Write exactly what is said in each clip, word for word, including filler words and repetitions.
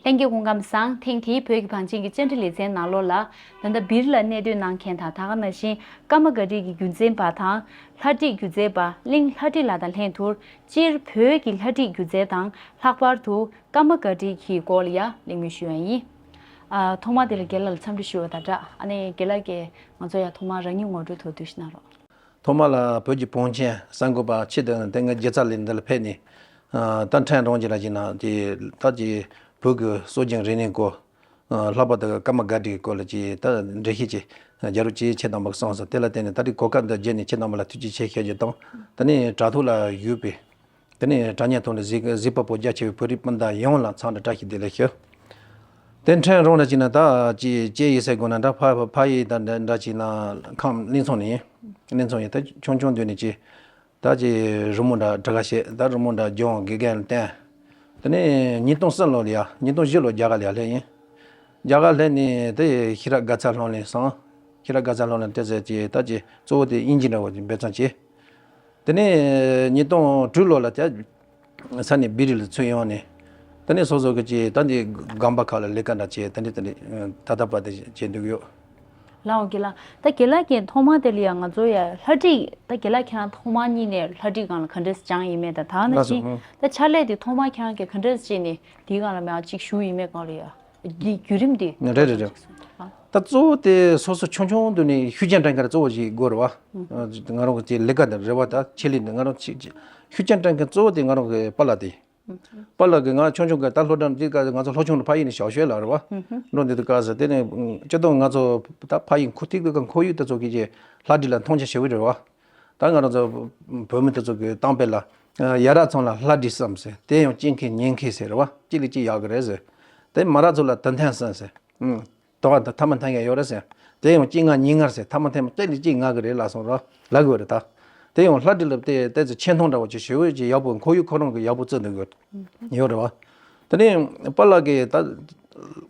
ལྷན་རྒྱས་སྐུ་ཁམས་བཟང་། ཐེངས་འདིའི་བོད་ཀྱི་བང་ཆེན་གྱི་བཅར་འདྲི་ལེ་ཚན་ནང་ལོགས་ལ། ད་ལྟ་སྦིར་ལ་གནས་སྡོད་གནང་མཁན་དང་། ད་ག་ནང་བཞིན་ཀརྨ་སྒར་བྲིས་ཀྱི་རྒྱུན་འཛིན་པ་དང་། ལྷ་བྲིས་སྒྱུ་རྩལ་པ་གླིང་ལྷ་བྲིས་ལགས་དང་ལྷན་དུ། སྤྱིར་བོད་ཀྱི་ལྷ་བྲིས་སྒྱུ་རྩལ་དང་། ལྷག་པར་དུ་ཀརྨ་སྒར་བྲིས་ཀྱི་སྐོར་ལ་ཡང་གླེང་མོལ་ཞུ་ཡ་ཡིན། ཨ། ཐོག་མ་དེ་ལ་རྒན་ལགས་ལ་འཚམས་འདྲི་ཞུ་བ་དང་སྦྲགས། ཨ་ནི་རྒན་ལགས་ཀྱིས་ང་ཚོ་ཡ་ཐོག་མ་རང་ཉིད་ངོ་སྤྲོད་ཐུང་ཐུང་ཞིག་གནང་རོགས། ཐོག་མ་ལ་བོད་ཀྱི་བང་ཆེན་གསར་འགོད་པ་ཆེད་དུ་དེ་སྔ་རྒྱལ་ཚ་ལས་འདི་ལ་ཕེབས་ནས། ཨ། ད་ཕྲན་རང་གི་ལ་ཅིག་ན་དེ་ད་ཀྱི་བོད་ཀྱི་སྲོལ་རྒྱུན་རིག་གནས་སྐོར། ཨ། ལྷག་པར་དུ་ཀརྨ་སྒར་བྲིས་སྐོར་ལ་ཅིག་ད་འགྲེལ་བཤད་ཅིག་རྒྱག་རོགས་ཅིག་ཁྱེད་དང་མ་གསུངས་སོང་། དེ་ལ་བརྟེན་ནས་ད་རེས་གོ་སྐབས་འདི་བརྒྱུད་ནས་ཁྱེད་དང་མ་ལ་ཐུགས་རྗེ་ཆེ་ཞུ་རྒྱུ་དང་། ད་ནི་དྲ་ཐོག་ལ་ཡོད་པའི། དེ་ནས་དྲ་བརྙན་ཐོག་ནས་གཟིགས་གཟིགས་པ་པོ་རྒྱ་ཆེ་བའི་བོད་རིགས་སྤུན་ཟླ་ཡོངས་ལ་འཚམས་འདྲི་བཀྲ་ཤིས་བདེ་ལེགས་ཞུ། དེ་ཕྲན་རང་ལ་ཅིག་ན་ད་ཅིག་སྐྱེས་ཡིན་ཟེར་དགོས་ན་འདྲ། ཕ་ཕ་ཕ་ཡུལ་དང་འདྲ་འདྲ་ཅིག་ན་ཁམས་གླིང་ཚང་ནས་ཡིན། གླིང་ཚང་ཡིན། ད་ཆུང་ཆུང་དུས་ནས་ཅིག་ད་ཅིག་རི་མོ་འདྲ་འབྲི་ག་བྱེད། ད་རི་མོ་འདྲ་སྦྱོང་དགེ་རྒན་ལ་བསྟེན། དེ་ནས་ཉིས་སྟོང་གསུམ་ལོ་ལ་ཡ། ཉིས་སྟོང་བཞི་ལོ་རྒྱ་གར་ལ་ཡ་སླེབས་ཡིན། རྒྱ་གར་སླེབས་ནས་དེ་ཤེས་རབ་དགའ་ཚལ་སློབ་གླིང་སོང་། ཤེས་རབ་དགའ་ཚལ་སློབ་གླིང་དེ་ཟེར་ཅིག་ད་ཅིག་གཙོ་བོ་དེ་དབྱིན་ཇི་འདྲ་བོ་ཅིག་འབད་བརྩོན་བྱས། དེ་ནས་ཉིས་སྟོང་དྲུག་ལོ་ལ་དེ་ས་ནས་སྦིར་ལ་ཚུར་ཡོང་ནས། དེ་ནས་སོ་སོ་གི་ཅིག་ད་འདི་སྒང་པ་ཁག་ལ་ལས་ཀ་འདྲ་བྱས། དེ་འདྲ་དེ་འདྲ་ད་ལྟ་བར་དུ་བྱས་འདུག་ཡོད། ལགས་འོ་རྒན་ལགས། ད་རྒན་ལགས་ཀྱིས་ཐོག་མ་དེ་ལ་ཡང་ང་ཚོ་ཡ་ལྷ་བྲིས། ད་རྒན་ལགས་ཁྱེད་རང་ཐོག་མ་ཉིད་ནས་ལྷ་བྲིས་སྒང་ལ་ག་འདྲས་སྦྱངས་ཡིན་མེད་དང་། ད་ནང་ལགས་སོ། བཞིན་ད་ཕྱག་ལས་དེ་ཐོག་མ་ཁྱེད་རང་གིས་ག་འདྲས་བྱས་ནས་དེའི་སྒང་ལ་མ་ཅིག་ཞུགས་ཡིན་མེད་སྒང་ལ་ཡ། འདི་བརྒྱུད་རིམ་འདི། རེད་རེད་རེད། ད་གཙོ་བོ་དེ་སོ་སོ་ཆུང་ཆུང་དུས་ནས་ཤུགས་རྐྱེན་སྤྲད་མཁན་གཙོ་བོ་ཞིག་དགོས་རེད་བ། ང་རང་གི་ལས་ཀ་དང་རེ་བ་དང་ཆེད་ལས་འདི་ང་རང་ཆེ་ཆེ་ཤུགས་རྐྱེན་སྤྲད་མཁན་གཙོ་བོ་དེ་ང་རང་གི་པཱ་ལགས་དེ། པཱ་ལགས་ཀྱིས་ང་ཆུང་ཆུང་གི་ད་སློབ་གྲྭ་འདི་ག་ང་ཚོ་སློབ་ཆུང་དུ་ཕ་ཡུལ་ནས་ཞབས་ཞུ་ལ་རེད་བ། འགྲོ་འདི་དུས་སྐབས་སུ་དེ་ནས་སྤྱི་བཏང་ང་ཚོ་ད་ཕ་ཡུལ་ཁོ་ཐིག་དུས་སྐབས་ཁོར་ཡུག་དེ་ཚོ་གི་ཅིག་ལྷ་བྲིས་ལ་མཐོང་ཆེན་ཞེ་པོ་རེད་བ། ད་ང་རང་ཚོ་བོད་མི་དེ་ཚོ་གི་གཏམ་དཔེ་ལ། ཡ་རབས་ཚང་ལ་ལྷ་བྲིས་སམ་ཟེར། དེ་ཡང་སྐྱེ་མཁན་ཉན་མཁན་ཟེར་བ། གཅིག་ལས་གཅིག་ཡག་གི་རེད་ཟེར། དེ་མ་རབས་ཚོ་ལ་དུ་འཐེན་སམ་ཟེར། ཨུམ། དོ་བ་དང་ཐ་མ་འཐེན་མཁན་ཡོད་རེད་ཟེར། དེ་ཡང་གཅིག་ང་གཉིས་ངར་ཟེར། ཐ་མ་འཐེན་མ་གཅིག་ལས་གཅིག་ང་གི་རེད་ལ་སོང་རོ་ལ་གི་རེད་ད། དེ་ཡང་ལྷ་བྲིས་ལ་དེ་དེ་ཚོ་ཆེ་མཐོང་འདྲ་བོ་ཅིག་ཞེ་པོ་ཅིག་ཡག་པོ་ཁོར་ཡུག་ཁོ་རང་གི་ཡག་པོ་བརྩི་འདུག་གི་ཡོད་རེད་བ། དེ་ནས་པཱ་ལགས་ཀྱིས་ད་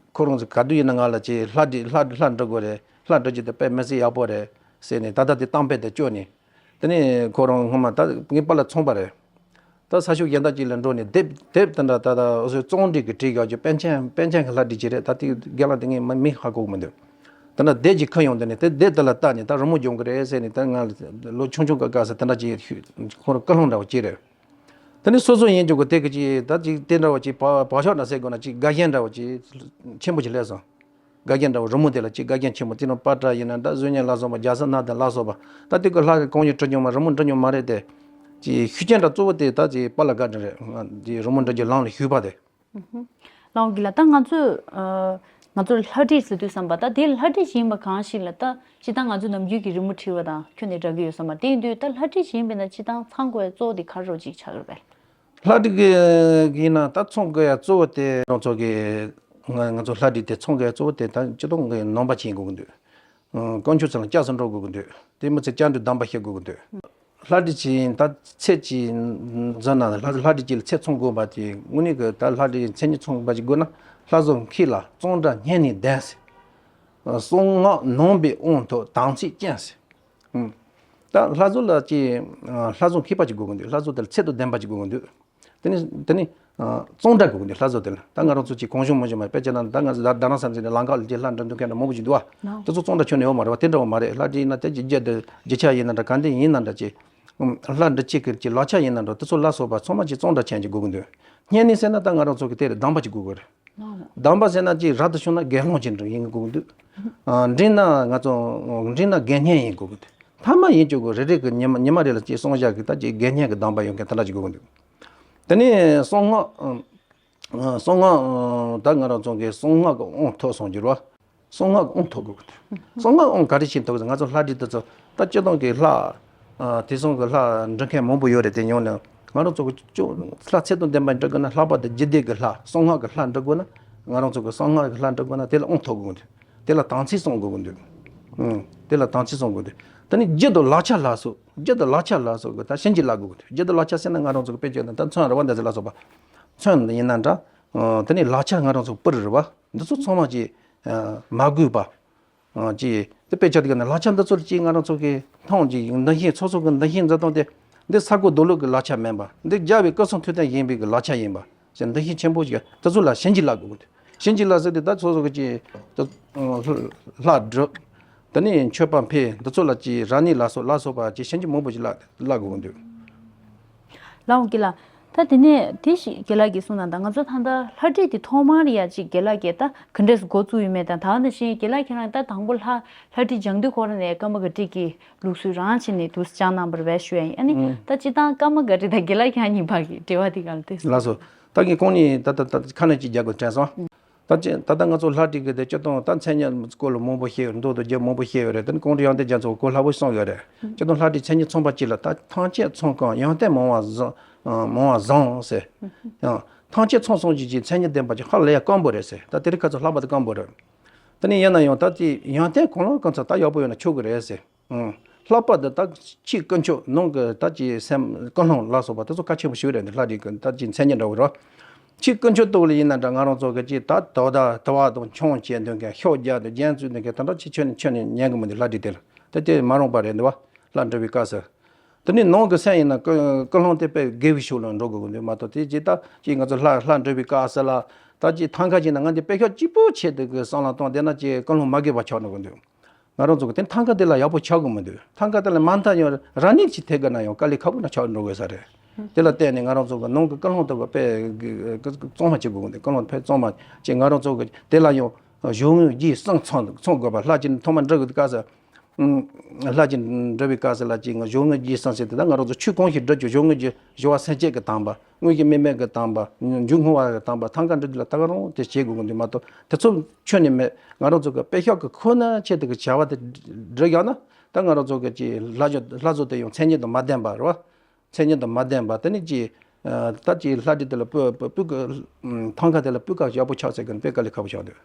ཁོ་རང་ཚོ་ག་དུས་ཡིན་ན་ང་ལ་ཅིག་ལྷ་བྲིས་ལྷ་ལྷ་འབྲི་དགོས་རེད། ལྷ་འབྲི་རྒྱུ་དེ་དཔེ་མི་སྲིད་ཡག་པོ་རེད་ཟེར་ནས། ད་ལྟ་དེ་གཏམ་དཔེ་དེ་བཅོས་ནས། དེ་ནས་ཁོ་རང་སྔོན་མ་ད་ངའི་པཱ་ལགས་ཚོང་པ་རེད། ད་ས་ཕྱོགས་གཞན་དག་ཅིག་ལ་འགྲོ་ནས་དེབ་དེབ་དེ་འདྲ་ད་ད་འུ་ཚོའི་རྩོམ་སྒྲིག་གི་བྲིས་ཡག་ཅིག་པཎ་ཆེན་པཎ་ཆེན་གྱི་ལྷ་བྲིས་ཅིག་རེད། ད་དེ་རྒན་ལགས་དེ་ངས་མ་མིང་ཧ་གོ་གི་མི་འདུག་ད་ནི་དེབ་ཅིག་ཁུར་ཡོང་དེ་ནས་དེ་དེབ་དེ་ལ་བལྟས་ནས་ད་རི་མོ་སྦྱོང་གི་རེད་ཟེར་ནས། ད་ང་ལོ་ཆུང་ཆུང་གི་སྐབས་སུ་དེ་འདྲ་ཅིག་ཁོ་རང་སྐུལ་སློང་འདྲ་བོ་ཅིག་རེད། དེ་ནས་སོ་སོ་ཡིན་རྒྱུ་གི་དེ་གི་ཅིག་ད་ཅིག་དེ་འདྲ་བོ་ཅིག་བག་བག་ཆགས་འདྲ་ཟེར་དགོས་ན་ཅིག་དགའ་ཞེན་འདྲ་བོ་ཅིག་ཆེན་པོ་ཅིག་སླེབས་སོང་། དགའ་རྒྱན་འདྲ་བོ། རི་མོ་དེ་ལ་ཅིག་དགའ་རྒྱན་ཆེན་པོ། དེ་ནང་པ་ཏྲ་ཡིན་ན་འདྲ། གཟུགས་བརྙན་ལ་སོགས་པ། རྒྱལ་ས་སྣ་དང་ལ་སོགས་པ། ད་དེ་གི་ལྷ་གི་གང་ཡང་འབྲི་མྱོང་མ། རི་མོ་འབྲི་མྱོང་མ་རེད་དེ། ཅིག་ཤུགས་རྐྱེན་འདྲ་གཙོ་བོ་དེ་ད་ཅིག་པཱ་ལགས་བཀའ་དྲིན་རེད། ང་ཅིག་རི་མོ་འབྲི་རྒྱུ་ལམ་ལ་ཞུགས་པ་དེ། ལགས་འོ་རྒན་ལགས། ད་ང་ཚོས་ཨ་ང་ཚོར་ལྷ་བྲིས་ཟེར་དུས་ཙམ་པ། ད་དེ་ལྷ་བྲིས་ཡིན་པ་གང་ཞིག་ལ། ད་སྤྱིར་བཏང་ང་ཚོ་ནམ་རྒྱུན་གྱི་རི་མོ་བྲིས་པ་དང་ཁྱོན་ནས་འདྲ་གི་ཡོད་ས་མ་རེད། དེ་ཡིན་དུས་ད་ལྷ་བྲིས་ཡིན་པས་ན་སྤྱིར་བཏང་ཚང་དགོས་གཙོ་བོ་དེ་ག་རེ་ཅིག་ཆགས་ཀྱི་རེད་པས། ལྷ་བྲིས་ཀྱི་ཡིན་ན་ད་ཚང་དགོས་ཡ་གཙོ་བོ་དེ་ང་ཚོ་གི་ང་ང་ཚོ་ལྷ་བྲིས་དེ་ཚང་དགོས་ཡ་གཙོ་བོ་དེ་ད་སྤྱིར་བཏང་གི་ནང་པ་ཅིག་ཡིན་དགོས་ཀྱི་འདུག་ཨང་། དཀོན་མཆོག་ཚུལ་ལ་སྐྱབས་སུ་འགྲོ་དགོས་ཀྱི་འདུག་དེ་མི་ཚེ་བཅར་འདྲི་གདམས་པ་བྱེད་དགོས་ཀྱི་འདུག་ལྷ་བྲིས་ཅིག་ཡིན་ད་ཚད་ཅིག་འཛིན་ན། ལྷ་ལྷ་བྲིས་ཅིག་ལ་ཚད་ཚང་དགོས་པ་དེ། དངོས་གནས་ཀྱི་ད་ལྷ་བྲིས་མཚན་ཉིད་ཚང་དགོས་པ་ཅིག་དགོས་ན། ལྷ་བཟོ་མཁས་ལ་གཙང་སྦྲ་སྙན་ནས་ལྡན་ཟེར། གསང་སྔགས་ནང་པའི་དབང་ཐོབ་དམ་ཚིག་ཅན་ཟེར། ཨང་། ད་ལྷ་བཟོ་ལ་ཅིག་ལྷ་བཟོ་མཁས་པ་ཅིག་དགོས་ཀྱི་འདུག་ལྷ་བཟོ་དེ་ལ་ཚད་དང་ལྡན་པ་ཅིག་དགོས་ཀྱི་འདུག་དེ་ནི་དེ་ནི་ཨ་གཙང་སྦྲ་དགོས་ཀྱི་འདུག་ལྷ་བཟོ་དེ་ལ། ད་ང་རང་ཚོ་ཅིག་གང་བྱུང་མང་བྱུང་མ། དཔེ་བྱས་ན་ད་ང་ཚོ་རྡ་རྡ་རམ་ས་ལ་ཅིག་ལམ་ཁ་ལ་ཅིག་ལྷ་འབྲི་འདུག་མཁན་འདྲ་མང་པོ་ཅིག་འདུག་ཨ། དེ་ཚོ་གཙང་སྦྲ་ཁྱོན་ནས་ཡོད་མ་རེད་བ། དེ་འདྲ་བ་མ་རེད། ལྷ་བྲིས་ཡིན་ན་དེ་ཅིག་རྒྱུ་དེ་རྒྱུ་ཆ་ཡིན་ན་འདྲ། ག་འདྲ་ཡིན་ན་འདྲ། ཅིག་ལྷ་འབྲི་བྱེད་ཀྱི་ཅིག་ལག་ཆ་ཡིན་ན་འདྲ། དེ་ཚོ་ལ་སོགས་པ་ཚང་མ་ཅིག་གཙང་སྦྲ་ཅན་ཅིག་དགོས་ཀྱི་འདུག་སྙན་ནས་ཟེར་ན་ད་ང་རང་ཚོ་གི་དེ་རེད། གདམས་པ་ཅིག་དགོས་ཀྱི་རེད། གདམས་པ་ཟེར་ན་ཅིག་རབ་ཏུ་བྱུང་ན་དགེ་སློང་ཅིག་འདྲ་ཡིན་དགོས་ཀྱི་འདུག་ཨ། འབྲིང་ན་ང་ཚོ་འབྲིང་ན་དགེ་བསྙེན་ཡིན་དགོས་ཀྱི་འདུག་མཐའ་མ་ཡིན་རྒྱུ་གི་རེ་རེ་གི་ཉི་མ་ཉི་མ་རེ་ལ་ཅིག་གསུང་བཤད་ཀྱི་ད་ཅིག་དགེ་བསྙེན་གྱི་གདམས་པ་ཡོད་མཁན་དེ་འདྲ་ཅིག་དགོས་ཀྱི་འདུག་དེ་ནས་གསང་སྔགས། གསང་སྔགས། ད་ང་རང་ཚོ་གི་གསང་སྔགས་ཀྱི་དབང་ཐོབ་སོང་གྱུར་བ། གསང་སྔགས་ཀྱི་དབང་ཐོབ་དགོས་ཀྱི་འདུག་གསང་སྔགས་དབང་ག་རེ་བྱེད་ཐུབ་ཀྱི། ང་ཚོ་ལྷ་བྲིས་དེ་ཚོ་ད་སྤྱིར་བཏང་གི་ལྷ། ཨ། དེང་སང་གི་ལྷ་འབྲི་མཁན་མང་པོ་ཡོད་རེད། དེ་ཡོང་ནས་ང་རང་ཚོ་གི་ཅོ་ལྷ་ཚད་དང་ལྡན་པ་འབྲི་དགོས་ན། ལྷག་པར་དུ་རྒྱུད་སྡེ་གི་ལྷ། གསང་སྔགས་ཀྱི་ལྷ་འབྲི་དགོས་ན། ང་རང་ཚོ་གི་གསང་སྔགས་ཀྱི་ལྷ་འབྲི་དགོས་ན་དེ་ལ་དབང་ཐོབ་དགོས་ཀྱི་འདུག་དེ་ལ་དམ་ཚིག་བསྲུང་དགོས་ཀྱི་འདུག་ཨང་། དེ་ལ་དམ་ཚིག་བསྲུང་དགོས་འདུག་དེ་ནི་རྒྱུད་དང་ལག་ཆ་ལ་སོགས། རྒྱུད་དང་ལག་ཆ་ལ་སོགས་ཀྱི་ད་བྱིན་གྱིས་བརླབ་དགོས་ཀྱི་འདུག་རྒྱུད་དང་ལག་ཆ་ཟེར་ན་ང་རང་ཚོ་གི་དཔེ་བྱས་ན་ད་མཚོན་ར་བ་འདི་ཚོ་ལ་སོགས་པ། མཚོན་ཡིན་ན་འདྲ། ཨང་། དེ་ནི་ལག་ཆ་ང་རང་ཚོ་པུར་རེད་བ། འདི་ཚོ་ཚང་མ་ཅིག་ཨ། མ་གོས་པ། ཨ། ཅིག་དེ་དཔེ་ཆ་དེ་ག་ནས་ལག་ཆ་འདི་ཚོ་ལ་ཅིག་ང་རང་ཚོ་གི་མཐོང་ཅིག་འདུ་ཤེས། སོ་སོ་གི་འདུ་ཤེས་འཛིན་སྟངས་དེ། འདི་ས་རྐོ་རྡོ་ལུག་གི་ལག་ཆ་མིན་པ། འདི་རྒྱལ་བའི་སྐུ་གསུང་ཐུགས་རྟེན་ཡིན་པའི་གི་ལག་ཆ་ཡིན་པ་ཟེར་འདུ་ཤེས་ཆེན་པོ་ཞིག་དེ་ཚོ་ལ་བྱིན་གྱིས་བརླབ་དགོས་ཀྱི་འདུག་བྱིན་གྱིས་བརླབས་ཟེར་དེ་ད་སོ་སོ་གི་ཅིག་ད་ལྷ་སྒྲུབ། དེ་ནས་མཆོད་པ་འཕེལ། འདི་ཚོ་ལ་ཅིག་རབ་གནས་ལ་སོགས་ལ་སོགས་པ་ཅིག་བྱིན་གྱིས་མང་པོ་ཅིག་བརླབས་བརླབས་དགོས་འདུག་ལགས་འོང་དགེ་ལགས། ད་དེ་ནས་དེ་ཞིག་དགེ་ལགས་ཀྱིས་གསུངས་དང་ད་ང་ཚོ་ད་ལྟ་ལྷ་བྲིས་དེ་ཐོག་མར་ཡ་ཅིག་དགེ་ལགས་ཀྱིས་ད་ག་འདྲས་སུ་འགོ་བཙུགས་ཡོད་མེད་དང་ད་ག་ནང་བཞིན་དགེ་ལགས་ཁྱེད་རང་ད་དང་པོ་ལྷ་ལྷ་བྲིས་སྦྱང་དུས་ཁོ་རང་ནས་ཀརྨ་སྒར་བྲིས་ཀྱི་ལུགས་སྲོལ་རང་བྱས་ནས་དུ་སྦྱངས་གནང་བར་བས་ཞུ་ཡ་ཡིན། ཨ་ནི་ད་སྤྱིར་བཏང་ཀརྨ་སྒར་བྲིས་དང་དགེ་ལགས་ཁྱེད་རང་གཉིས་བར་གྱི་འབྲེལ་བ་དེ་ག་ལ་དེ་ལགས་སོ། ད་ངས་གོང་ནས་ད་ད་ད་ཁ་ནས་ཅིག་རྒྱག་དགོས་དྲན་སོང་། ད་ཅི་ད་ལྟ་ང་ཚོ་ལྷ་བྲིས་ཀྱི་དེ་སྤྱིར་བཏང་ད་མཚན་ཉིད་སྐོར་ལ་མང་པོ་བཤད་ཡོད། མདོ་དང་རྒྱུད་མང་པོ་བཤད་ཡོད་རེད། དེ་ནི་ཀོང་སྤྲུལ་ཡང་སྟེང་རྒྱ་མཚོ་གོ་ལྷ་བོས་གསུངས་ཡོད་རེད། སྤྱིར་བཏང་ལྷ་བྲིས་མཚན་ཉིད་མཚོན་པ་གཅིག་ལ་ད་ཐམས་ཅད་མཚོན་གང་ཡོན་ཏན་མང་བ་བཟང་མང་བ་བཟང་ཟེར། ཡང་ཐམས་ཅད་མཚོན་སོང་ཅིག་ཅིག་མཚན་ཉིད་ལྡན་པ་ཅིག་ཧ་ལས་ཡ་དཀོན་པོ་རེད་ཟེར། ད་དེ་རིང་ཁ་ཚོ་ལྷག་པ་དེ་དཀོན་པོ་རེད། དེ་ནི་ཡིན་ན་ཡང་ད་དེ་ཡོན་ཏན་གང་ལ་གང་འཚམ་ད་ཡག་པོ་ཡོད་ན་ཆོག་གི་རེད་ཟེར། ཨང་། ལྷག་པར་དུ་ད་ཕྱིའི་དཀོན་མཆོག་ནང་གི་ད་ཅིག་སེམས་ཀུན་སློང་ལ་སོགས་པ་དེ་ཚོ་གལ་ཆེན་པོ་ཞིག་རེད་འདུག་ལྷ་རིགས་ཀྱི་ད་ཅིག་མཚན་ཉིད་འདྲ་བོ་རེད། ཕྱིའི་དཀོན་མཆོག་ཐོག་ལ་ཡིན་ན་འདྲ་ང་རང་ཚོ་གི་ཅིག་ད་དོ་ད་དུ་བ་དང་ཆང་བཅས་འདོན་མཁན་ཤོག་རྒྱག་དང་རྒྱན་བཙུགས་འདོན་མཁན་དེ་འདྲ་ཅིག་ཁྱོན་ནས་ཁྱོན་ནས་ཉན་གི་མི་འདུག་ལྷ་རིགས་དེ་ལ་དེ་དེ་མ་རུངས་པ་རེད་འདུག་བ། ལྷ་འབྲི་བའི་སྐབས་སུ། དེ་ནས་ནང་གི་སེམས་ཡིན་ན་ཀུན་ཀུན་སློང་དེ་དཔེ་དགེ་བའི་ཕྱོགས་ལ་འགྲོ་དགོས་ཀྱི་འདུག་མ་གཏོགས་དེ་ཅིག་ད་ཅིག་ང་ཚོ་ལྷ་ལྷ་འབྲི་བའི་སྐབས་སུ་ལ་ད་ཅིག་ཐང་ཀ་ཅིག་ན་ང་འདི་དཔེ་ཤོག་གཅིག་པོ་ཆེད་དུ་གི་བསམ་བློ་གཏོང་དེ་ན་ཅིག་ཀུན་སློང་མ་དགེ་བ་ཆགས་འགྲོ་གི་འདུག་ང་རང་ཚོ་གི་དེ་ཐང་ཀ་དེ་ལ་ཡག་པོ་ཆགས་གི་མི་འདུག་ཐང་ཀ་དེ་ལ་མ་མཐའ་ཡང་རང་ཉིད་ཀྱི་ཐད་ཀ་ན་ཡང་དཀའ་ལས་ཁག་པོ་ན་ཆགས་འགྲོ་དགོས་ས་རེད། དེ་ལ་བརྟེན་ནས་ང་རང་ཚོ་གི་ནང་གི་ཀུན་སློང་དེ་གི་དཔེ་གཙང་མ་བྱེད་དགོས་གི་འདུག་ཀུན་སློང་དཔེ་གཙང་མ་བྱེད། ང་རང་ཚོ་གི་དེ་ལ་ཡང་གཞུང་དངོས་རྗེས་གསུམ་ཚང་ཚང་དགོས་པ། ལྷ་ཅིག་ཐོག་མ་འབྲི་དགོས་སྐབས་སུ། ལྷ་ཅིག་འབྲི་བའི་སྐབས་སུ་ལ་ཅིག་གཞུང་དངོས་རྗེས་གསུམ་ཟེར་དེ་ད་ང་རང་ཚོ་ཆོས་གང་ཞིག་འབྲི་རྒྱུ་གཞུང་དངོས་རྗེས་སྦྱོར་བ་སེམས་བསྐྱེད་ཀྱི་དམ་པ། དངོས་གཞི་དམིགས་མེད་ཀྱི་དམ་པ། འཇུག་སྔོན་བ་གི་དམ་པ། ཐང་ཀ་འབྲི་དུས་ལ་ད་ག་རང་དེ་བྱེད་དགོས་ཀྱི་འདུག་མ་གཏོགས་དེ་ཚོ་ཁྱོན་ནས་མེད། ང་རང་ཚོ་གི་དཔེ་ཤོག་གི་ཁོ་ན་ཆེད་དུ་གི་བྱ་བ་དེ་འབྲི་ཡག་ན་ད་ང་རང་ཚོ་གི་ཅིག་ལྷ་ཆོས་ལྷ་བཟོ་དེ་ཡང་མཚན་ཉིད་དང་མ་ལྡན་པ་རེད་བ། མཚན་ཉིད་དང་མ་ལྡན་པ་དེ་ནི་ཅིག་ད་ཅིག་ལྷ་བྲིས་དེ་ལ་སྤུས་སྤུས་སྤུས་ཀ་ཐང་ཀ་དེ་ལ་སྤུས་ཀ་ཡག་པོ་ཆགས་ཟེར་གི་དཔེ་དཀའ་ལས་ཁག་པོ་ཆགས་འདུག་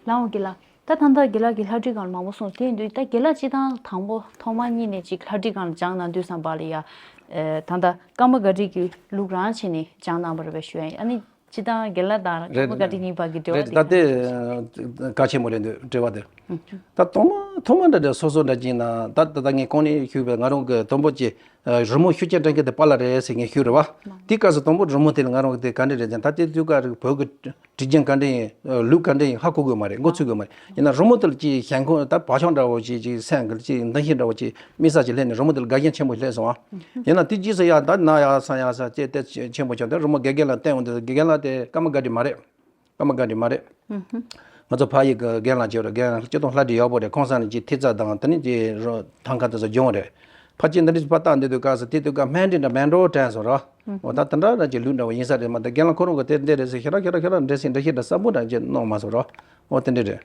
ལགས་འོང་དགེ་ལགས། ད་ད་ལྟ་དགེ་ལགས་ཀྱིས་ལྷ་བྲིས་སྒང་ལ་མང་པོ་གསུངས། དེ་ཡིན་དུས་ད་དགེ་ལགས་སྤྱིར་བཏང་དང་པོ་ཐོག་མ་གཉིས་ནས་ཅིག་ལྷ་བྲིས་སྒང་ལ་སྦྱངས་གནང་དུས་ཙམ་པ་ལ་ཡ། ཨེ་ད་ལྟ་ཀརྨ་སྒར་བྲིས་ཀྱི་ལུགས་རང་བྱས་ནས་སྦྱངས་གནང་བ་རེད་པས་ཞུ་ཡ་ཡིན། ཨ་ནི་སྤྱིར་བཏང་དགེ་ལགས་དང་རེད་ཀརྨ་སྒར་བྲིས་གཉིས་བར་གྱི་འབྲེལ་བ་རེད། དེ་ད་དེ་གལ་ཆེན་པོ་རེད་འདུག་དྲི་བ་དེ། ད་ཐོག་མ་ཐོག་མ་འདྲ་འདྲ་སོ་སོ་འདྲ་ཅིག་ན་ད་ད་ལྟ་ངས་གོང་ནས་ཞུས་པའི་ང་རང་གི་དང་པོ་ཅིག་རི་མོ་ཤུགས་རྐྱེན་སྤྲད་མཁན་དེ་པཱ་ལགས་རེད་ཟེར་ངས་ཞུས་རེད་བ། དེའི་སྐབས་སུ་དང་པོ་རི་མོ་དེ་ལ་ང་རང་གི་དེ་ག་འདྲ་རེད་ཅེ་ན་ད་དེ་དུས་སྐབས་རིག་བོད་ཀྱི་བྲིས་རྒྱུན་ག་འདྲ་ཡིན། ལུགས་ག་འདྲ་ཡིན་ཧ་གོ་གི་མ་རེད། མགོ་ཚོས་གི་མ་རེད། ཡིན་ན་རི་མོ་དེ་ལ་ཅིག་ཞེན་ཁོག་ད་བག་ཆགས་འདྲ་བོ་ཅིག་ཅིག་སེམས་ཀྱི་ཅིག་འདུ་ཤེས་འདྲ་བོ་ཅིག་དམིགས་བསལ་ཅིག་སླེབས་ནས་རི་མོ་དེ་ལ་དགའ་ཞེན་ཆེན་པོ་སླེབས་སོང་ཨ། ཡིན་ན་དེ་རྗེས་སུ་ཡ་ད་ན་ཡག་ས་ཡག་ས་ཅེས་དེ་ཆེན་པོ་བྱུང་། དེ་རི་མོ་དགེ་རྒན་ལ་བསྟན་འོང་དུས་དགེ་རྒན་ལགས་དེ་ཀརྨ་སྒར་བྲིས་མ་རེད། ཀརྨ་སྒར་བྲིས་མ་རེད། ང་ཚོ་ཕ་ཡུལ་གྱི་རྒན་ལགས་ཅིག་ཡོད་རེད། རྒན་ལགས་སྤྱིར་བཏང་ལྷ་བྲིས་ཡག་པོ་རེད། ཁོང་ས་ནས་ཅིག་ཐེབས་རྩ་དང་དེ་ནས་ཅིག་རོ་ཐང་ཀ་དེ་ཚོ་སྦྱོང་རེད། ཕལ་ཆེར་འདི་འདྲ་ཅིག་ཕར་བལྟ་འདི་དུས་སྐབས་སུ་དེ་དུས་སྐབས་སྨན་འབྲས་འདྲ་སྨན་སྒྲོ་དྲན་སོང་ར། འོ་ད་དེ་འདྲ་འདྲ་ཅིག་ལུགས་འདྲ་བོ་ཡིན་ས་རེད་མ་གཏོགས་རྒན་ལགས་ཁོ་རང་གི་དེ་འདི་རེད་ཟེར་ཞེ་དྲག་ཞེ་དྲག་ཞེ་དྲག་འདྲ་སེ་འདྲ་ཞིག་འདྲ་ས་པོ་འདྲ་ཅིག་གནང་མ་སོང་ར། འོ་དེ་འདྲ་རེད།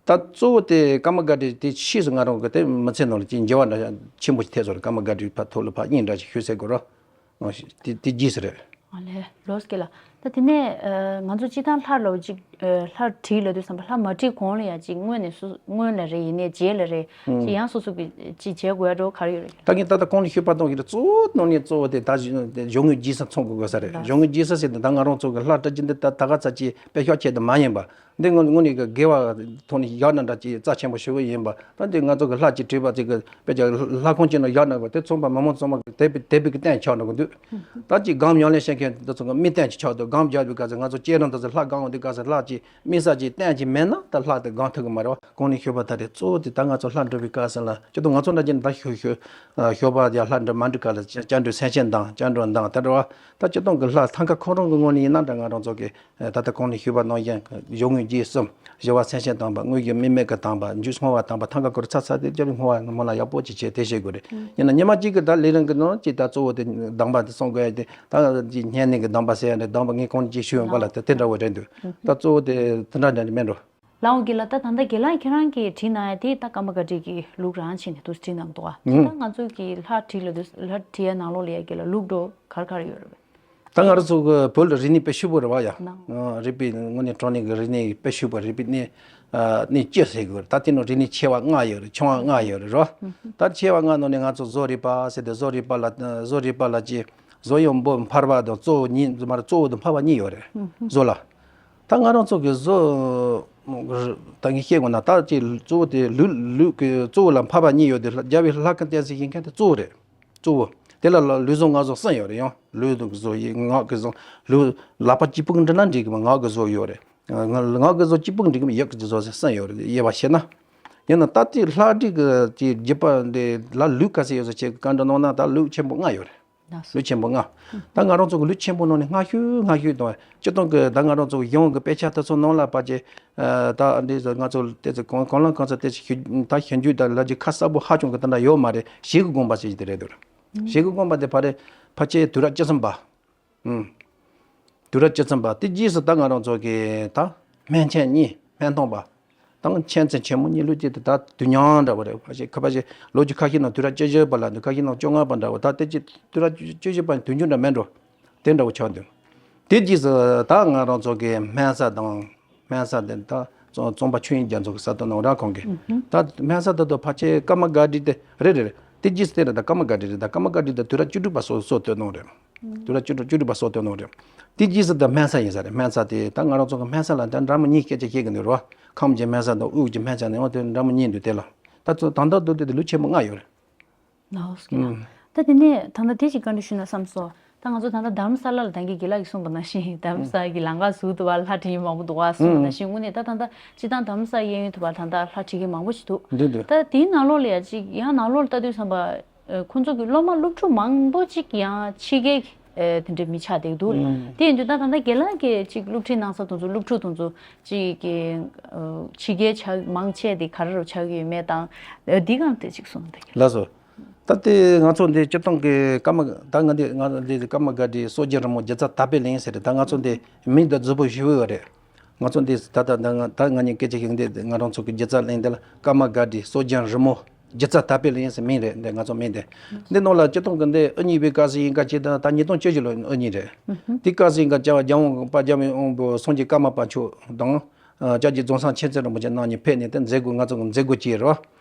ད་གཙོ་བོ་དེ་ཀརྨ་སྒར་བྲིས་དེ་ཕྱིས་སུ་ང་རང་གི་དེ་མི་ཚེ་ནང་ལ་ཅིག་འགྱུར་བ་འདྲ་ཆེན་པོ་ཞིག་ཐེབས་སོང་ར། ཀརྨ་སྒར་བྲིས་ཕར་ཐོག་ལ་ཕར་གཉིས་འདྲ་ཞིག་ཞུ་ཟེར་དགོས་ར། ཨ་ཤི་དེ་དེ་རྗེས་སུ་རེད། ཨ་ལས་ལོས་ཀྱི་ལ། ད་དེ་ནས་ཨ་ང་ཚོ་སྤྱིར་བཏང་ལྷ་ལ་ཅིག་ཨ་ལྷ་བྲིས་ལབ་དུས་ཙམ་པ་ལྷ་མ་བྲིས་གོང་ལ་ཡ་ཅིག་སྔོན་ནས་སུ་སྔོན་ལ་རེད་ཡིན་ནའི་རྗེས་ལ་རེད་ཅིག་ཡང་སོ་སོ་གི་ཅིག་བྱེད་དགོས་ཡ་འགྲོ་ག་རེ་ཡོད་རེད། ད་ངས་ད་ལྟ་གོང་ནས་ཞུས་པ་དང་ཡིན་གཙོ་བོ་ནང་ནས་གཙོ་བོ་དེ་ད་གཞུང་དངོས་རྗེས་གསུམ་ཚང་དགོས་དགོས་ས་རེད། གཞུང་དངོས་རྗེས་གསུམ་ཟེར་དུས་ད་ང་རང་ཚོ་གི་ལྷ་བྲིས་རྒྱུ་འདི་ད་ད་ག་ཚ་ཅིག་དཔེ་ཤོག་ཆེད་དུ་མ་ཡིན་པ། འདི་དངོས་དངོས་གནས་ཀྱི་དགེ་བ་ཐོག་ནས་བཞག་ན་འདྲ་ཅིག་རྩ་ཆེན་པོ་ཞེ་པོ་ཡིན་པ། ད་འདི་ང་ཚོ་གི་ལྷ་ཅིག་བྲིས་པ་ཅིག་གི་དཔེ་ཀྱང་ལྷ་ཁང་ཅིག་ནང་བཞག་ན་དགོས་དེ་ཚང་མ་མི་མང་ཚང་མ་གི་དད་པའི་དད་པའི་གི་རྟེན་ཆགས་འགྲོ་གི་འདུག་ད་ཅིག་སྒོམ་ཉམས་ལེན་བྱེད་མཁན་འདི་ཚོ་གི་དམིགས་རྟེན་ཅིག་ཆགས་འདུག་སྒོམ་རྒྱག་པའི་སྐབས་སུ་ང་ཚོ་སྐྱེ་རིམ་འདི་ཚོ་ལྷ་སྒོམ་འོང་དུས་སྐབས་སུ་ལྷ་ཅིག་དམིགས་བསལ་ཅིག་རྟེན་ཅིག་མེད་ན་ད་ལྷ་དེ་སྒོམ་ཐུབ་གི་མ་རེད་བ། གོང་ནས་ཞུས་པ་ལྟར་རེད། གཙོ་བོ་དེ་ད་ང་ཚོ་ལྷ་འབྲི་བའི་སྐབས་སུ་ལ་སྤྱིར་བཏང་ང་ཚོ་འདྲ་ཅིག་ད་ཞོ་ཞོ་ཞོགས་པ་ཡ་ལྷ་འབྲི་མ་འབྲི་སྐབས་ལ་སྐྱབས་འགྲོ་སེམས་བསྐྱེད་དང་སྐྱབས་འགྲོ་དང་དེ་འདྲ་བ། ད་སྤྱིར་བཏང་གི་ལྷ་ཐང་ཀ་ཁོ་རང་གི་ངོས་ནས་ཡིན་ན་འདྲ་ང་རང་ཚོ་གི་ད་ལྟ་གོང་ནས་ཞུས་པ་ནང་བཞིན་གཞུང་དངོས་རྗེས་གསུམ། སྦྱོར་བ་སེམས་བསྐྱེད་དམ་པ། དངོས་གཞི་དམིགས་མེད་ཀྱི་དམ་པ། འཇུག་སྔོན་བ་དམ་པ། ཐང་ཀ་ཁོ་རང་ཚ་ཚ་དེ་སྐྱབས་སྔོན་བ་སྔོན་ལ་ཡག་པོ་ཅིག་བྱས་དེ་བྱེད་དགོས་རེད། ཡིན་ན་ཉི་མ་གཅིག་གི་ད་ལས་རིམ་གྱི་ནང་ཅིག་ད་གཙོ་བོ་དེ་གདམས་པ་དེ་གསུང་དགོས་ཡ་དེ་ད་ཅིག་བསྙེན་གནས་ཀྱི་གདམས་པ་ཟེར་ཡ་རེད། གདམས་པ་ངས་གོང་ནས་ཅིག་ཞུས་ཡོང་ག་ལ་དེ་དེ་འདྲ་བོ་རེད་འདུག་ད་གཙོ་བོ་དེ་དེ་འདྲ་འདྲ་མེད་འགྲོ། ལགས་འོང་དགེ་ལགས། ད་ད་ལྟ་དགེ་ལགས་ཁྱེད་རང་གིས་བྲིས་གནང་ཡ་དེ་ད་ཀརྨ་སྒར་བྲིས་ཀྱི་ལུགས་རང་བྱས་ནས་འདུག་བྲིས་གནང་འདུག་ཨ། ད་ང་ཚོ་གི་ལྷ་བྲིས་ལ་འདུག་ལྷ་བྲིས་ཡ་ནང་ལོགས་ལ་ཡ་དགེ་ལགས་ལུགས་འགྲོ་ག་རེ་ག་རེ་ཡོད་རེད་པས། ད་ང་རང་ཚོ་གི་བོད་ལ་རིག་གནས་དཔེ་ཕྱུག་པོ་རེད་བ་ཡ། ནང་། ཨ། རིག་པའི་དངོས་གནས་དྲང་གནས་ཀྱི་རིག་གནས་དཔེ་ཕྱུག་པོ་རིག་པའི་གནས། ཨ། གནས་བཅུ་ཟེར་གི་རེད། ད་དེ་ནང་རིག་གནས་ཆེ་བ་ལྔ་ཡོད་རེད། ཆུང་བ་ལྔ་ཡོད་རེད་རོ། ད་ཆེ་བ་ལྔ་ནང་ནས་ང་ཚོ་བཟོ་རིག་པ་ཟེར་ཏེ་བཟོ་རིག་པ་ལ་བཟོ་རིག་པ་ལ་ཅི་བཟོ་ཡང་འབུམ་འཕར་བ་དང་གཙོ་བོ་གཉིས་མ་རེད། གཙོ་བོ་དང་འཕར་བ་གཉིས་ཡོད་རེད། བཟོ་ལ། ད་ང་རང་ཚོ་གི་བཟོ་ད་ངས་བཤད་དགོས་ན་ད་ཅི་གཙོ་བོ་དེ་ལུགས་ལུགས་ཀྱི་གཙོ་བོ་ལ་འཕར་བ་གཉིས་ཡོད་དེ་རྒྱལ་བའི་ལྷ་ཁང་བསྟན་སྲིད་ཞིང་ཁམས་དེ་གཙོ་བོ་རེད། གཙོ་བོ། དེ་ལ་ལ་ལུས་བཟོ་ངག་བཟོ་གསུམ་ཡོད་རེད། ཡང་ལུས་དང་བཟོ་ཡི་ངག་གི་བཟོ། ལུས་ལག་པ་གཅིག་པུ་གི་འབྲི་ན་འགྲིག་གི་མ། ངག་གི་བཟོ་ཡོད་རེད། ང་ང་གི་བཟོ་གཅིག་པུ་འགྲིག་གི་མི་ཡག་གི་བཟོ་ཟེར་གསུངས་ཡོད་རེད། དབྱེ་བ་ཕྱེ་ན། ཡིན་ན་ད་ལྟའི་ལྷ་བྲིས་ཀྱི་ཀྱི་རྒྱུད་པ་འདི་ལ་ལུགས་ག་ཚད་ཡོད་ཟེར་ཁྱེད་ཀྱི་བཀའ་འདྲི་གནང་ན་ད་ལུགས་ཆེན་པོ་ལྔ་ཡོད་རེད། ལགས་སོ། ལུགས་ཆེན་པོ་ལྔ། ད་ང་རང་ཚོ་གི་ལུགས་ཆེན་པོ་ནང་ནས་སྔ་ཤོས་སྔ་ཤོས་དང་སྤྱིར་བཏང་གི་ད་ང་རང་ཚོ་གི་གཞུང་གི་དཔེ་ཆ་དེ་ཚོ་ནང་ལ་ཕལ་ཆེར་ད་འདི་ཚོ་ང་ཚོ་དེ་ཚོ་གང་གང་ལ་གང་ཚོ་དེ་ཚོ་ཞུ་ད་ཞུ་རྒྱུ་དང་ལབ་རྒྱུ་ཁ་གསལ་པོ་ཧ་ཅང་གི་དེ་འདྲ་ཡོད་མ་རེད། ཞེ་གི་དགོངས་པ་ཟེར་གྱི་དེ་རེད་འདུག་ཞེ་གི་དགོངས་པ་དེ་ཕ་རེད། ཕལ་ཆེར་དུས་རབས་བཅུ་གསུམ་པ། ཨུམ། དུས་རབས་བཅུ་གསུམ་པ་དེ་རྗེས་སུ་ད་ང་རང་ཚོ་གི་ད་སྨན་ཆེན་གཉིས་སྨན་ཐང་པ་དང་མཁྱེན་བརྩེ་ཆེན་མོ་གཉིས་ལུགས་གཅིག་ཏུ་ད་དུས་མཉམ་འདྲ་བོ་རེད། ཕལ་ཆེར་ཁ་ཕལ་ཆེར་ལོ་རྒྱུས་ཁ་ཤས་ནང་དུས་རབས་བཅུ་བཞི་པ་ལ་འདུག་ཁ་ཤས་ནང་བཅོ་ལྔ་པ་འདྲ་བོ། ད་དེ་ཅི་དུས་རབས་བཅུ་བཞི་པ་དུས་མཇུག་འདྲ་མེད་འགྲོ། དེ་འདྲ་བོ་ཆགས་འདུག་དེ་རྗེས་སུ་ད་ང་རང་ཚོ་གི་སྨན་གསར་དང་སྨན་གསར་དེ་ད་རྩོམ་རྩོམ་པ་ཆོས་དབྱིངས་རྒྱ་མཚོ་གི་གསར་གཏོད་གནང་ར་ཁོང་གིས་ད་སྨན་གསར་དེ་ཚོ་ཕལ་ཆེར་ཀརྨ་སྒརྜ་དེ་རེད་རེད། དེ་རྗེས་སུ་དེ་རེད། ད་ཀརྨ་སྒརྜ་རེད། ད་ཀརྨ་སྒརྜ་ད་དུས་རབས་བཅུ་དྲུག་པ་སོ་སོ་སྟོད་ནང་རེད། དུས་རབས་བཅུ་དྲུག་བཅུ་དྲུག་པ་སོ་སྟོད་ནང་རེད། དེ་རྗེས་སུ་ད་སྨན་གསར་ཡིན་ས་རེད། སྨན་གསར་དེ་ད་ང་རང་ཚོ་གི་སྨན་གསར་ལ་ད་འདྲ་མོ་གཉིས་སྐད་ཆ་བཤད་གི་འདུག་རོ། ཁམས་ཀྱི་སྨན་གསར་དང་དབུས་ཀྱི་སྨན་གསར་ནས་འོ་དེ་འདྲ་མོ་གཉིས་འདུག་དེ་ལ་ད་ཚོ་ད་ལྟ་དུ་དེ་དེ་ལུགས་ཆེན་པོ་ལྔ་ཡོད་རེད། ལགས་སོ། ལགས་སོ། ད་དེ་ནས་ད་ལྟ་དེ་ཞིག་བཀའ་འདྲི་ཞུས་ན་བསམ་སོང་། ད་ང་ཚོ་ད་ལྟ་རྡ་རམ་ས་ལ་ལ་ད་གིན་དགེ་ལགས་ཀྱིས་གསུངས་པ་ནང་བཞིན་རྡ་རམ་ས་ལ་གི་ལམ་ཁ་ཟུར་དུ་བ་ལྷ་བྲིས་མཁན་མང་པོ་འདུག་བ་གསུངས་པ་ནང་བཞིན་དངོས་གནས་ད་ད་ལྟ་སྤྱི་བཏང་རྡ་རམ་ས་གཡས་གཡོན་དུ་བ་ད་ལྟ་ལྷ་བྲིས་མཁན་མང་པོ་ཞིག་འདུག་འདུག་འདུག་ད་དེའི་ནང་ལོགས་ལ་ཡ་ཅིག་ཡང་ནང་ལོགས་ལ་ལྟ་དུས་ཙམ་པ་ཁོང་ཚོ་གི་སློབ་མ་སློབ་ཕྲུག་མང་པོ་ཅིག་ཡང་ཕྱི་རྒྱལ་དེ་འདྲའི་མི་ཆགས་བསྡད་འདུག་དེ་ཡིན་དུས་ད་ད་ལྟ་དགེ་ལགས་ཀྱིས་ཅིག་སློབ་ཁྲིད་གནང་ས་དེ་ཚོ་སློབ་ཕྲུག་དེ་ཚོ་ཅིག་གི་ཕྱི་རྒྱལ་ཆ་མང་ཆེ་དེ་ག་རེ་རུ་ཆགས་ཀྱི་ཡོད་མེད་དང་འདི་གང་དེ་ཅིག་གསུངས་འདུག་ལགས་སོ། ད་ལྟའི་ང་ཚོ་འདི་སྤྱིར་བཏང་གི་ཀརྨ་ད་ང་འདི་ང་འདི་ཀརྨ་སྒརྜ་སྲོལ་རྒྱུན་རི་མོ་སྒྱུ་རྩལ་དར་སྤེལ་གླིང་ཟེར་ཏེ་ད་ང་ཚོ་འདི་མིང་འདི་རྫིག་པོ་ཞུ་འོས་པ་རེད། ང་ཚོ་འདི་ད་ལྟ་ད་ང་ད་ང་གཉིས་སྐད་ཆ་ཞིག་འདི་ང་རང་ཚོ་གི་སྒྱུ་རྩལ་གླིང་འདི་ལ་ཀརྨ་སྒརྜ་སྲོལ་རྒྱུན་རི་མོ་སྒྱུ་རྩལ་དར་སྤེལ་གླིང་ཟེར་མིང་རེད། འདི་ང་ཚོ་མིང་འདི་འདི་ནང་ལ་སྤྱིར་བཏང་གི་འདི་དབུ་བརྙེས་པའི་སྐབས་སུ་ཡིན་ག་ཅིག་ད་ད་ཉིས་སྟོང་བཅུ་བཞི་ལོ་དབུ་བརྙེས་རེད། དེ་སྐབས་སུ་ཡིན་ག་ཅིག་རྒྱལ་དབང་དཔལ་རྒྱལ་བའི་དབང་པོ་སངས་རྒྱས་ཀརྨ་པ་མཆོག་དང་། ཨ་སྐྱབས་རྗེ་རྫོང་སར་མཁྱེན་བརྩེ་རིན་པོ་ཆེ་རྣམ་གཉིས་ཕེབས་ནས་དེ་མཛད་སྒོ་ང་ཚོ་གི་མཛད་སྒོ་བཅས་རེད་བ།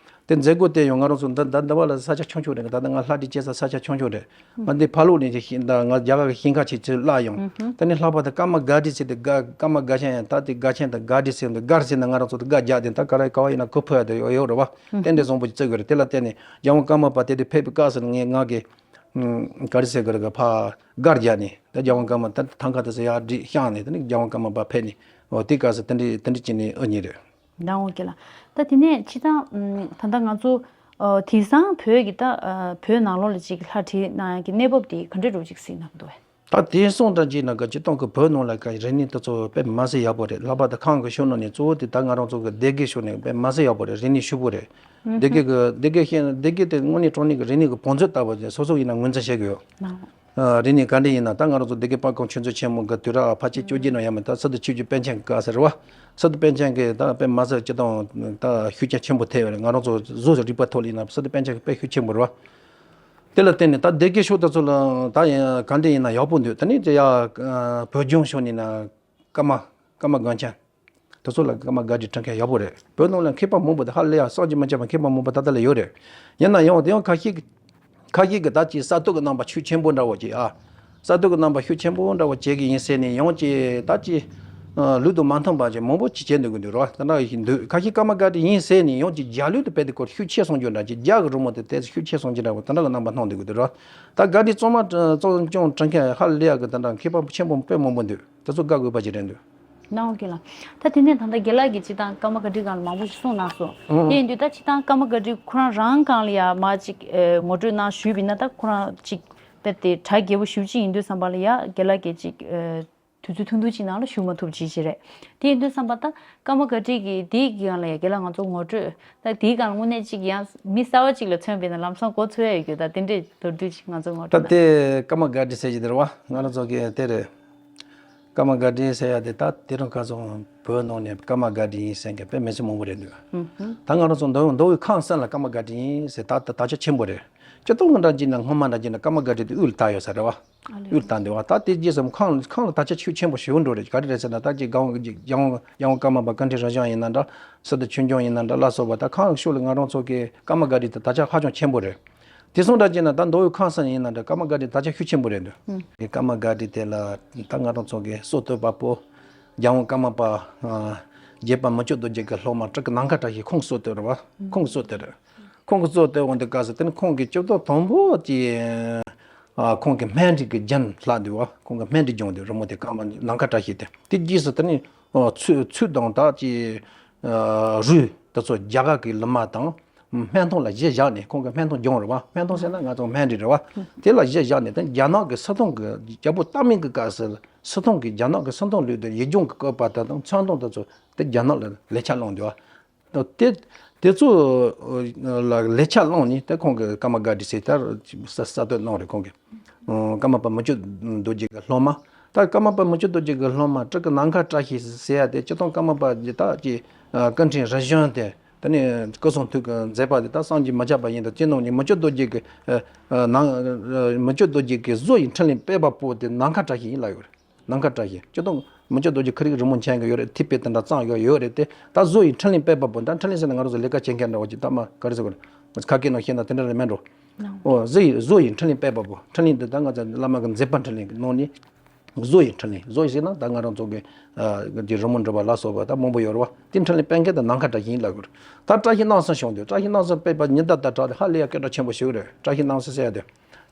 དེ་མཛད་སྒོ་དེ་ཡང་ང་རང་ཚོ་འདི་འདི་འདི་བ་ལ་ས་ཆ་ཆུང་ཆུང་རེད། ད་ལྟ་ང་ལྷ་བྲིས་བྱེད་ས་ས་ཆ་ཆུང་ཆུང་རེད། ང་འདི་ཕ་ལོགས་ནས་ཅིག་ཤེས་ད་ང་རྒྱ་གར་གྱི་ཤིང་ཁ་ཆེ་ཆེ་བརླག་ཡོང་། དེ་ནས་ལྷག་པར་དུ་ཀརྨ་སྒར་བྲིས་ཟེར་ཏེ་སྒར་ཀརྨ་སྒར་ཆེན་ཡང་ད་དེ་སྒར་ཆེན་དང་སྒར་བྲིས་ཟེར་འདུག་སྒར་ཟེར་ན་ང་རང་ཚོ་དེ་སྒར་རྒྱག་དེ་ད་ག་རེ་ག་བ་ཡིན་ན་གོ་ཕོད་ཡ་དེ་ཡོད་ཡོད་རེད་བ། དེ་འདྲའི་བཟང་པོ་ཅིག་བརྩི་དགོས་རེད། དེ་ལ་བརྟེན་ནས་རྒྱལ་དབང་ཀརྨ་པ་དེ་དུས་ཕེབས་པའི་སྐབས་སུ་ངས་ང་གི་ག་རེ་ཟེར་དགོས་རེད་ག་ཕ་སྒར་རྒྱག་ནས་ད་རྒྱལ་དབང་ཀརྨ་ད་ཐང་ཁ་དེ་ཚོ་ཡར་བསྒྲིགས་བཤམས་ནས་དེ་ནས་རྒྱལ་དབང་ཀརྨ་པ་ཕེབས་ནས་འོ་དེ་སྐབས་སུ་དེ་འདྲའི་དེ་འདྲའི་བྱས་ནས་དབུ་བརྙེས་རེད། ཟླ་འོང་སྐྱིད་ལགས། ད་དེ་ནས་ཕྱི་དང་ད་ལྟ་ང་ཚོ་དེང་སང་བོད་ཀྱི་ད་བོད་ནང་ལོགས་ལ་ཅིག་ལྷ་བྲིས་གནང་ཡག་གི་གནས་བབ་དེ་ག་འདྲ་འདྲ་བོ་ཅིག་གཟིགས་གནང་འདུག་བས། ད་དེང་སང་འདྲ་ཅིག་ན་ག་སྤྱིར་བཏང་གི་བོད་ནང་ལ་ག་རིག་གནས་དེ་ཚོ་དཔེ་མ་སྲིད་ཡག་པོ་རེད། ལྷག་པར་དུ་ཁམས་ཀྱི་ཕྱོགས་ནང་ནས་གཙོ་བོ་དེ་ད་ང་རང་ཚོ་གི་སྡེ་དགེ་ཕྱོགས་ནས་དཔེ་མ་སྲིད་ཡག་པོ་རེད། རིག་གནས་ཕྱུག་པོ་རེད། སྡེ་དགེ་གི་སྡེ་དགེ་ཤེས་སྡེ་དགེ་དེ་དངོས་གནས་དྲང་གནས་ཀྱི་རིག་གནས་ཀྱི་བང་མཛོད་ལྟ་བུ་དེ་སོ་སོ་ཡིན་ན་ངོས་འཛིན་བྱེད་དགོས་ཡོད། ཨ་རིག་གནས་ག་འདྲ་ཡིན་ན་ད་ང་རང་ཚོ་སྡེ་དགེ་དཔལ་ཁང་ཆོས་མཛོད་ཆེན་མོ་གི་དུས་རབས་ཕལ་ཆེར་བཅོ་བརྒྱད་ནང་ཡང་མིན་ད་སི་ཏུ་ཆོས་རྗེ་པཎ་ཆེན་གི་བཀའ་ཟེར་བ། སི་ཏུ་པཎ་ཆེན་གི་ད་དཔེ་མ་སྲིད་སྤྱིར་བཏང་ད་ཤུགས་རྐྱེན་ཆེན་པོ་ཐེབས་ཡོད་རེད། ང་རང་ཚོ་གཟུགས་སུ་རིག་པ་ཐོག་ལ་ཡིན་ན་སི་ཏུ་པཎ་ཆེན་གི་དཔེ་ཤུགས་ཆེན་པོ་རེད་བ། དེ་ལ་བརྟེན་ནས་ད་སྡེ་དགེ་ཕྱོགས་དེ་ཚོ་ལ་ད་ཡང་ག་འདྲ་ཡིན་ན་ཡག་པོ་འདུག་དེ་ནས་དེ་ཡ་བོད་ལྗོངས་ཕྱོགས་ནས་ན་ཀརྨ་ཀརྨ་སྒར་ཆེན། དེ་ཚོ་ལ་ཀརྨ་སྒར་བྲིས་བྲི་མཁན་ཡག་པོ་རེད། བོད་ནང་ལ་མཁས་པ་མང་པོ་དང་ཧ་ལས་ཡ་བསམ་གྱིས་མི་ཁྱབ་པ་མཁས་པ་མང་པོ་ད་ལྟ་ལ་ཡོད་རེད། ཡིན་ན་ཡང་དེ་ཡང་ཁ་ཤས་ཁ་ཤས་ཀྱིས་ད་ཅིག་གསར་གཏོད་ཀྱི་རྣམ་པ་ཤུགས་ཆེན་པོ་འདྲ་བོ་ཅིག་ཨ། གསར་གཏོད་ཀྱི་རྣམ་པ་ཤུགས་ཆེན་པོ་འདྲ་བོ་བྱེད་ཀྱི་ཡིན་ཟེར་ནས་ཡང་ཅིག་ད་ཅིག་ལུགས་དང་མ་མཐུན་པ་ཅིག་མང་པོ་ཅིག་བྱས་འདུག་གི་འདུག་རོ། དེ་འདྲ་ཞིག་འདུག་ཁ་ཤས་ཀརྨ་སྒར་བྲིས་ཡིན་ཟེར་ནས་ཡང་ཅིག་རྒྱ་ལུགས་དེ་རྦད་དེ་སྐོར་ཤུགས་ཆེ་སོང་རྒྱུ་འདྲ་ཅིག་རྒྱ་གི་རི་མོ་དེ་དེ་ཤུགས་ཆེ་སོང་རྒྱུ་འདྲ་བོ་དེ་འདྲ་གི་རྣམ་པ་སྣང་འདུག་གི་འདུག་རོ། ད་སྒར་བྲིས་གཙང་མ་གཙང་སྐྱོང་བྲི་མཁན་ཧ་ལས་ཡ་གི་དེ་འདྲ་མཁས་པ་ཆེན་པོ་དཔེ་མང་པོ་འདུག་དེ་ཚོ་བཀའ་བསྒོས་པ་ཅིག་རེད་འདུག་སྣང་བ་སྐྱིད་ལ། ད་དེ་ནས་ད་ལྟ་རྒན་ལགས་ཀྱིས་སྤྱིར་བཏང་ཀརྨ་སྒར་བྲིས་སྒང་ལ་མང་པོ་ཞིག་གསུངས་གནང་སོང་། ཨང་། དེ་ཡིན་དུས་ད་སྤྱིར་བཏང་ཀརྨ་སྒར་བྲིས་ཁོ་རང་རང་སྒང་ལ་ཡ་མ་ཅིག་ཨེ་ངོ་སྤྲོད་གནང་ཞུས་པ་ཡིན་ན་ད་ཁོ་རང་ཅིག་དཔེ་དེ་གྲ་རྒྱས་པོ་ཞེ་པོ་ཅིག་ཡིན་དུས་ཙམ་པ་ལ་ཡ་རྒན་ལགས་ཀྱིས་ཅིག་ཨེ་དུས་ཚོད་ཐུང་ཐུང་ཅིག་ནང་ལ་ཞུ་མ་ཐུབ་ཅིག་ཅིག་རེད། དེ་ཡིན་དུས་ཙམ་པ་ད་ཀརྨ་སྒར་བྲིས་ཀྱི་དེའི་སྒང་ལ་ཡ་རྒན་ལགས་ང་ཚོ་ངོ་སྤྲོད་ད་དེའི་སྒང་ལ་དངོས་གནས་ཅིག་ཡང་མི་གསར་བ་ཅིག་ལ་མཚོན་པ་ཡིན་ན་ལམ་སང་གོ་ཚོད་ཡ་ཡོད་རྒྱུ་ད་དེ་འདྲས་མདོར་བསྡུས་ཅིག་ང་ཚོ་ངོ་ད་སྤྲོད་གནང་། དེ་ཀརྨ་སྒར་བྲིས་ཟེར་གྱི་དེ་རེད་བ། ང་རང་ཚོ་གི་དེ་རེད། ཀརྨ་སྒར་བྲིས་ཟེར་ཡ་དེ་ད་དེ་རིང་ཁ་སང་བོད་ནང་ནས་ཀརྨ་སྒར་བྲིས་ཡིན་ཟེར་མཁན་དཔེ་མི་སྲིད་མང་པོ་རེད་འདུག་ཨུ་ཧུ། ད་ང་རང་ཚོ་མདོ་མདོ་དབུས་ཁམས་གསུམ་ལ་ཀརྨ་སྒར་བྲིས་ཡིན་ཟེར་ད་ད་དར་ཁྱབ་ཆེན་པོ་རེད། སྤྱིར་བཏང་གི་འདྲ་བྱས་ན་སྔོན་མ་འདྲ་བྱས་ན་ཀརྨ་སྒར་བྲིས་དེ་དབུས་ལ་དར་ཡོད་ས་རེད་བ། ཨ་ལེ། དབུས་ལ་དར་འདུག་བ། ད་དེ་རྗེས་སུ་ཁམས་ཁམས་ལ་དར་ཁྱབ་ཤུགས་ཆེན་པོ་ཞེ་པོ་འགྲོ་རེད། ག་རེ་རེད་ཟེར་ན་ད་ཅིག་རྒྱལ་དབང་རྒྱལ་དབང་རྒྱལ་དབང་ཀརྨ་པ་ཀུན་ཁྲིད་རབ་འབྱམས་ཡིན་ན་འདྲ། སི་ཏུ་ཆོས་འབྱུང་ཡིན་ན་འདྲ་ལ་སོགས་པ་ད་ཁམས་ཕྱོགས་ལ་ང་རང་ཚོ་གི་ཀརྨ་སྒར་བྲིས་དེ་དར་ཁྱབ་ཧ་ཅང་ཆེན་པོ་རེད། དེ་སོང་འདྲ་བྱས་ན་ད་མདོ་དབུས་ཁམས་གསུམ་ཡིན་ན་འདྲ་ཀརྨ་སྒར་བྲིས་དར་ཁྱབ་ཤུགས་ཆེན་པོ་རེད་འདུག་ཨུ། ཀརྨ་སྒར་བྲིས་དེ་ལ་ད་ང་རང་ཚོ་གི་སྲོལ་གཏོད་པ་པོ་རྒྱལ་དབང་ཀརྨ་པ་ཨ་བརྒྱུད་པ་མི་བསྐྱོད་རྡོ་རྗེ་གི་སློབ་མ་སྤྲུལ་སྐུ་ནམ་མཁའ་བཀྲ་ཤིས་ཁོང་གི་སྲོལ་གཏོད་རེད་བ། ཁོང་གི་སྲོལ་གཏོད་རེད། ཁོང་གི་སྲོལ་གཏོད་འོང་དུས་སྐབས་སུ་དེ་ནི་ཁོང་གི་སྐྱོབ་ཐབས་དང་པོ་དེ་ཨ་ཁོང་གི་སྨན་རིགས་ཀྱི་རྒྱུན་བསླབས་འདུག་བ། ཁོང་གི་སྨན་རིགས་སྦྱངས་འདུག་རི་མོ་དེ་ཀརྨ་ནམ་མཁའ་བཀྲ་ཤིས་དེ་དེ་རྗེས་སུ་དེ་ནི། ཨོ་ཚོས་ཚོས་དང་ད་ཅི་ཨ་རུས་དེ་ཚོ་རྒྱ་གར་གྱི་ལི་མ་དང་སྨན་ཐང་ལ་གཞི་བཞག་ནས། ཁོང་གི་སྨན་ཐང་ལྗོངས་རེད་བ། སྨན་ཐང་ཟེར་ན་ང་ཚོ་སྨན་རིགས་རེད་བ། དེ་ལ་གཞི་བཞག་ནས། ད་རྒྱ་ནག་གི་སིལ་ཐང་གི་རྒྱལ་པོ་སྟག་མིང་གི་སྐབས་སུ་སིལ་ཐང་གི་རྒྱ་ནག་གི་སིལ་ཐང་ལུས་དེ་ཡིག་ལྗོངས་ཀྱི་བཀོད་པ་དེ་དང་ཚོན་མདངས་དེ་ཚོ་དེ་རྒྱ་ནག་ལ་ལེགས་ཆ་བླངས་འདུག་བ། དེ་དེ་ཚོ་ལ་ལེགས་ཆ་བླངས་ནས། དེ་ཁོང་གིས་ཀརྨ་སྒར་ཌི་ཟེར་དེ་གསར་གསར་གཏོད་གནང་རེད། ཁོང་གིས་ཀརྨ་པ་མུ་ཅུ་རྡོ་རྗེ་གི་སློབ་མ། ད་ཀརྨ་པ་མུ་ཅུ་རྡོ་རྗེ་གི་སློབ་མ་སྤྲུལ་སྐུ་ནམ་མཁའ་བཀྲ་ཤིས་ཟེར་ཡ་དེ་སྤྱིར་བཏང་ཀརྨ་པ་ད་ཅི་སྐུ་ཕྲེང་རིམ་བྱོན་དེ། དེ་ནས་སྐུ་གསུང་ཐུགས་ཀྱི་མཛད་པ་དེ་ད་བསམ་གྱིས་མི་ཁྱབ་པ་ཡིན་དང་། སྤྱི་ནང་ནས་མུ་ཅུ་རྡོ་རྗེ་གི་ནང་མུ་ཅུ་རྡོ་རྗེ་གི་བཟོ་ཡི་འཕྲིན་ལས་སྤེལ་བ་པོ་དེ་ནམ་མཁའ་བཀྲ་ཤིས་ཡིན་ལབ་ཡོད་རེད། ནམ་མཁའ་བཀྲ་ཤིས། སྤྱིར་བཏང་མུ་ཅུ་རྡོ་རྗེ་ཁོ་རང་རི་མོ་མཁྱེན་གྱི་ཡོད་རེད། ཐིགས་པ་དེ་འདྲ་བརྩམས་ཡོད་ཡོད་རེད་དེ། ད་བཟོ་ཡི་འཕྲིན་ལས་སྤེལ་བ་པོ། ད་འཕྲིན་ལས་ཟེར་ན་ང་རང་ཚོ་ལས་ཀ་བྱེད་མཁན་འདྲ་བོ་ཅིག་ད་མ་ག་རེ་ཟེར་དགོས་རེད། ཁ་སྐད་ནང་བཤད་ན་དེ་འདྲ་རེད་མེད་འགྲོ། ཨོ་བཟོ་ཡི་བཟོ་ཡི་འཕྲིན་ལས་སྤེལ་བ་པོ། འཕྲིན་ལས་འདི་ད་ང་ཚོ་བླ་མ་གི་མཛད་པ་འཕྲིན་ལས་ཀྱི་ནང་ནས། བཟོ་ཡི་འཕྲིན་ལས། བཟོ་ཡི་ཟེར་ན་ད་ང་རང་ཚོ་གི་ཨ་གི་རི་མོ་འབྲི་བ་ལ་སོགས་པ་ད་མང་པོ་ཡོད་རེད་བ། དེ་འཕྲིན་ལས་སྤེལ་མཁན་དེ་ནམ་མཁའ་བཀྲ་ཤིས་ཡིན་ལབ་དགོས་རེད། ད་བཀྲ་ཤིས་སྣང་གསལ་བྱུང་དུས། བཀྲ་ཤིས་སྣང་གསལ་སྤེལ་བ་ཉིན་ལྟར་ལྟར་དྲག་ཏུ་ཧ་ལས་ཡ་སྐད་གྲགས་ཆེན་པོ་ཞིག་རེད། བཀྲ་ཤིས་སྣང་གསལ་ཟེར་ཡ་དེ།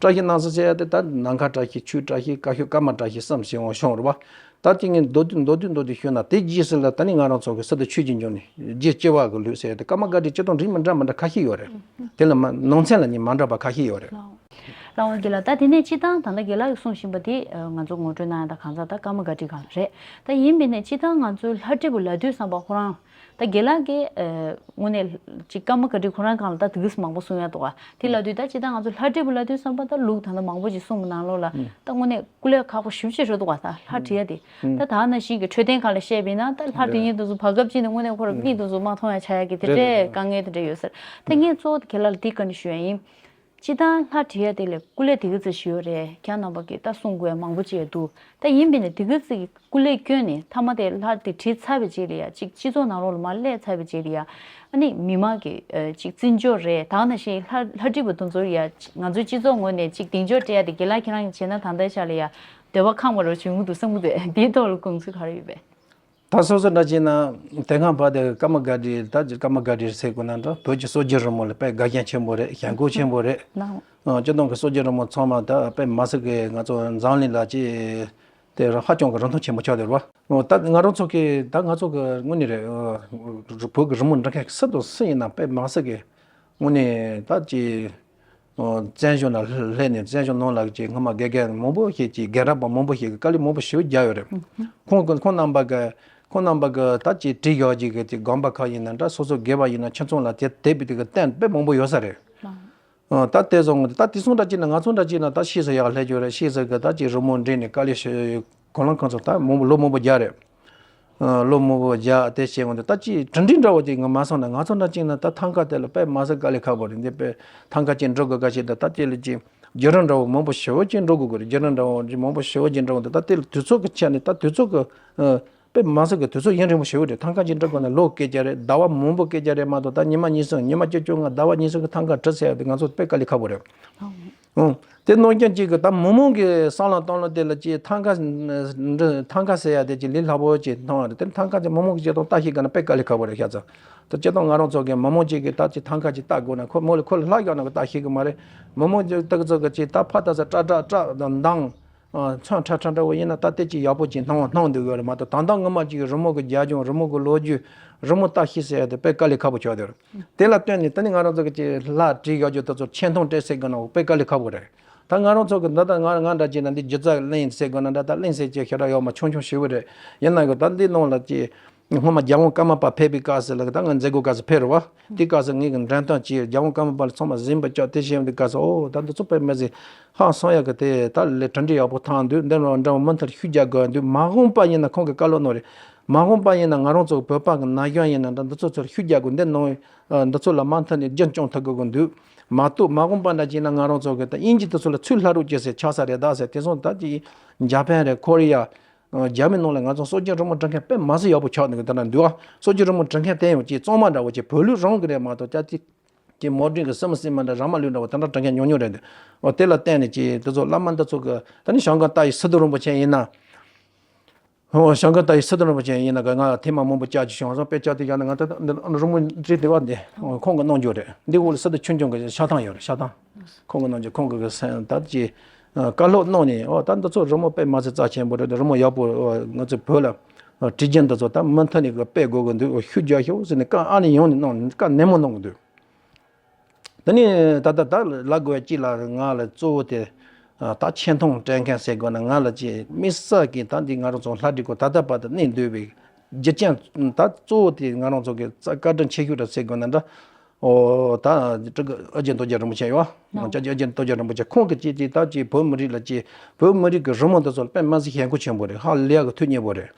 བཀྲ་ཤིས་སྣང་གསལ་ཟེར་ཡ་དེ་ད་ནམ་མཁའ་བཀྲ་ཤིས། ཆོས་བཀྲ་ཤིས། བཀའ་ཤོག་ཀརྨ་བཀྲ་ཤིས་གསུམ་ཞིག་འོང་བྱུང་རེད་བ། ད་དེ་ངས་མདོར་བསྡུས་མདོར་བསྡུས་མདོར་བསྡུས་ཞུས་ན། དེ་རྗེས་སུ་ལ་ད་ནི་ང་རང་ཚོ་གི་སི་ཏུ་ཆོས་ཀྱི་འབྱུང་གནས། རྗེ་སྐྱེ་བ་གི་ལུས་ཟེར་ཡ་དེ་ཀརྨ་སྒར་ཌི་སྤྱིར་བཏང་རིགས་མི་འདྲ་མི་འདྲ་ཁ་ཤས་ཡོད་རེད། དེ་ལ་མ་ནང་ཚན་ལ་ནི་མ་འདྲ་བ་ཁ་ཤས་ཡོད་རེད། ལགས་འོང་དགེ་ལགས། ད་དེ་ནས་སྤྱིར་བཏང་ད་ལྟ་དགེ་ལགས་ཀྱིས་གསུངས་བཞིན་པ་དེ་ཨ་ང་ཚོ་ངོ་སྤྲོད་གནང་ཡ་ད་གང་ཟག་ད་ཀརྨ་སྒར་ཌི་སྒང་ལ་རེད། ད་ཡིན་པས་ན་སྤྱིར་བཏང་ང་ཚོའི་ལྷ་བྲིས་པ་ལབ་དུས་ཙམ་པ་ཁོ་རང་ད་དགེ་ལགས་ཀྱིས་ཨ་དངོས་གནས་ཅིག་ཀརྨ་སྒར་ཌི་ཁོ་རང་སྒང་ལ་ད་དེ་གིས་མང་པོ་གསུང་ཡ་འདུག་ག། དེ་ལབ་དུས་ད་སྤྱིར་བཏང་ང་ཚོ་ལྷ་བྲིས་པ་ལབ་དུས་ཙམ་པ་ད་ལུགས་ད་ལྟ་མང་པོ་ཅིག་གསུངས་པ་ནང་ལོགས་ལ་ད་དངོས་གནས་སྐུ་ལས་ཁག་པོ་ཞེ་པོ་ཅིག་རེད་འདུག་ག། ད་ལྷ་བྲིས་ཡ་དེ་ད་ད་ནང་བཞིན་གྱི་འཕྲོད་བསྟེན་སྒང་ལ་བཤད་པ་ཡིན་ན། ད་ལྷ་བྲིས་མཁན་དེ་ཚོ་བར་སྐབས་ཅིག་ནས་དངོས་གནས་ཁོ་རང་མིག་དེ་ཚོ་མ་མཐོང་ཡ་ཆགས་ཡ་གི་དེ་འདྲའི་དཀའ་ངལ་དེ་འདྲ་ཡོད་ས་རེད། ད་ངས་གཙོ་བོ་དགེ་ལགས་ལ་དེ་བཀའ་འདྲི་ཞུ་ཡ་ཡིན། སྤྱིར་བཏང་ལྷ་བྲིས་ཡ་དེ་ལ་སྐུ་ལས་དེ་ག་ཙམ་ཞིག་ཡོད་རེད། ཁྱེད་རྣམ་པ་གིས་ད་གསུང་དགོས་ཡ་མང་པོ་ཅིག་ཡོད་འདུག། ད་ཡིན་པས་ན་དེ་ག་ཙམ་གྱི་སྐུ་ལས་བསྐྱོན་ནས་མཐའ་མ་དེ་ལྷ་དེ་བྲིས་ཚར་བའི་རྗེས་ལ་ཡ་ཅིག་སྤྱི་ཚོགས་ནང་ལོགས་ལ་མར་སླེབས་ཚར་བའི་རྗེས་ལ་ཡ། ཨ་ནི་མི་མང་གི་ཨ་ཅིག་བརྩི་འཇོག་རེད། ད་ནང་བཞིན་ལྷ་ལྷ་བྲིས་པ་དེ་ཚོར་ཡ་ང་ཚོའི་སྤྱི་ཚོགས་ངོས་ནས་ཅིག་གདེང་འཇོག་སྤྲད་ཡ་དེ་དགེ་ལགས་ཁྱེད་རང་གིས་བྱས་ན་ད་ལྟའི་ཆ་ལ་ཡ་འདོད་པ་ཁེངས་པ་རུ་བྱུང་གི་འདུག་བསམ་གི་འདུག། དེའི་ཐོག་ལ་དགོངས་ཚུལ་ག་རེ་ཡོད་པས། ད་སོ་སོ་འདྲ་བྱས་ན་དེ་སྔ་བར་དུ་ཀརྨ་སྒར་ཌི་ད་ཀརྨ་སྒར་ཌི་ཟེར་དགོས་ན་འདྲ། བོད་ཀྱི་སྲོལ་རྒྱུན་རི་མོ་ལ་དཔེ་དགའ་ཞེན་ཆེན་པོ་རེད། ཞེན་ཁོག་ཆེན་པོ་རེད། ལགས། ཨ་སྤྱིར་བཏང་གི་སྲོལ་རྒྱུན་རི་མོ་ཚང་མ་ད་དཔེ་མི་སྲིད་གི་ང་ཚོ་འཛམ་གླིང་ལ་ཅིག་དེ་རང་ཧ་ཅང་གི་རིན་ཐང་ཆེན་པོ་ཆགས་བསྡད་རེད་བ། ད་ང་རང་ཚོ་གི་ད་ང་ཚོ་གི་དངོས་གནས་རེད། ཨ་བོད་ཀྱི་རི་མོ་འབྲི་མཁན་སུ་དང་སུ་ཡིན་ན་དཔེ་མི་སྲིད་གི་དངོས་གནས་ད་ཅིག་ཨོ་བཙན་བྱོལ་ནང་སླེབས་ནས་བཙན་བྱོལ་ནང་ལ་ཅིག་སྔོན་མ་དགེ་རྒན་མང་པོ་ཞིག་ཅིག་རྒན་རབས་པ་མང་པོ་ཞིག་གིས་དཀའ་ལས་མང་པོ་ཞེ་པོ་བརྒྱབ་ཡོད་རེད། ཁོང་གི་ཁོང་རྣམ་པ་གི་ཁོང་རྣམ་པ་གི་ད་ཅིག་བྲིས་ཡག་ཅིག་གི་ཅིག་དགོན་པ་ཁག་ཡིན་ན་འདྲ། སོ་སོ་དགེ་བ་ཡིན་ན་ཁྱིམ་ཚང་ལ་དེ་དེབ་དེ་གི་རྟེན་དཔེ་མང་པོ་ཡོད་ས་རེད། ཨ་ད་དེ་བཟང་ད་དེ་སོང་འདྲ་ཅིག་ན་ང་ཚོ་འདྲ་ཅིག་ན་ད་ཕྱིས་སུ་ཡར་སླེབས་རྒྱུ་རེད། ཕྱིས་སུ་གི་ད་ཅིག་རི་མོ་འབྲི་ནས་དཀའ་ལས་ཞེ་གོ་ལང་གང་ཚོ་ད་མང་པོ་ལོ་མང་པོ་བརྒྱབ་རེད། ཨ་ལོ་མང་པོ་བརྒྱབ་དེ་བྱས་འོང་དུས་ད་ཅིག་གྲུབ་འབྲས་འདྲ་བོ་ཅིག་ང་མ་སོང་ན། ང་ཚོ་འདྲ་ཅིག་ན་ད་ཐང་ག་དེ་ལ་དཔེ་མི་སྲིད་དཀའ་ལས་ཁག་པོ་རེད། འདི་དཔེ་ཐང་ག་ཅིག་འབྲི་དགོས་ག་ཞིག་ད་ད་དེ་ལ་ཅིག་བརྒྱུད་རིམ་འདྲ་བོ་མང་པོ་ཞེ་པོ་ཅིག་འགྲོ་དགོས་ཀྱི་རེད། བརྒྱུད་རིམ་འདྲ་བོ་ཅིག་མང་པོ་ཞེ་པོ་ཅིག་འགྲོ་འོང་དུས་ད་དེ་ལ་དུས་ཚོད་ཀྱི་ཆ་ནས་ད་དུས་ཚོད་ཀྱི་ཨ་དཔེ་མི་སྲིད་ཀྱི་དུས་ཚོད་ཡུན་རིང་པོ་ཞེ་པོ་རེད། ཐང་ག་ཅིག་འབྲི་དགོས་ན་ལོ་སྐད་ཆ་རེད། ཟླ་བ་མང་པོ་སྐད་ཆ་རེད་མ་གཏོགས། ད་ཉི་མ་གཉིས་གསུམ་ཉི་མ་བཅུ་བཅོ་ལྔ་ཟླ་བ་གཉིས་གསུམ་གྱི་ཐང་ག་འབྲི་ཟེར་ཡ་དེ་ང་ཚོ་དཔེ་དཀའ་ལས་ཁག་པོ་རེད། ཨང་། དེ་ནང་རྐྱེན་གཅིག་གི་ད་མི་མང་གི་བསམ་བློ་གཏོང་ལོ་དེ་ལ་ཅིག་ཐང་ག་འབྲི་ཐང་ག་ཟེར་ཡ་དེ་ཅིག་ལས་སླ་པོ་ཅིག་མཐོང་བ་རེད། དེ་ཐང་ག་ཅིག་མི་མང་གི་ཅིག་དང་ལྟ་ཤེས་གི་ན་དཔེ་དཀའ་ལས་ཁག་པོ་རེད་ཤག་ཙང་། ད་སྤྱིར་བཏང་ང་རང་ཚོ་གི་མི་མང་གཅིག་གི་ད་ཅིག་ཐང་ག་ཅིག་ལྟ་དགོས་ན་ཁོ་མོ་ལ་ཁོ་ལ་ལྷག་ཡོད་ན་གི་ལྟ་ཤེས་གི་མ་རེད། མི་མང་ཅིག་ཏག་ཙག་གི་ཅིག་ད་ཕ་ད་ས་ཏྲ་ཏྲ་ཏྲ་དང་མདངས། ཨ་མཚོན་ཁྲ་ཁྲ་འདྲ་བོ་ཡིན་ན་ད་ལྟའི་ཅིག་ཡག་པོ་ཅིག་སྣང་བ་སྣང་འདུག་ཡོད་རེད་མ་གཏོགས། ད་ལྟ་སྔོན་མ་ཅིག་རི་མོ་གི་རྒྱབ་ལྗོངས། རི་མོ་གི་ལོ་རྒྱུས། རི་མོ་ལྟ་ཤེས་ཟེར་ཡ་དེ་དཔེ་དཀའ་ལས་ཁག་པོ་ཆགས་བསྡད་ཡོད་རེད། དེ་ལ་བརྟེན་ནས་ད་ནི་ང་རང་ཚོ་གི་ཅིག་ལྷ་བྲིས་ཡག་རྒྱུ་དེ་ཚོ་ཆེ་མཐོང་སྤྲད་ཟེར་དགོས་ན་དཔེ་དཀའ་ལས་ཁག་པོ་རེད། ད་ང་རང་ཚོ་གི་འདི་ལྟ་ང་ང་འདྲ་ཅིག་ན་འདི་སྒྱུ་རྩལ་གླིང་ཟེར་དགོས་ན་འདྲ། ད་གླིང་ཟེར་ཅིག་ཞེ་དྲག་ཡོད་མ། ཆུང་ཆུང་ཞེ་པོ་རེད། ཡིན་ན་གི་ད་འདི་ནང་ལ་ཅིག་སྔོན་མ་རྒྱལ་དབང་ཀརྨ་པ་ཕེབས་པའི་སྐབས་སུ་ལ་ད་ང་མཛད་སྒོ་སྐབས་སུ་ཕེབས་རེད་བ། དེ་སྐབས་སུ་ངེད་ཀྱི་འགྲེམས་སྟོན་གྱིས་རྒྱལ་དབང་ཀརྨ་པ་ལ་ཚང་མ་གཟིམ་པ་བཅག་དེ་བཞིན་དུ་སྐབས་སུ་ཨོ་ད་འདི་ཚོ་དཔེ་མི་སྲིད་ཧང་སང་ཡག་གི་དེ་ད་ལས་གྲུབ་འབྲས་ཡག་པོ་ཐོན་འདུག། འདི་རང་འདྲ་བ་མུ་མཐུད་ཤུགས་རྒྱག་དགོས་འདུག། མ་འོངས་པ་ཡིན་ན་ཁོང་གི་བཀའ་སློབ་གནང་རེད། མ་འོངས་པ་ཡིན་ན་ང་རང་ཚོ་བོད་པ་གི་ན་གཞོན་ཡིན་ན་འདྲ་འདི་ཚོ་ཚུར་ཤུགས་རྒྱག་དགོས། འདི་ནང་འདི་ཚོ་ལ་མུ་མཐུད་ནས་རྒྱུན་སྐྱོང་ཐུབ་དགོས་ཀྱི་འདུག། མ་གཏོགས་མ་འོངས་པ་འདྲ་ཅིག་ན་ང་རང་ཚོ་གི་ད་དབྱིན་ཇི་དེ་ཚོ་ལ་ཚུར་ལྷག་རོགས་བྱེད་ཟེར་ཆགས་ས་རེད་ད་ཟེར། དེ་སོང་ད་ཅིག་འཇར་པན་རེད། ཁོ་རེ་ཡ། རྒྱ་མི་ནང་ལ་ང་ཚོ་སྲོལ་རྒྱུན་རི་མོ་འབྲི་མཁན་དཔེ་མ་སྲིད་ཡག་པོ་ཆགས་འདུག་གི། དེ་འདྲ་འདུག་ཨ། སྲོལ་རྒྱུན་རི་མོ་འབྲི་མཁན་དེ་ཡང་ཅིག་གཙང་མ་འདྲ་བོ་ཅིག་བོད་ལུགས་རང་གི་རེད་མ་གཏོགས། ཅག་ཅིག་ཅིག་མོ་ཌན་གི་སི་མི་སི་མ་འདྲ་ར་མ་ལུག་འདྲ་བོ་དེ་འདྲ་འབྲི་མཁན་ཉུང་ཉུང་རེད་འདུག། འོ་དེ་ལ་བརྟེན་ནས་ཅིག་དེ་ཚོ་བླ་མ་འདི་ཚོ་གི་ད་ནི་ཞང་ཀང་ཏ་ཡི་སི་ཏུ་རིན་པོ་ཆེ་ཡིན་ན། འོ་ཞང་ཀང་ཏ་ཡི་སི་ཏུ་རིན་པོ་ཆེ་ཡིན་ན་གི་ང་ཐེངས་མ་མང་པོ་བཅར་རྒྱུ་བྱུང་སོང་། དཔེ་བཅར་དུས་ཀྱང་ང་ད་འདི་རི་མོ་འབྲི་བདེ་བ་འདི་ཁོང་གི་གནང་རྒྱུ་རེད། འདི་འོག་ལ་སི་ཏུ་ཆོས་འབྱུང་གི་ཤ་ཐང་ཡོད་རེད། ཤ་ཐང་། ཁོང་གི་ནང་གི་ཁོང་གི་སེམས་ད་ཀྱི་བཀའ་སློབ་གནང་ནས། འོ་ད་འདི་ཚོ་རི་མོ་དཔེ་མ་ཚད་རྩ་ཆེན་པོ་རེད། རི་མོ་ཡག་པོ་ང་ཚོའི་བོད་ལ་ བྲིས་རྒྱུན་འདི་ཚོ་ད་མུ་མཐུད་ནས་སྤེལ་དགོས་ཀྱི་འདུག་ཤུགས་རྒྱག་ཤོག་ཟེར་ནས་བཀའ་ཨ་ནི་ཡོང་ནས་གནང་བཀའ་ནན་མོ་གནང་གི་འདུག་དེ་ནས་ད་ལྟ་ད་ལབ་དགོས་པ་གཅིག་ལ་ང་ལ་གཙོ་བོ་དེ་ད་ཆེ་མཐོང་སྤྲད་མཁན་ཟེར་དགོས་ན། ང་ལ་ཅིག་དམིགས་བསལ་གྱི་ད་འདི་ང་རང་ཚོ་ལྷ་བྲིས་སྐོར་ད་ལྟ་བར་དུ་གནས་སྡོད་པའི་རྒྱུ་རྐྱེན་ད་གཙོ་བོ་དེ་ང་རང་ཚོ་གི་བཀའ་དྲིན་ཆེ་ཤོས་རེད་ཟེར་དགོས་ན་འདྲ། ཨོ་ད་ཨ་རྒྱན་རྡོ་རྗེ་རིན་པོ་ཆེ་ཡོད། ཨ་རྒྱན་རྡོ་རྗེ་རིན་པོ་ཆེ་ཁོང་གི་ཅིག་ཅིག་ད་ཅིག་བོད་མི་རིགས་ལ་ཅིག་བོད་མི་རིགས་ཀྱི་རི་མོ་འདི་ཚོ་ལ་དཔེ་མི་སྲིད་ཞེན་ཁོག་ཆེན་པོ་རེད། ཧ་ལས་ཀྱི་ཐུགས་མཉེས་པོ་རེད།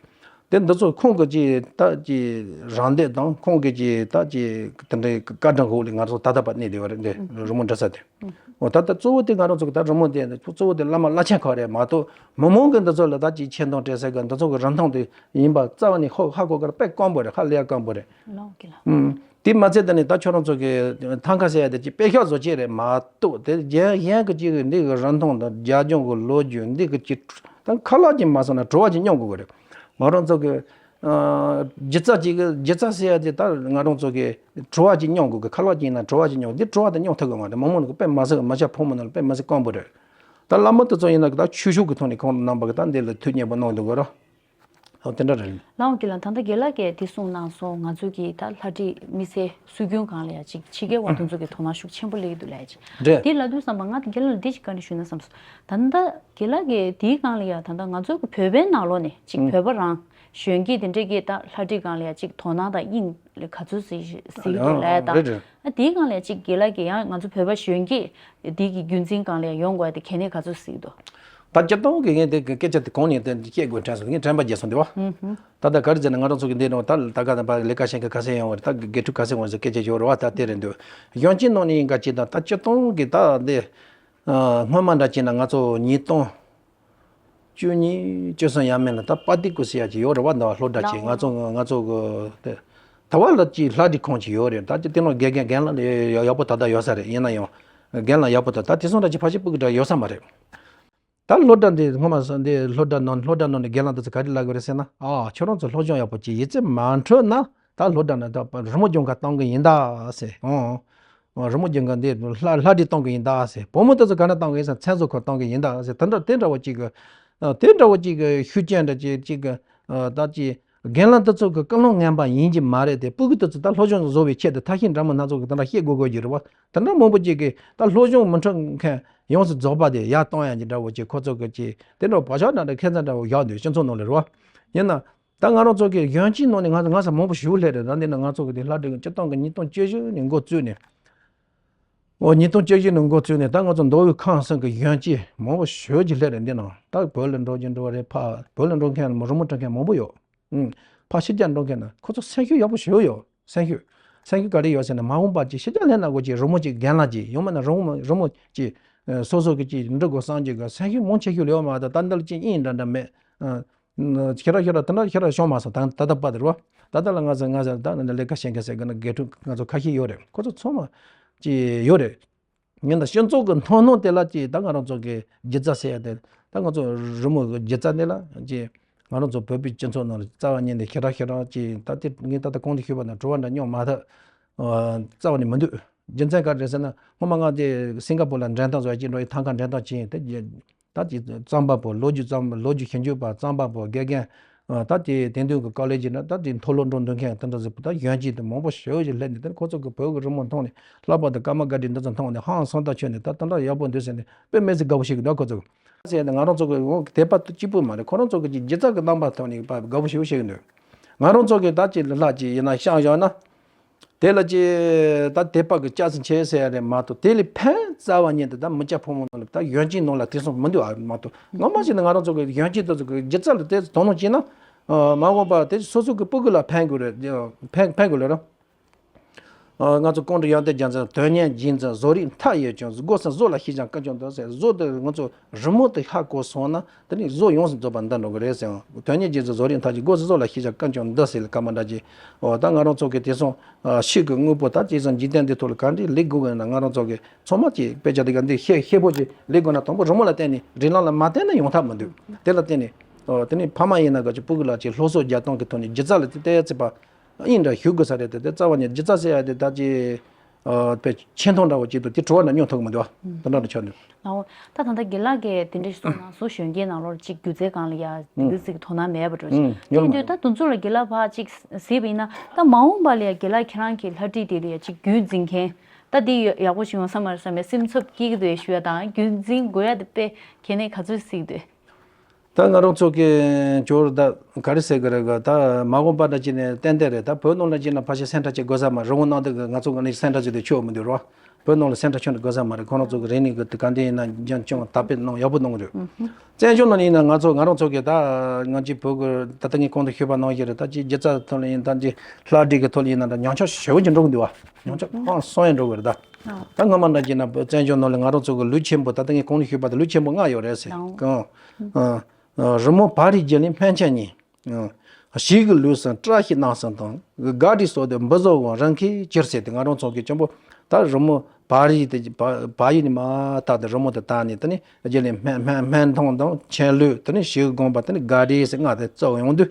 དེ་འདི་ཚོ་ཁོང་གི་ཅིག་ད་ཅིག་རང་འདོད་དང་ཁོང་གི་ཅིག་ད་ཅིག་དེ་འདྲའི་བཀའ་དྲིན་འོག་ལ་ང་ཚོ་ད་ལྟ་བར་གནས་བསྡད་པ་རེད། འདི་རི་མོ་འབྲི་ས་དེ། འོ་ད་ལྟ་གཙོ་བོ་དེ་ང་རང་ཚོ་གི་ད་རི་མོ་དེ་གཙོ་བོ་དེ་བླ་མ་བླ་ཆེན་ཁག་རེད་མ་གཏོགས་མི་མང་གི་འདི་ཚོ་ལ་ད་ཅིག་ཆེ་མཐོང་སྤྲད་ས་གི་འདི་ཚོ་གི་རིན་ཐང་དེ་ཡིན་པ་རྩ་བ་ནས་ཧ་ཧ་གོ་གི་རེད། དཔེ་དཀོན་པོ་རེད། ཧ་ལས་ཡ་དཀོན་པོ་རེད། ལགས་འོང་ཀི་ལགས། ཨུམ། དེ་མ་ཚད་ད་ནི་ད་ཁྱོད་རང་ཚོ་གི་ཐང་ཀ་ཟེར་ཡ་དེ་ཅིག་དཔེ་ཤག་བཟོ་ཆེད་རེད་མ་གཏོགས་དེ་གཞན་གཞན་གི་ཅིག་འདི་གི་རིན་ཐང་དང་རྒྱབ་ལྗོངས་གི་ལོ་རྒྱུས་འདི་གི་ཅིག་ད་ཁ་ལག་ཅིག་མ་སོང་ན་བྲོ་བ་ཅིག་མྱོང་དགོས་གི་རེད། ང་རང་ཚོ་གི་ཨ་སྒྱུ་རྩལ་ཅིག་གི་སྒྱུ་རྩལ་ཟེར་ཡ་དེ་ད་ང་རང་ཚོ་གི་བྲོ་བ་ཅིག་མྱོང་དགོས་གི། ཁ་ལག་ཅིག་ཡིན་ན་བྲོ་བ་ཅིག་མྱོང་འདི་བྲོ་བ་དེ་མྱོང་ཐུབ་གི་མ་རེད། མི་མང་གི་དཔེ་མ་སྲིད་གི་མི་སྐྱ་ཕོ་མོ་ནང་ལ་དཔེ་མ་སྲིད་དཀོན་པོ་རེད། ད་བླ་མ་དེ་ཚོ་ཡིན་ན་གི་ད་ཆོས་ཕྱོགས་གི་ཐོག་ནས་ཁོང་རྣམ་པ་གི་ད་འདི་ལ་ཐུགས་མཉེས་པོ་གནང་འདུག་གི་རོ། ཨོ་དེ་འདྲ་རེད། ལགས་འོང་ཀི་ལགས། ད་ལྟ་རྒན་ལགས་ཀྱིས་དེ་གསུངས་གནང་སོང་། ང་ཚོ་གི་ད་ལྷ་བྲིས་དམིགས་བསལ་སྲོལ་རྒྱུན་སྒང་ལ་ཡ་ཅིག་ཕྱི་རྒྱལ་བ་དེ་ཚོ་གི་དོ་སྣང་ཤུགས་ཆེན་པོ་སླེབས་ཀྱི་འདུག་ལབ་ཡ་ཅིག་རེད། དེ་ལབ་དུས་ཙམ་པ་ང་རྒན་ལགས་ལ་འདི་ཅིག་བཀའ་འདྲི་ཞུས་ན་བསམ་སོང་། ད་ལྟ་རྒན་ལགས་ཀྱིས་དེའི་སྒང་ལ་ཡ་ད་ལྟ་ང་ཚོ་གི་བོད་པའི་ནང་ལོགས་ནས་ཅིག་ཨུ། བོད་པ་རང་གཞོན་སྐྱེས་དེ་འདྲས་ཀྱིས་ད་ལྷ་བྲིས་སྒང་ལ་ཡ་ཅིག་དོ་སྣང་དང་དབྱིངས་ལ་ག་ཚོད་ཟིག་ཟིག་འདུག་ལབ་ཡ་ཨ་རེད་དང་། རེད། ཨ་དེའི་སྒང་ལ་ཡ་ཅིག་རྒན་ལགས་ཀྱིས་ཡང་ང་ཚོ་བོད་པ་གཞོན་སྐྱེས་འདི་གི་རྒྱུན་འཛིན་སྒང་ལ་ཡ་ཡོང་དགོས་ཡ་དེ་གལ་གནད་ག་ཚོད་ཟིག་འདུག་ད་སྤྱིར་བཏང་གི་ངས་དེ་གི་སྐད་ཆ་དེ་གོང་ནས་དེ་བཤད་དགོས་དྲན་སོང་། ངས་དྲན་པ་བརྗེད་སོང་དེ་བ། ཧུམ་ཧུམ། ད་ལྟ་ག་རེ་ཟེར་ན་ང་རང་ཚོ་གི་འདི་ནང་ད་ད་ག་ད་པ་ལས་ཀ་བྱེད་མཁན་ག་ཚད་ཡོང་བ་རེད། ད་དགེ་ཕྲུག་ག་ཚད་འོང་ཟེར་སྐད་ཆ་ཡོད་རེད་བ། ད་དེ་རེད་འདུག་གཞོན་སྐྱེས་ནང་ནས་ཡིན་ག་ཅིག་ད་ད་སྤྱིར་བཏང་གི་ད་འདི་ཨ་སྔོན་མ་འདྲ་བྱས་ན་ང་ཚོ་ཉིས་སྟོང་བཅུ་གཉིས་བཅུ་གསུམ་ཡར་མར་ལ་ད་པ་ཏི་ཀུ་ཟེར་ཡ་ཅིག་ཡོད་རེད་བ། འདི་བ་སློབ་གྲྭ་ཅིག་ང་ཚོ་ང་ཚོ་གི་དེ་ད་བ་ལ་ཅིག་ལྷ་བྲིས་ཁང་ཅིག་ཡོད་རེད། ད་ཅིག་དེ་ནང་དགེ་རྒན་རྒན་ལགས་ཡག་པོ་ད་ལྟ་ཡོད་ས་རེད། ཡིན་ན་ཡང་རྒན་ལགས་ཡག་པོ་ད་ད་དེ་སོང་ད་ཅིག་ཕལ་ཆེར་སྤུ་གུ་འདྲ་ཡོད་ས་མ་རེད། ད་སློབ་གྲྭ་འདི་སྔོན་མ་སོང་འདི་སློབ་གྲྭ་ནང་སློབ་གྲྭ་ནང་ནས་རྒན་ལགས་འདི་ཚོ་ག་རེ་ལབ་དགོས་རེད་ཟེར་ན། ཨ་ཁྱོད་རང་ཚོ་སློབ་སྦྱོང་ཡག་པོ་ཅིག་ཡིད་ཆེས་མ་འཕྲོད་ན་ད་སློབ་གྲྭ་ནང་ད་རི་མོ་སྦྱོང་ག་གཏོང་གི་ཡིན་ད་ཟེར། ཨང་། རི་མོ་སྦྱོང་ག་འདི་ལྷ་ལྷ་བྲིས་གཏོང་གི་ཡིན་ད་ཟེར། བུ་མོ་དེ་ཚོ་ག་ན་གཏོང་གི་ཡིན་ཟེར། མཚན་བཟོ་ཁང་གཏོང་གི་ཡིན་ད་ཟེར། དེ་འདྲ་དེ་འདྲ་བོ་ཅིག་གི་ཨ་དེ་འདྲ་བོ་ཅིག་གི་ཤུགས་རྐྱེན་འདྲ་ཅིག་ཅིག་གི་ཨ་ད་ཅིག་རྒན་ལགས་དེ་ཚོ་གི་ཀུན་སློང་ངན་པ་ཡིན་གྱི་མ་རེད་དེ། སྤུ་གུ་དེ་ཚོ་ད་སློབ་སྦྱོང་བཟོ་བའི་ཆེད་དུ་ཐབས་ཤེས་འདྲ་མོ་སྣ་ཚོགས་ཀྱི་དེ་འདྲ་བཤད་དགོས་དགོས་ཀྱི་རེད་བ། དེ་འདྲ་མང་པོ་ཅིག་གིས་ད་སློབ་སྦྱོང་མི་འཕྲོད་མཁན་ཡོངས་སུ་རྫོགས་པ་དེ་ཡར་གཏོང་ཡ་གྱི་འདྲ་བོ་ཅིག་ཁོ་ཚོ་གི་ཅིག་དེ་འདྲ་བོ་བག་ཆགས་འདྲ་འདྲ་ཁེ་མཚར་འདྲ་བོ་བཞག་འདུག་སྤྱི་ཚོགས་ནང་ལ་རེད་བ། ཡིན་ན། ད་ང་རང་ཚོ་གི་གཞོན་སྐྱེས་ནང་ནས་ང་ང་ཚོ་མང་པོ་ཞིག་སླེབས་རེད། ད་འདི་ན་ང་ཚོ་གི་དེ་ལྷ་བྲིས་སྤྱིར་བཏང་གི་ཉིས་སྟོང་བཅུ་བཞི་ནས་འགོ་བཙུགས་ནས། འོ་ཉིས་སྟོང་བཅུ་བཞི་ནས་འགོ་བཙུགས་ནས་ད་ང་ཚོ་མདོ་དབུས་ཁམས་གསུམ་གི་གཞོན་སྐྱེས་མང་པོ་ཞེ་ཅིག་སླེབས་རེད། འདི་ན་ད་བོད་ལ་འགྲོ་རྒྱུ་འགྲོ་བ་རེད། ཕ་བོད་ལ་འགྲོ་མཁན་རི་མོ་འབྲི་མཁན་མང་པོ་ཡོད། ཨུམ། ཕ་ཕྱི་རྒྱལ་འགྲོ་མཁན་ན་ཁོ་ཚོ་སེམས་ཤུགས་ཡག་པོ་ཞེ་ཡོད། སེམས་ཤུགས། སེམས་ཤུགས་ག་རེ་ཡོད་ཟེར་ན་མ་འོངས་པ་ཅིག་ཕྱི་རྒྱལ་སླེབས་ན་གོ་ཅིག་རི་མོ་ཅིག་རྒན་ལགས་ཅིག་ཡང་མིན་ན་རི་མོ་རི་མོ་ཅིག་སོ་སོ་གི་ཅིག་འབྲི་དགོས་བསམ་གྱི་གི་སེམས་ཤུགས་མང་ཆེ་ཤོས་ལ་ཡོད་མ་གཏོགས་ད་འདི་ལ་ཅིག་དབྱིངས་འདྲ་འདྲ་མེད། ཨ། ཁྱེད་རང་ཁྱེད་རང་དེ་འདྲ་ཁྱེད་རང་བྱུང་མ་སོང་། ད་ད་ལྟ་བར་དུ་རེད་བ། ད་ལྟ་ལ་ང་ཚོ་ང་ཚོ་ད་ནི་ལས་ཀ་བྱེད་མཁན་ཟེར་གི་ན་དགེ་ཕྲུག་ང་ཚོ་ཁ་ཤས་ཡོད་རེད། ཁོ་ཚོ་ཚང་མ་ཅིག་ཡོད་རེད། ཡིན་ད་སྤྱི་ཚོགས་ཀྱི་མཐོང་སྣང་དེ་ལ་ཅིག་ད་ང་རང་ཚོ་གི་སྒྱུ་རྩལ་ཟེར་ཡ་དེ་ད་ང་ཚོ་རི་མོ་གི་སྒྱུ་རྩལ་དེ་ལ་ཅིག་ང་རང་ཚོ་བོད་པའི་སྤྱི་ཚོགས་ནང་ལ་རྩ་བ་ཉིད་ནས་ཁྱེད་རང་ཁྱེད་རང་ཅིག་ད་དེ་ངས་ད་ལྟ་གོང་དུ་ཞུས་པ་ནང་དྲི་བ་འདྲ་མྱོང་མ་ཐག་རྩ་བ་ནས་མི་འདུག་རྒྱུ་མཚན་ག་རེ་རེད་ཟེར་ན་སྔོན་མ་ང་དེ་སིང་ག་པུར་ལ་འགྲེམས་སྟོན་བཟོ་ཡ་ཅིག་འགྲོ་ཡི་ཐང་ཀ་འགྲེམས་སྟོན་བྱས་ཡིན་དེ། ད་དེ་རྩོམ་པ་པོ་ལོ་རྒྱུས་རྩོམ་ལོ་རྒྱུས་ཞིབ་འཇུག་པ་རྩོམ་པ་པོ་དགེ་རྒན། ད་དེ་དེང་དུས་ཀྱི་ཀོ་ལེ་ཇི་ན་ད་དེ་མཐོ་སློབ་འགྲོ་འདོད་མཁན་དེ་འདྲ་ཟེར་བུ་ད་གཞོན་སྐྱེས་དེ་མང་པོ་ཞེ་པོ་ཞིག་སླེབས་ནས་དེ་ཁོ་ཚོ་གི་བོད་ཀྱི་རི་མོ་མཐོང་ནས་ལྷག་པར་དུ་ཀརྨ་སྒར་ཌི་འདི་ཚོ་མཐོང་ནས་ཧང་སང་ད་ཆོད་ནས་ད་དེ་འདྲ་ཡག་པོ་འདུག་ཟེར་ནས་དཔེ་མི་སྲིད་དགའ་པོ་ཞིག་གི་འདུག་ཁོ་ཚོ་ཟེར་ནས་ང་རང་ཚོ་གི་འོ་དད་པ་གཅིག་པུ་མ་རེད། ཁོ་རང་ཚོ་གི་སྒྱུ་རྩལ་གྱི་རྣམ་པ་ཐོག་ནས་དགའ་པོ་ཞེ་པོ་ཞིག་གི་འདུག་ང་རང་ཚོ་གི་ད་ཅིག་ལྷ་ཅིག་ཡིན་ན་ཤང་ཡོང་ན། དེ་ལ་ཅི་ད་དད་པ་གི་སྐྱག་རྫུན་ཆེ་ཟེར་ཡ་རེད་མ་གཏོགས་དེ་ལས་ཕན་རྩ་བ་ཉིད་དུ་ད་མི་སྐྱ་ཕོ་མོ་ནང་ལ་ད་གཞོན་སྐྱེས་ནང་ལ་དེ་སོང་མི་འདུག་ཨ་མ་གཏོགས་ངོ་མ་ཞིག་ནི་ང་རང་ཚོ་གི་གཞོན་སྐྱེས་དེ་ཚོ་གི་སྒྱུ་རྩལ་ལ་དེ་དོ་སྣང་བྱས་ན་མ་འོངས་པ་དེ་སོ་སོ་གི་སྤུ་གུ་ལ་ཕན་དགོས་རེད། ཕན་ཕན་དགོས་ལ་ར། ང་ཚོ་ཀོང་སྤྲུལ་ཡོན་ཏན་རྒྱལ་མཚན་དོན་གཉེར་རྗེས་འཛིན་བཟོ་རིག་མཐའ་ཡས་ཀྱང་སྒོ་གསུམ་བཟོ་ལ་ཤེས་ཀྱང་ཀུན་ཀྱང་འདུག་ཟེར་བཟོ་དེ་ང་ཚོ་རི་མོ་དེ་ཧ་གོ་སོང་ན། དེ་ནི་བཟོ་ཡོངས་སུ་རྫོགས་པ་འདི་འགྲོ་གི་རེད་ཟེར། དོན་གཉེར་རྗེས་འཛིན་བཟོ་རིག་མཐའ་ཡས་སྒོ་ཟེར་བཟོ་ལ་ཤེས་བྱ་ཀུན་ཀྱང་འདི་ཟེར་ལ་སྐར་མ་འདྲ་ཅིག་འོ་ད་ང་རང་ཚོ་གི་དེང་སང་ཕྱིས་ཀྱི་དངོས་པོ་ད་དེང་སང་འཇིག་རྟེན་འདི་ཐོག་ལ་ག་འདྲའི་ལེགས་དགོས་ཀྱི་ཡིན་ན་ང་རང་ཚོ་གི་ཚང་མ་ཅིག་དཔེ་ཆ་འདི་ག་འདི་ཤེས་ཤེས་པོ་ཅིག་ལེགས་དགོས་ན་དང་པོ་རི་མོ་ལ་བརྟེན་ནས་རིགས་ལམ་ལ་མ་བརྟེན་ན་ཡོང་ཐབས་མི་འདུག་དེ་ལ་བརྟེན་ནས་འོ་དེ་ནི་ཕ་མ་ཡིན་ན་ག་ཅིག་སྤུ་གུ་ལ་ཅིག་སློབ་གསོ་རྒྱག་སྟངས་ཀྱི་ཐོག་ནས་སྒྱུ་རྩལ་ལ་དེ་ལྟ་ཡ་ཚིག་པ་ཨིན་འདྲ་ཞུ་དགོས་ས་རེད། དེ་དེ་རྩ་བ་ནས་སྒྱུ་རྩལ་ཟེར་ཡ་དེ་ད་ཅིག་ཨ་དཔེ་ཆེ་མཐོང་འདྲ་བོ་ཅིག་འདུག་དེ་དྲི་བ་འདྲ་སྙོན་ཐུབ་གི་མི་འདུག་བ། དེ་འདྲ་འདྲ་ཆགས་འདུག་ལའོ། ད་ད་ལྟ་དགེ་ལགས་ཀྱིས་དེ་འདྲ་ཞིག་གསུངས་གནང་སོང་། གཞོན་སྐྱེས་ནང་ལོགས་ཅིག་སྒྱུ་རྩལ་སྒང་ལ་ཡ་ཨུམ། སྒྱུ་རྩལ་གྱི་དོ་སྣང་མེད་པ་འགྲོ་ཅིག་ཨུམ། དེ་ཡིན་དུས་ད་དུང་ཚོ་ལ་དགེ་ལགས་ཕར་ཅིག་གཟིགས་པ་ཡིན་ན། ད་མ་འོངས་པ་ལ་ཡ་དགེ་ལགས་ཁྱེད་རང་གི་ལྷ་བྲིས་དེ་ལ་ཡ་ཅིག་རྒྱུན་འཛིན་མཁན་ད་དེ་ཡག་པོ་ཞིག་ཡོང་ས་མ་རེད་བསམ་པའི་སེམས་འཚབ་སྐྱེ་གི་འདུག་ཞུ་ཡ་དང་། རྒྱུན་འཛིན་དགོས་ཡ་དེ་དཔེ་གལ་གནད་ག་ཚོད་གཟིགས་འདུག་ད་ང་རང་ཚོ་གི་ཇོར་ད་ག་རེ་ཟེར་གི་རེད་ག་ད་མ་འོངས་པ་འདྲ་ཅིག་ནས་ཏན་ཏན་རེད། ད་བོད་ནང་ལ་ཅིག་ན་ཕལ་ཆེར་སེམས་ཁྲལ་ཅིག་དགོས་ས་མ་རེད། རི་བོ་གནམ་བདེ་གི་ང་ཚོ་གི་ནས་སེམས་ཁྲལ་ཅིག་དེ་ཆོག་མི་འདུག་རོ། བོད་ནང་ལ་སེམས་ཁྲལ་ཁྱོན་ནས་དགོས་ས་མ་རེད། ཁོ་རང་ཚོ་གི་རིག་གནས་གི་དེ་ག་འདི་ཡིན་ན་འཇོན་ཆུང་དར་སྤེལ་གནང་ཡག་པོ་གནང་གི་རེད། བཙན་བྱོལ་ནང་ཡིན་ན་ང་ཚོ་ང་རང་ཚོ་གི་ད་ང་ཅིག་བོད་གི་ད་ལྟ་ངས་གོང་དུ་ཞུས་པ་ནང་བཞིན་རེད། ད་ཅིག་སྒྱུ་རྩལ་ཐོག་ལ་ཡིན་ད་ཅིག་ལྷ་བྲིས་གི་ཐོག་ལ་ཡིན་ན་ད་ཉམས་ཆག་ཞེ་པོ་ཅིག་འགྲོ་གི་འདུག་བ། ཉམས་ཆག་ཧང་སང་ཡང་འགྲོ་གི་རེད་ད། ད་སྔ་མ་འདྲ་ཅིག་ན་བཙན་བྱོལ་ནང་ལ་ང་རང་ཚོ་གི་ལུས་ཆེན་པོ་ད་ལྟ་ངས་གོང་དུ་ཞུས་པ་ད་ལུས་ཆེན་པོ་ལྔ་ཡོད་རེད་ཟེར་གང་། རི་མོ་བ་རི་རྒྱུ་ལས་སྨན་ཆེན་གཉིས། ཞིག་གི་ལུས་སུ་བཀྲ་ཤིས་སྣང་སྲིད་དང་དགའ་བྲིས་སོགས་ཏེ་འབུ་བཟོ་བོ་རང་གིས་གྱུར་ཟེར་ཏེ། ང་རང་ཚོ་གི་གཅུང་པོ་ད་རི་མོ་བ་རི་དེ་བ་ཡི་ནི་མ་བཏགས་ཏེ་རི་མོ་དེ་བཏགས་ནས་དེ་ནི་རྒྱུ་ལས་སྨན་སྨན་སྨན་ཐང་དང་མཆན་ལུས་དེ་ནི་ཞིག་དགོངས་པ་དེ་ནི་དགའ་བྲིས་ཟེར་ལྔ་དེ་བརྩི་བ་ཡོང་དུས།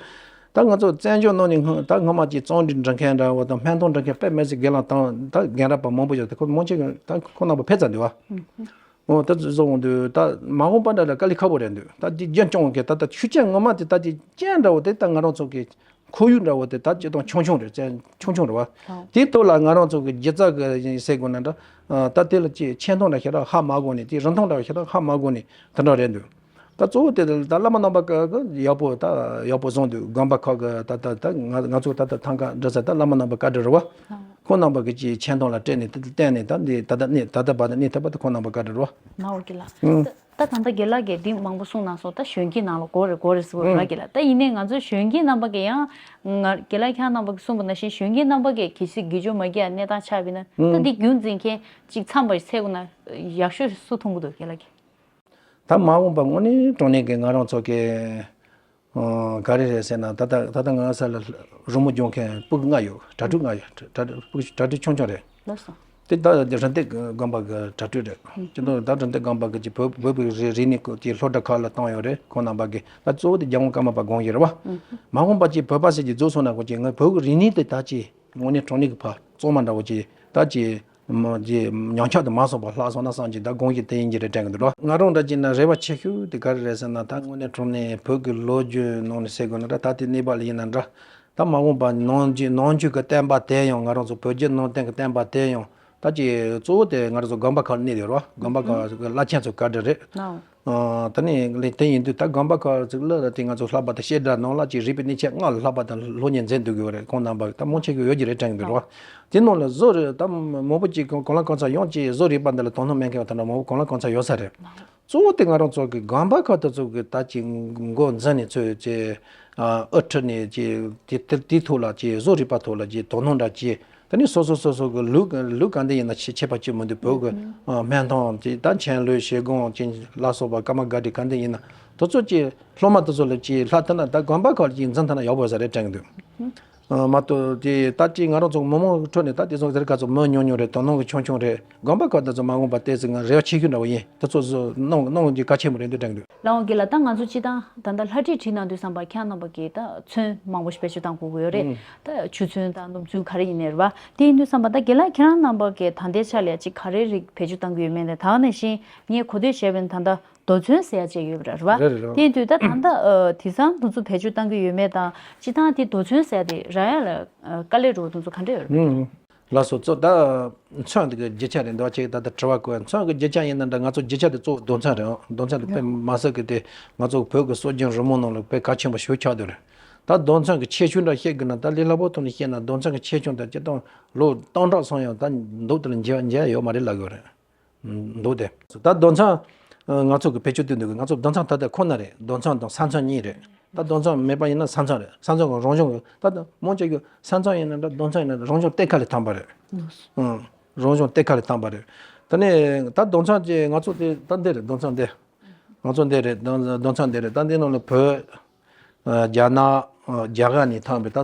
ད་ང་ཚོ་བཙན་བྱོལ་ནང་ནས་སྔ་ད་སྔ་མ་གྱི་རྩོམ་རིག་འབྲི་མཁན་འདྲ་བོ་དང་སྨན་ཐང་འབྲི་མཁན་དཔེ་མི་སྲིད་སྒེར་ལངས་དང་ད་རྒན་རབས་པ་མང་པོ་ཡོད་དེ་ཁོ་མང་ཆེ་གི་ད་ཁོ་རྣམ་པ་ཕེབས་ཚར་འདུག་བ། འོ་ད་བཟོ་འོང་དུས་ད་མ་འོངས་པ་འདྲ་ལ་དཀའ་ལས་ཁག་པོ་རེད་འདུག་ད་དེ་རྒྱུན་སྐྱོང་གི་ད་ད་ཆོས་ཅན་ངོ་མ་དེ་ད་དེ་ཅན་འདྲ་བོ་དེ་ད་ང་རང་ཚོ་གི་ཁོར་ཡུག་འདྲ་བོ་དེ་ད་སྤྱིར་བཏང་ཆུང་ཆུང་རེད། ཅན་ཆུང་ཆུང་རེད་བ། དེའི་ཐོག་ལ་ང་རང་ཚོ་གི་སྒྱུ་རྩལ་གི་ཡིན་ཟེར་དགོས་ན་འདྲ། ད་དེ་ལ་ཅིག་ཆེ་མཐོང་འདྲ་ཞེ་དྲག་ཧ་མ་གོ་ནས་དེ་རིན་ཐང་འདྲ་ཞེ་དྲག་ཧ་མ་གོ་ནས་དེ་འདྲ་རེད་འདུག་ད་གཙོ་བོ་དེ་ད་བླ་མ་རྣམ་པ་གི་ཡག་པོ་ད་ཡག་པོ་བཟུང་འདུག་དགོན་པ་ཁག་གི་ད་ད་ད་ང་ང་ཚོ་ད་ད་ཐང་ཀ་འདྲ་ས་ད་བླ་མ་རྣམ་པ་བཀའ་དྲིན་རེད་བ། ཁོང་རྣམ་པ་གི་ཅིག་ཆེ་མཐོང་ལ་སྤྲད་ནས་ད་བརྟེན་ནས་ད་འདི་ད་ད་ནི་ད་ད་བར་དུ་གནས་ཐུབ་པ་ད་ཁོང་རྣམ་པ་བཀའ་དྲིན་རེད་བ། མ་འོ་ཀི་ལ། ད་ད་ད་ལྟ་དགེ་ལགས་ཀྱིས་འདི་མང་པོ་གསུངས་གནང་སོང་། ད་གཞོན་སྐྱེས་ནང་ལ་དགོས་རེད་དགོས་རེད་ཟེར་བ་རེད་ཀི་ལ། ད་ཡིན་ནའི་ང་ཚོ་གཞོན་སྐྱེས་རྣམ་པ་གིས་ཡང་ང་དགེ་ལགས་ཁྱེད་རྣམ་པ་གིས་གསུངས་པ་ནང་བཞིན་གཞོན་སྐྱེས་རྣམ་པ་གིས་གལ་སྲིད་དགེ་སྦྱོར་མ་རྒྱག་གནས་སྟངས་ཆགས་པ་ཡིན་ན་ད་འདི་རྒྱུན་འཛིན་མཁན་ཅིག་འཚམ་པ་ཞིག་འཚོལ་དགོས་ན་ཡག་ཤོས་སུ་མཐོང་གི་འདུག་དགེ་ལགས་ཀྱིས། ད་མ་འོངས་པ་དངོས་གནས་དྲང་གནས་ཀྱི་ང་རང་ཚོ་གི་ཨ་ག་རེ་རེད་ཟེར་ན། ད་ལྟ་ད་ལྟ་ང་ས་ལ་རི་མོ་སྦྱོང་མཁན་ཕྲུ་གུ་ལྔ་ཡོད། གྲྭ་ཕྲུག་ལྔ་ཡོད། གྲྭ་ཕྲུག་གྲྭ་ཕྲུག་ཆུང་ཆུང་རེད། ལགས་སོ། དེ་ད་རིན་ལྡན་དགོན་པ་གི་གྲྭ་ཕྲུག་རེད། སྤྱི་དོན་ད་རིན་ལྡན་དགོན་པ་གི་ཅིག་བོད་བོད་པའི་རིག་གནས་སྐོར་གྱི་སློབ་གྲྭ་ཁག་ལ་བཏང་ཡོད་རེད། ཁོང་རྣམ་པ་གི་ད་གཙོ་བོ་དེ་རྒྱལ་དབང་ཀརྨ་པ་དགོངས་ཡོད་རེད་བ། མ་འོངས་པ་ཅིག་བོད་པ་ཟེར་གྱི་རྫོགས་སོང་ན་ཁོ་ཅིག་ངའི་བོད་ཀྱི་རིག་གནས་དེ་ད་ཅིག་དངོས་གནས་དྲང་གནས་ཀྱི་ཕར་གཙང་མ་འདྲ་བོ་ཅིག་ད་ཅིག་མ་ཅིག་ཉམས་ཆག་ཏུ་མ་སོང་བ་ལྷག་སོང་ན་བསམ་གྱི་ད་དགོངས་གཞི་དེ་ཡིན་གྱི་རེད་དྲན་གྱི་འདུག་རོ། ང་རང་འདྲ་ཅིག་ན་རེ་བ་ཆེ་ཤོས་དེ་ག་རེ་རེད་ཟེར་ན། ད་དངོས་གནས་དྲང་གནས་བོད་ཀྱི་ལོ་རྒྱུས་ནང་ནས་ཟེར་དགོས་ན་འདྲ། ད་ལྟའི་གནས་བབ་ལ་ཡིན་ན་འདྲ། ད་མ་འོངས་པ་ནང་རྒྱུད་ནང་རྒྱུད་ཀྱི་བསྟན་པ་དེ་ཡང་ང་རང་ཚོ་བོད་བརྒྱུད་ནང་བསྟན་གྱི་བསྟན་པ་དེ་ཡང་ད་ཅིག་གཙོ་བོ་དེ་ང་རང་ཚོ་དགོན་པ་ཁག་ལ་གནས་ཡོད་རོ། དགོན་པ་ཁག་བླ་ཆེན་ཚོ་བཀའ་དྲིན་རེད། ཨ་ད་ནི་ལས་དེ་ཡིན་དུས་ད་དགོན་པ་ཁག་ཅིག་ལ་དེ་ང་ཚོ་ལྷག་པར་དུ་བཤད་གྲྭ་ནང་ལ་ཅིག་རིག་པའི་གནས་ཆེན་ལྔ་ལ་ལྷག་པར་དུ་སློབ་གཉེར་མཛད་འདུག་གི་ཡོད་རེད། ཁོང་རྣམ་པ་ད་མང་ཆེ་གི་ཡོད་ཀྱི་རེད་དྲན་གྱི་འདུག་རོ། དེ་ནང་ལ་བཟོ་རེད་ད་མང་པོ་ཅིག་གོ་ལ་གང་ཚ་ཡོང་ཅིག་བཟོ་རིག་པ་འདི་ལ་དོ་སྣང་མེད་མཁན་བ་ད་འདྲ་མང་པོ་གོ་ལ་གང་ཚ་ཡོད་ས་རེད། གཙོ་བོ་དེ་ང་རང་ཚོ་གི་དགོན་པ་ཁག་དེ་ཚོ་གི་ད་ཅིག་འགོ་འཛིན་ནས་ཚོས་ཅིག་ཨ་དབུ་ཁྲིད་ནས་ཅིག་དེ་དེ་དེའི་ཐོག་ལ་ཅིག་བཟོ་རིག་པ་ཐོག་ལ་ཅིག་དོ་སྣང་འདྲ་ཅིག་དེ་ནས་སོ་སོ་སོ་སོ་གི་ལུགས་ལུགས་ག་འདི་ཡིན་ན་ཆེ་ཆེ་བ་ཅིག་མི་འདུག་བོད་གི་ཨ་སྨན་ཐང་ཅིག་ད་མཆན་ལུས་ཞལ་གོང་ཅིག་ལ་སོགས་པ་ཀརྨ་སྒར་ཏེ་ག་འདི་ཡིན་ན་དེ་ཚོ་ཅིག་སློབ་མ་དེ་ཚོ་ལ་ཅིག་ལྷག་ཐུབ་ན་ད་དགོན་པ་ཁག་ཅིག་འཛིན་ཐུབ་ན་ཡག་པོ་ཡོད་ས་རེད་དྲན་གི་འདུག་ཨ་མ་གཏོགས་དེ་ད་ཅིག་ང་རང་ཚོ་མི་མང་ཁྲོད་ནས་ད་དེ་ཚོ་ཟེར་ག་ཚོད་མི་ཉུང་ཉུང་རེད། དོ་སྣང་གི་ཆུང་ཆུང་རེད། དགོན་པ་ཁག་དེ་ཚོ་མ་འོངས་པ་ཏོག་ཙམ་ང་རེ་བ་ཆེ་ཤོས་འདྲ་བོ་ཡིན། དེ་ཚོ་བཟོ་གནང་གནང་རྒྱུ་གལ་ཆེན་པོ་རེད་འདུག་དྲན་གི་འདུག་ལགས་འོང་། དགེ་ལགས་ད་ང་ཚོ་སྤྱིར་བཏང་ད་ལྟ་ལྷ་བྲིས་བྲིས་གནང་དུས་ཙམ་པ་ཁྱེད་རྣམ་པ་གིས་ད་ཚོན་མང་པོ་ཞིག་བེད་སྤྱོད་གཏང་དགོས་ཀྱི་ཡོད་རེད། ད་ཆུ་ཚོན་དང་སྣུམ་ཚོན་ག་རེ་ཡིན་ནའི་རེད་བ། དེ་ཡིན་དུས་ཙམ་པ་ད་དགེ་ལགས་ཁྱེད་རང་རྣམ་པ་གིས་ད་ལྟའི་ཆ་ལ་ཅིག་ག་རེ་རིགས་བེད་སྤྱོད་གཏང་གི་ཡོད་མེད་དེ་ད་ག་ནང་བཞིན་ངས་གོ་ཐོས་བྱས་པ་ཡིན་ན་ད་ལྟ། རྡོ་ཚོན་ཟེར་ཡ་ཅིག་ཡོད་པ་རེད་བ། རེད་རེད་རེད། དེ་དུས་ད་ད་ལྟ་ཨ་དེང་སང་དེ་ཚོ་བེད་སྤྱོད་གཏང་གི་ཡོད་མེད་དང་། སྤྱིར་བཏང་དེ་རྡོ་ཚོན་ཟེར་ཡ་དེ་རག་ཡ་ལ་ཨ་དཀའ་ལས་འགྲོ་བ་དེ་ཚོ་ག་འདྲ་ཡོད་རེད། ཨུམ། ལགས་སོ། གཙོ་ད་ཚོན་དེ་གི་རྒྱུ་ཆ་རེད་འདུག་ཅིག་ད་ལྟ་དྲི་བ་བཀོད་ཡ་ཚོན་གི་རྒྱུ་ཆ་ཡིན་ན་འདྲ། ང་ཚོ་རྒྱུ་ཆ་དེ་གཙོ་བོ་རྡོ་ཚོན་རེད། ཨང་། རྡོ་ཚོན་དེ་དཔེ་མི་སྲིད་གི་དེ་ང་ཚོ་བོད་གི་སྲོལ་རྒྱུན་རི་མོ་ནང་ལ་དཔེ་གལ་ཆེན་པོ་ཞིག་ཆགས་བསྡད་རེད། ད་རྡོ་ཚོན་གི་ཁྱད་ཆོས་འདྲ་བཤད་དགོས་ན་ད་ལས་སླ་པོ་ཐོག་ནས་བཤད་ན་རྡོ་ཚོན་གི་ཁྱད་ཆོས་འདྲ་སྤྱིར་བཏང་ལོ་སྟོང་ཕྲག་སོང་ཡང་ད་མདོ་དེ་ལ་འཇལ་འཇལ་ཡ་ཡོད་མ་རེད་ལབ་ཡོད་རེད། འདུག་སྟེ། ད་རྡོ་ཚོན་ང་ཚོ་གི་བེད་སྤྱོད་དུ་འདུག་ང་ཚོ་རྡོ་ཚོན་ད་ལྟ་ཁོ་ན་རེད། རྡོ་ཚོན་དང་ས་ཚོན་གཉིས་རེད། ད་རྡོ་ཚོན་མེད་པ་ཡིན་ན་ས་ཚོན་རེད། ས་ཚོན་གི་རང་བྱུང་གི་ད་ལྟ་མང་ཆེ་གི་ས་ཚོན་ཡིན་ན་འདྲ་རྡོ་ཚོན་ཡིན་ན་རང་བྱུང་གཏེར་ཁ་ལས་ཐོན་པ་རེད། ཨང་། རང་བྱུང་གཏེར་ཁ་ལས་ཐོན་པ་རེད། ད་ནི་ད་རྡོ་ཚོན་གྱི་ང་ཚོ་དེ་ད་འདི་རེད། རྡོ་ཚོན་འདི། ང་ཚོ་འདི་རེད། རྡོ་རྡོ་ཚོན་འདི་རེད། ད་འདི་ནང་ལ་བོད། རྒྱ་ནག་རྒྱ་གར་ནས་འཐེན་པའི་ད་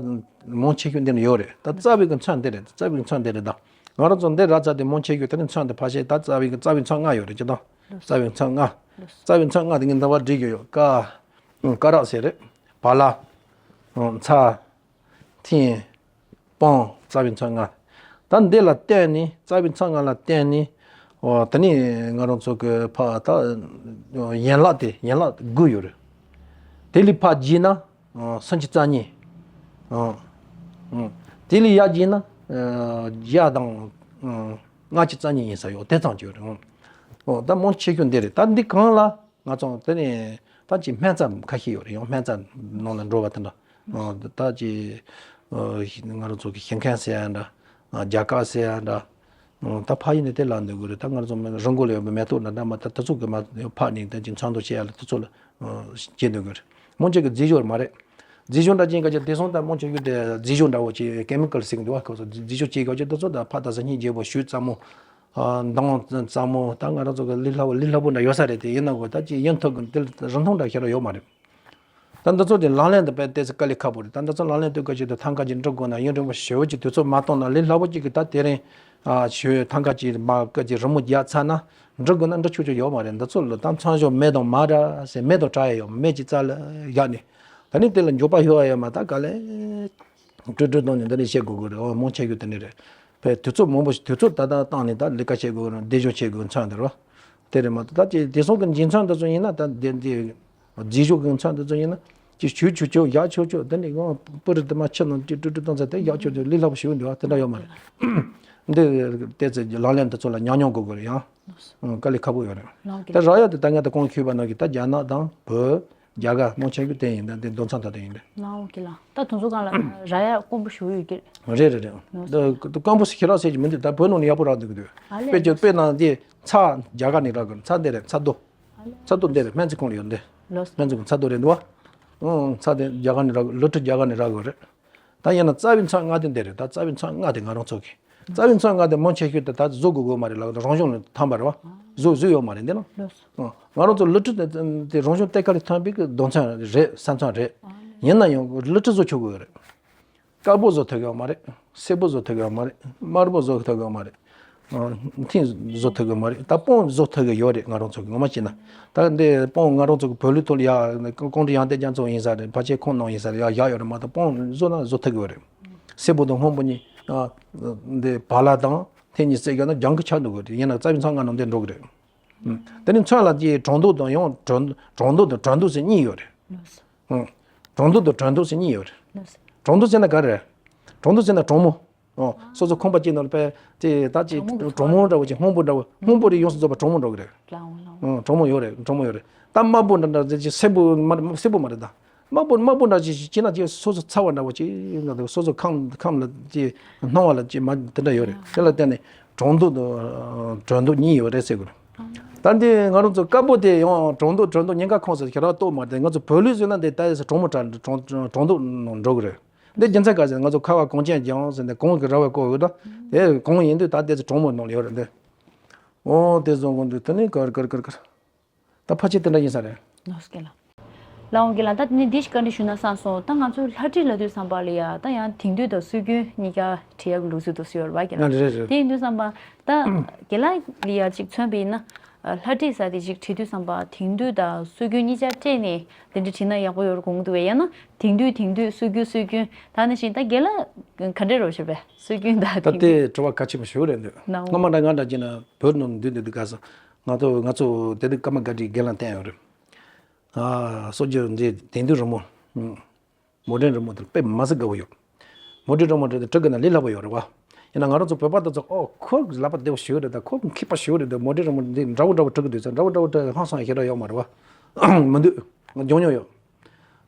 མང་ཆེ་ཤོས་འདི་ནས་ཡོད་རེད། ད་རྩ་བའི་གི་ཚོན་འདི་རེད། རྩ་བའི་གི་ཚོན་འདི་རེད་ད། ང་རང་ཚོ་འདི་རག་ཚར་དེ་མང་ཆེ་ཤོས་དེ་ནི་ཚོན་འདི་ཕལ་ཆེར་ད་རྩ་བའི་གི་རྩ་བའི་ཚོན་ལྔ་ཡོད་རེད་ཅེ་ད། རྩ་བའི་ཚོན་ལྔ། རྩ་བའི་ཚོན་ལྔ་དེ་ངས་འདི་བ་བྲིས་ཡོད་ཡོད། ཀ། ཀ་རག་ཟེར་རེད། བ་ལ། ཚ། ཐིན། སྤང་། རྩ་བའི་ཚོན་ལྔ། ད་འདི་ལ་བརྟེན་ནས་རྩ་བའི་མཚན་ལྔ་ལ་བརྟེན་ནས། འོ་དེ་ནས་ང་རང་ཚོ་གི་ཕ་ད་ཡན་ལག་དེ་ཡན་ལག་དགུ་ཡོད་རེད། དེ་ལས་ཕ་བརྒྱད་ན་སུམ་ཅུ་རྩ་གཉིས། དེ་ལས་ཡར་བརྒྱད་ན་བརྒྱ་དང་ལྔ་བཅུ་རྩ་གཉིས་ཡིན་ས་ཡོད། དེ་ཙམ་ཅིག་ཡོད་རེད། འོ་ད་མང་ཆེ་ཤོས་འདི་རེད། ད་འདི་གང་ལ། ང་ཚོ་དེ་ནས་ད་ཅིག་སྨན་རྩྭ་ཁ་ཤས་ཡོད་རེད། ཡང་སྨན་རྩྭ་ནང་ལ་འགྲོ་བ་དེ་འདྲ། ཨ་ད་ཅིག་ཨ་ང་རང་ཚོ་གི་ཤིང་ཁན་ཟེར་ཡ་འདྲ། ཨ་རྒྱ་སྐར་ཟེར་ཡ་འདྲ། ཨ་ད་ཕ་ཡུལ་ནས་དེ་ལ་འདོད་དགོས་རེད། ད་ང་རང་ཚོ་རི་མགོ་ལ་ཡོད་པའི་མེ་ཏོག་འདྲ་འདྲ་མ་ད་དེ་ཚོ་གི་མ་ཕབ་ནས་ད་ཅིག་ཚོན་མདོག་བྱེད་ཡ་ལ་དེ་ཚོ་ལ་ཨ་བྱེད་འདོད་དགོས་རེད། མང་ཆེ་གི་རྫས་སྦྱོར་མ་རེད། རྫས་སྦྱོར་འདྲ་ཅན་ག་ཅིག་དེང་སང་ད་མང་ཆེ་གི་དེ་རྫས་སྦྱོར་འདྲ་བོ་ཅིག་ཀེ་མི་ཀལ་ཟེར་གི་འདུག་བ། ཁོ་ཚོ་རྫས་སྦྱོར་བྱེད་ག་ཅིག་དེ་ཚོ་ད་ཕ་ད་གཟི་བརྙན་རྒྱས་པོ་ཞུ་ཙམ་མོ། ཨ་མདངས་ཙམ་མོ། ད་ང་རང་ཚོ་གི་ལས་སླ་པོ་ལས་སླ་པོ་འདྲ་ཡོད་ས་རེད། དེ་ཡིན་ན་གོ་ད་ཅིག་ཡིན་ཐུབ་གི་འདི་རིན་ཐང་འདྲ་ཞེ་དྲག་ཡོད་མ་རེད། ད་འདི་ཚོ་དེ་ལག་ལེན་དུ་སྤེལ་ཏེ་ཚེ་དཀའ་ལས་ཁག་པོ་རེད། ད་འདི་ཚོ་ལག་ལེན་དུ་དཀའ་ཅིག་ཏུ་ཐང་ཀ་ཅིག་འགྲོ་དགོས་ན་ཡུན་རིང་པོ་ཞེ་པོ་ཅིག་དུས་ཚོད་མ་གཏོང་ན་ལས་སླ་པོ་ཅིག་གི་ད་དེ་རིང་ཨ་ཞོ་ཐང་ཀ་ཅིག་མ་ཀ་ཅིག་རི་མོ་རྒྱག་ཚར་ན་འགྲོ་དགོས་ན་འགྲོ་ཆོག་ཆོག་ཡོད་མ་རེད། འདི་ཚོ་ལ་ད་ཚོན་ཞོ་མེ་དང་མ་འདྲ་ཟེར་མེ་དང་བྲལ་ཡ་ཡོད་མེ་ཅིག་རྩ་ལ་བཞག་ནས་ད་ནི་དེ་ལ་མགྱོགས་པ་ཡོད་ཡ་ཡོད་མ་ད་ག་ལེ། སྤྲོ་སྤྲོ་བཏང་ནས་འདི་ནས་བཤད་དགོས་ཀྱི་རེད། འོ་མང་ཆེ་རྒྱུ་དེ་ནས་རེད། བས་དུས་ཚོད་མང་པོ་ཞིག་དུས་ཚོད་ད་ལྟ་བཏང་ནས་ད་ལས་ཀ་བྱེད་དགོས་རེད། སྡེབ་སྦྱོར་བྱེད་དགོས་མཚོན་འདི་རོ། དེ་རེད་མ་གཏོགས་ད་ཅི་དེང་སང་གི་འཇིག་ཚོན་འདི་ཚོ་ཡིན་ན་ད་འདི་འདི་རྫས་སྦྱོར་གི་མཚོན་འདི་ཚོ་ཡིན་ན་ཅི་ཞུ་ཆོག་ཆོག་བཞག་ཆོག་ཆོག་དེ་ནས་ཡང་སྤུ་རི་དུ་མ་ཕྱི་ནང་ཅི་སྤྲོ་སྤྲོ་བཏང་ཚེ་དེ་བཞག་ཆོག་ཆོག་ལས་སླ་པོ་ཞིག་འདུག་ཨ། དེ་འདྲ་ཡོད་མ་རེད། འདི་བལྟས་ཚེ་ལག་ལེན་འདི་ཚོ་ལ་ཉམས་མྱོང་དགོས་དགོས་རེད་ཡང་། ཨང་དཀའ་ལས་ཁག་པོ་ཡོད་རེད། ལགས་ཀྱི་ད་ར་ཡ་དེ་ད་ངས་ད་གོང་ཞུས་པ་ནང་གི་ད་རྒྱ་ནག་དང་བོད། རྒྱ་གར་མང་ཆེ་ཤོས་དེ་ཡིན། ད་དེ་རྡོ་མཚམས་ད་དེ་ཡིན་པས། ནའོ་ཀི་ལ་ད་དུང་ཚོ་གང་ལ་ར་ཡ་དཀོན་པོ་ཞུ་ཡོད་ཀྱི་རེད། རེད་རེད་རེད། ད་དཀོན་པོ་ཞིག་རག་ཟེར་གྱི་མི་འདུག་ད་བོད་ནང་ནས་ཡག་པོ་རག་འདུག་གི་འདུག་ཨ་ལས་དཔེ་ཀྱི་དཔེ་ནང་དེ་ཚ་རྒྱ་གར་ནས་རག་གི་རེད། ཚ་འདི་རེད། ཚ་རྡོ། ཨ་ལས་ཚ་རྡོ་འདི་རེད། སྨན་རྩིས་ཁང་ལ་ཡོད་འདི། ལོས། སྨན་རྩིས་ཁང་ཚ་རྡོ་རེད་འདུག་བ། ཨང་ཚ་དེ་རྒྱ་གར་ནས་རག་གི། ལུ་ཁྲི་རྒྱ་གར་ནས་རག་གི་རེད། ད་ཡིན་ན་རྩ་བའི་མཚོན་ལྔ་དེ་འདི་རེད། ད་རྩ་བའི་མཚོན་ལྔ་དེ་ང་རང་ཚོ་གི་རྩ་བའི་མཚོན་ལྔ་དེ་མང་ཆེ་ཤོས་དེ་ད་བཟོ་དགོས་དགོས་མ་རེད་ལ་རང་བྱུང་ལ་ཐོན་པ་རེད་བ། བཟོ་བཟོས་ཡོད་མ་རེད་འདི་ན། ལོས། ང་རང་ཚོ་ལུ་ཁྲི་དེ་དེ་རང་བྱུང་གཏེར་ཁ་ལས་ཐོན་པའི་གི་རྡོ་མཚོན་རེད། ས་མཚོན་རེད། ཡིན་ན་ཡང་ལུ་ཁྲི་བཟོ་ཆོག་གི་ཡོད་རེད། དཀར་པོ་བཟོ་ཐུབ་ཡོད་མ་རེད། སེར་པོ་བཟོ་ཐུབ་ཡོད་མ་རེད། དམར་པོ་བཟོ་ཐུབ་ཡོད་མ་རེད། ཨ་མཐིང་བཟོ་ཐུབ་ཀྱི་མ་རེད། ད་སྤོང་བཟོ་ཐུབ་ཀྱི་ཡོད་རེད། ང་རང་ཚོ་གི་ངོ་མ་བྱས་ན། ད་འདི་སྤོང་ང་རང་ཚོ་གི་བོད་ལུགས་ཐོག་ལ་ཡ་ཀོང་སྤྲུལ་དབྱངས་ལྡན་རྒྱ་མཚོ་ཡིན་ས་རེད། ཕལ་ཆེར་ཁོང་ནང་ཡིན་ས་རེད། ཡ་ཡག་ཡོད་རེད་མ་གཏོགས་སྤོང་བཟོ་ན་བཟོ་ཐུབ་ཀྱི་ཡོད་རེད། སེར་པོ་དང་སྔོན་པོ་གཉིས་ཨ་འདི་བ་ལ་དང་མཐིང་གཉིས་བརྩེགས་བརྒྱབ་ན་རྒྱང་གི་ཆགས་འདུག་གི་རེད། ཡིན་ན་རྩ་བའི་མཚོན་ལྔ་ནང་འདི་འགྲོ་གི་རེད། ཨུམ། དེ་ནི་མཚོན་ལ་དེ་གྲང་ལྡོག་དང་ཡང་གྲང་གྲང་ལྡོག་དང་དྲོན་ལྡོག་ཟེར་གཉིས་ཡོད་རེད། ཨུམ། གྲང་ལྡོག་དང་དྲོན་ལྡོག་ཟེར་གཉིས་ཡོད་རེད། གྲང་ལྡོག་ཟེར་ན་ག་རེ་རེད། གྲང་ལྡོག་ཟེར་ན་གྲང་མོ། ཨོ། སོ་སོ་ཁང་པ་གཅིག་ནང་ལ་པས་དེ་ད་ཅི་གྲང་མོ་གི་གྲང་མོ་འདྲ་བོ་ཅིག་སྔོན་པོ་འདྲ་བོ་སྔོན་པོ་རེ་ཡོངས་སུ་རྫོགས་པ་གྲང་མོ་འགྲོ་གི་རེད། ལའོ་ལའོ། ཨོ་གྲང་མོ་ཡོད་རེད། གྲང་མོ་ཡོད་རེད། ད་དམར་པོ་འདྲ་འདྲ་ཅིག་སེར་པོ་མ་སེར་པོ་མ་རེད་ད། དམར་པོ་དམར་པོ་འདྲ་ཅིག་ཅིག་ན་ཅིག་སོ་སོ་ཚ་བ་འདྲ་བོ་ཅིག་ང་ཚོ་སོ་སོ་ཁམས་ཁམས་ལ་ཅིག་སྣང་བ་ལ་ཅིག་མ་དེ་འདྲ་ཡོད་རེད། དེ་ལ་བརྟེན་ནས་གྲང་ལྡོག་དང་དྲོན་ལྡོག་གཉིས་ཡོད་རེད་ཟེར་དགོས་རེད། ད་འདི་ང་རང་ཚོ་དཀར་པོ་དེ་ཡང་གྲང་ལྡོག་དྲོན་ལྡོག་གཉིས་ཀ་ཁོངས་སུ་ཁྱེད་རང་གཏོགས་མ་རེད། ང་ཚོ་བོད་ལུགས་ཟེར་ན་འདི་ད་གྲང་མོ་འདྲ་གྲང་གྲང་ལྡོག་ནང་འགྲོ་གི་རེད། འདི་རྒྱུ་མཚན་ག་ཟེར་ན་ང་ཚོ་ཁ་བ་གངས་ཅན་ལྗོངས་ཟེར་ནས་གངས་ཀྱི་ར་བས་བསྐོར་ཡོད་ད། དེ་གངས་ཡིན་དུས་ད་དེ་ཚོ་གྲང་མོ་ནང་ལ་ཡོད་རེད་འདི། ཨོ་དེ་བཟོ་དགོས་འདུག་དེ་ནི་གར་གར་གར་གར། ད་ཕལ་ཆེར་དེ་འདྲ་ཡིན་ས་རེད། ལགས་སོ་རྒན་ལགས། ལགས་འོང་རྒན་ལགས། ད་དེ་ནི་འདི་ཞིག་བཀའ་འདྲི་ཞུ་ན་བསམ་སོང་། ད་ང་ཚོ་ལྷ་བྲིས་ལབ་དུས་ཙམ་པ་ལ་ཡ་ད་ཡང་དེང་དུས་དང་སྲོལ་རྒྱུན་གཉིས་ཀ་བྲིས་ཡག་གི་ལུགས་སྲོལ་དུ་སུ་ཡོད་རེད་པ་རྒན་ལགས། རེད་རེད། དེ་ཡིན་དུས་ཙམ་པ་ད་རྒན་ལགས་ལ་ཡ་ཅིག་མཚོན་པ་ཡིན་ན། ལྷ་བྲིས་ཟེར་དེ་ཅིག་བྲིས་དུས་ཙམ་པ་དེང་དུས་དང་སྲོལ་རྒྱུན་གཉིས་ཆ་སྤྲད་ནས་དེ་འདྲ་བྲིས་ན་ཡག་པོ་ཡོད་རེད་དགོངས་ཀྱི་འདུག་པས། ཡང་ན་དེང་དུས་དེང་དུས་སྲོལ་རྒྱུན་སྲོལ་རྒྱུན་ད་ནི་བཞིན་ད་རྒན་ལགས་ག་འདྲས་རོ་ཞེས་པས་སྲོལ་རྒྱུན་དང་ད་དེང་དུས། དེ་དྲི་བ་གལ་ཆེན་པོ་ཞིག་རེད་འདུག་ནའོ། སྔོན་མ་འདྲ་ང་འདྲ་བྱས་ན་བོད་ནང་འདུས་འདུག་འདུག་ག་ས་ང་ཚོ་ང་ཚོ་དེ་དུས་ཀརྨ་སྒར་བྲིས་རྒན་ལགས་བསྟན་ཡོད་རེད། ཨ་སྲོལ་རྒྱུན་འདི་དེང་དུས་རི་མོ། མོ་ཌན་རི་མོ་དེ་དཔེ་མི་སྲིད་དགའ་བོ་ཡོད། མོ་ཌན་རི་མོ་དེ་བྲི་དགོས་ན་ལས་སླ་པོ་ཡོད་རེད་བ། ཡིན་ན་ང་རང་ཚོ་བོད་པ་དེ་ཚོ་ཨོ་ཁོ་ལག་པ་བདེ་བོ་ཞེ་པོ་རེད། ད་ཁོ་མཁས་པ་ཞེ་པོ་རེད། ད་མོ་ཌན་རི་མོ་འདི་འདྲ་བོ་འདྲ་བོ་བྲི་གི་འདུག་ཟེར་འདྲ་བོ་འདྲ་བོ་བྲི་ཧང་སང་ཞེ་དྲག་ཡོད་མ་རེད་བ། མི་འདུག་སྦྱོང་མྱོང་ཡོད།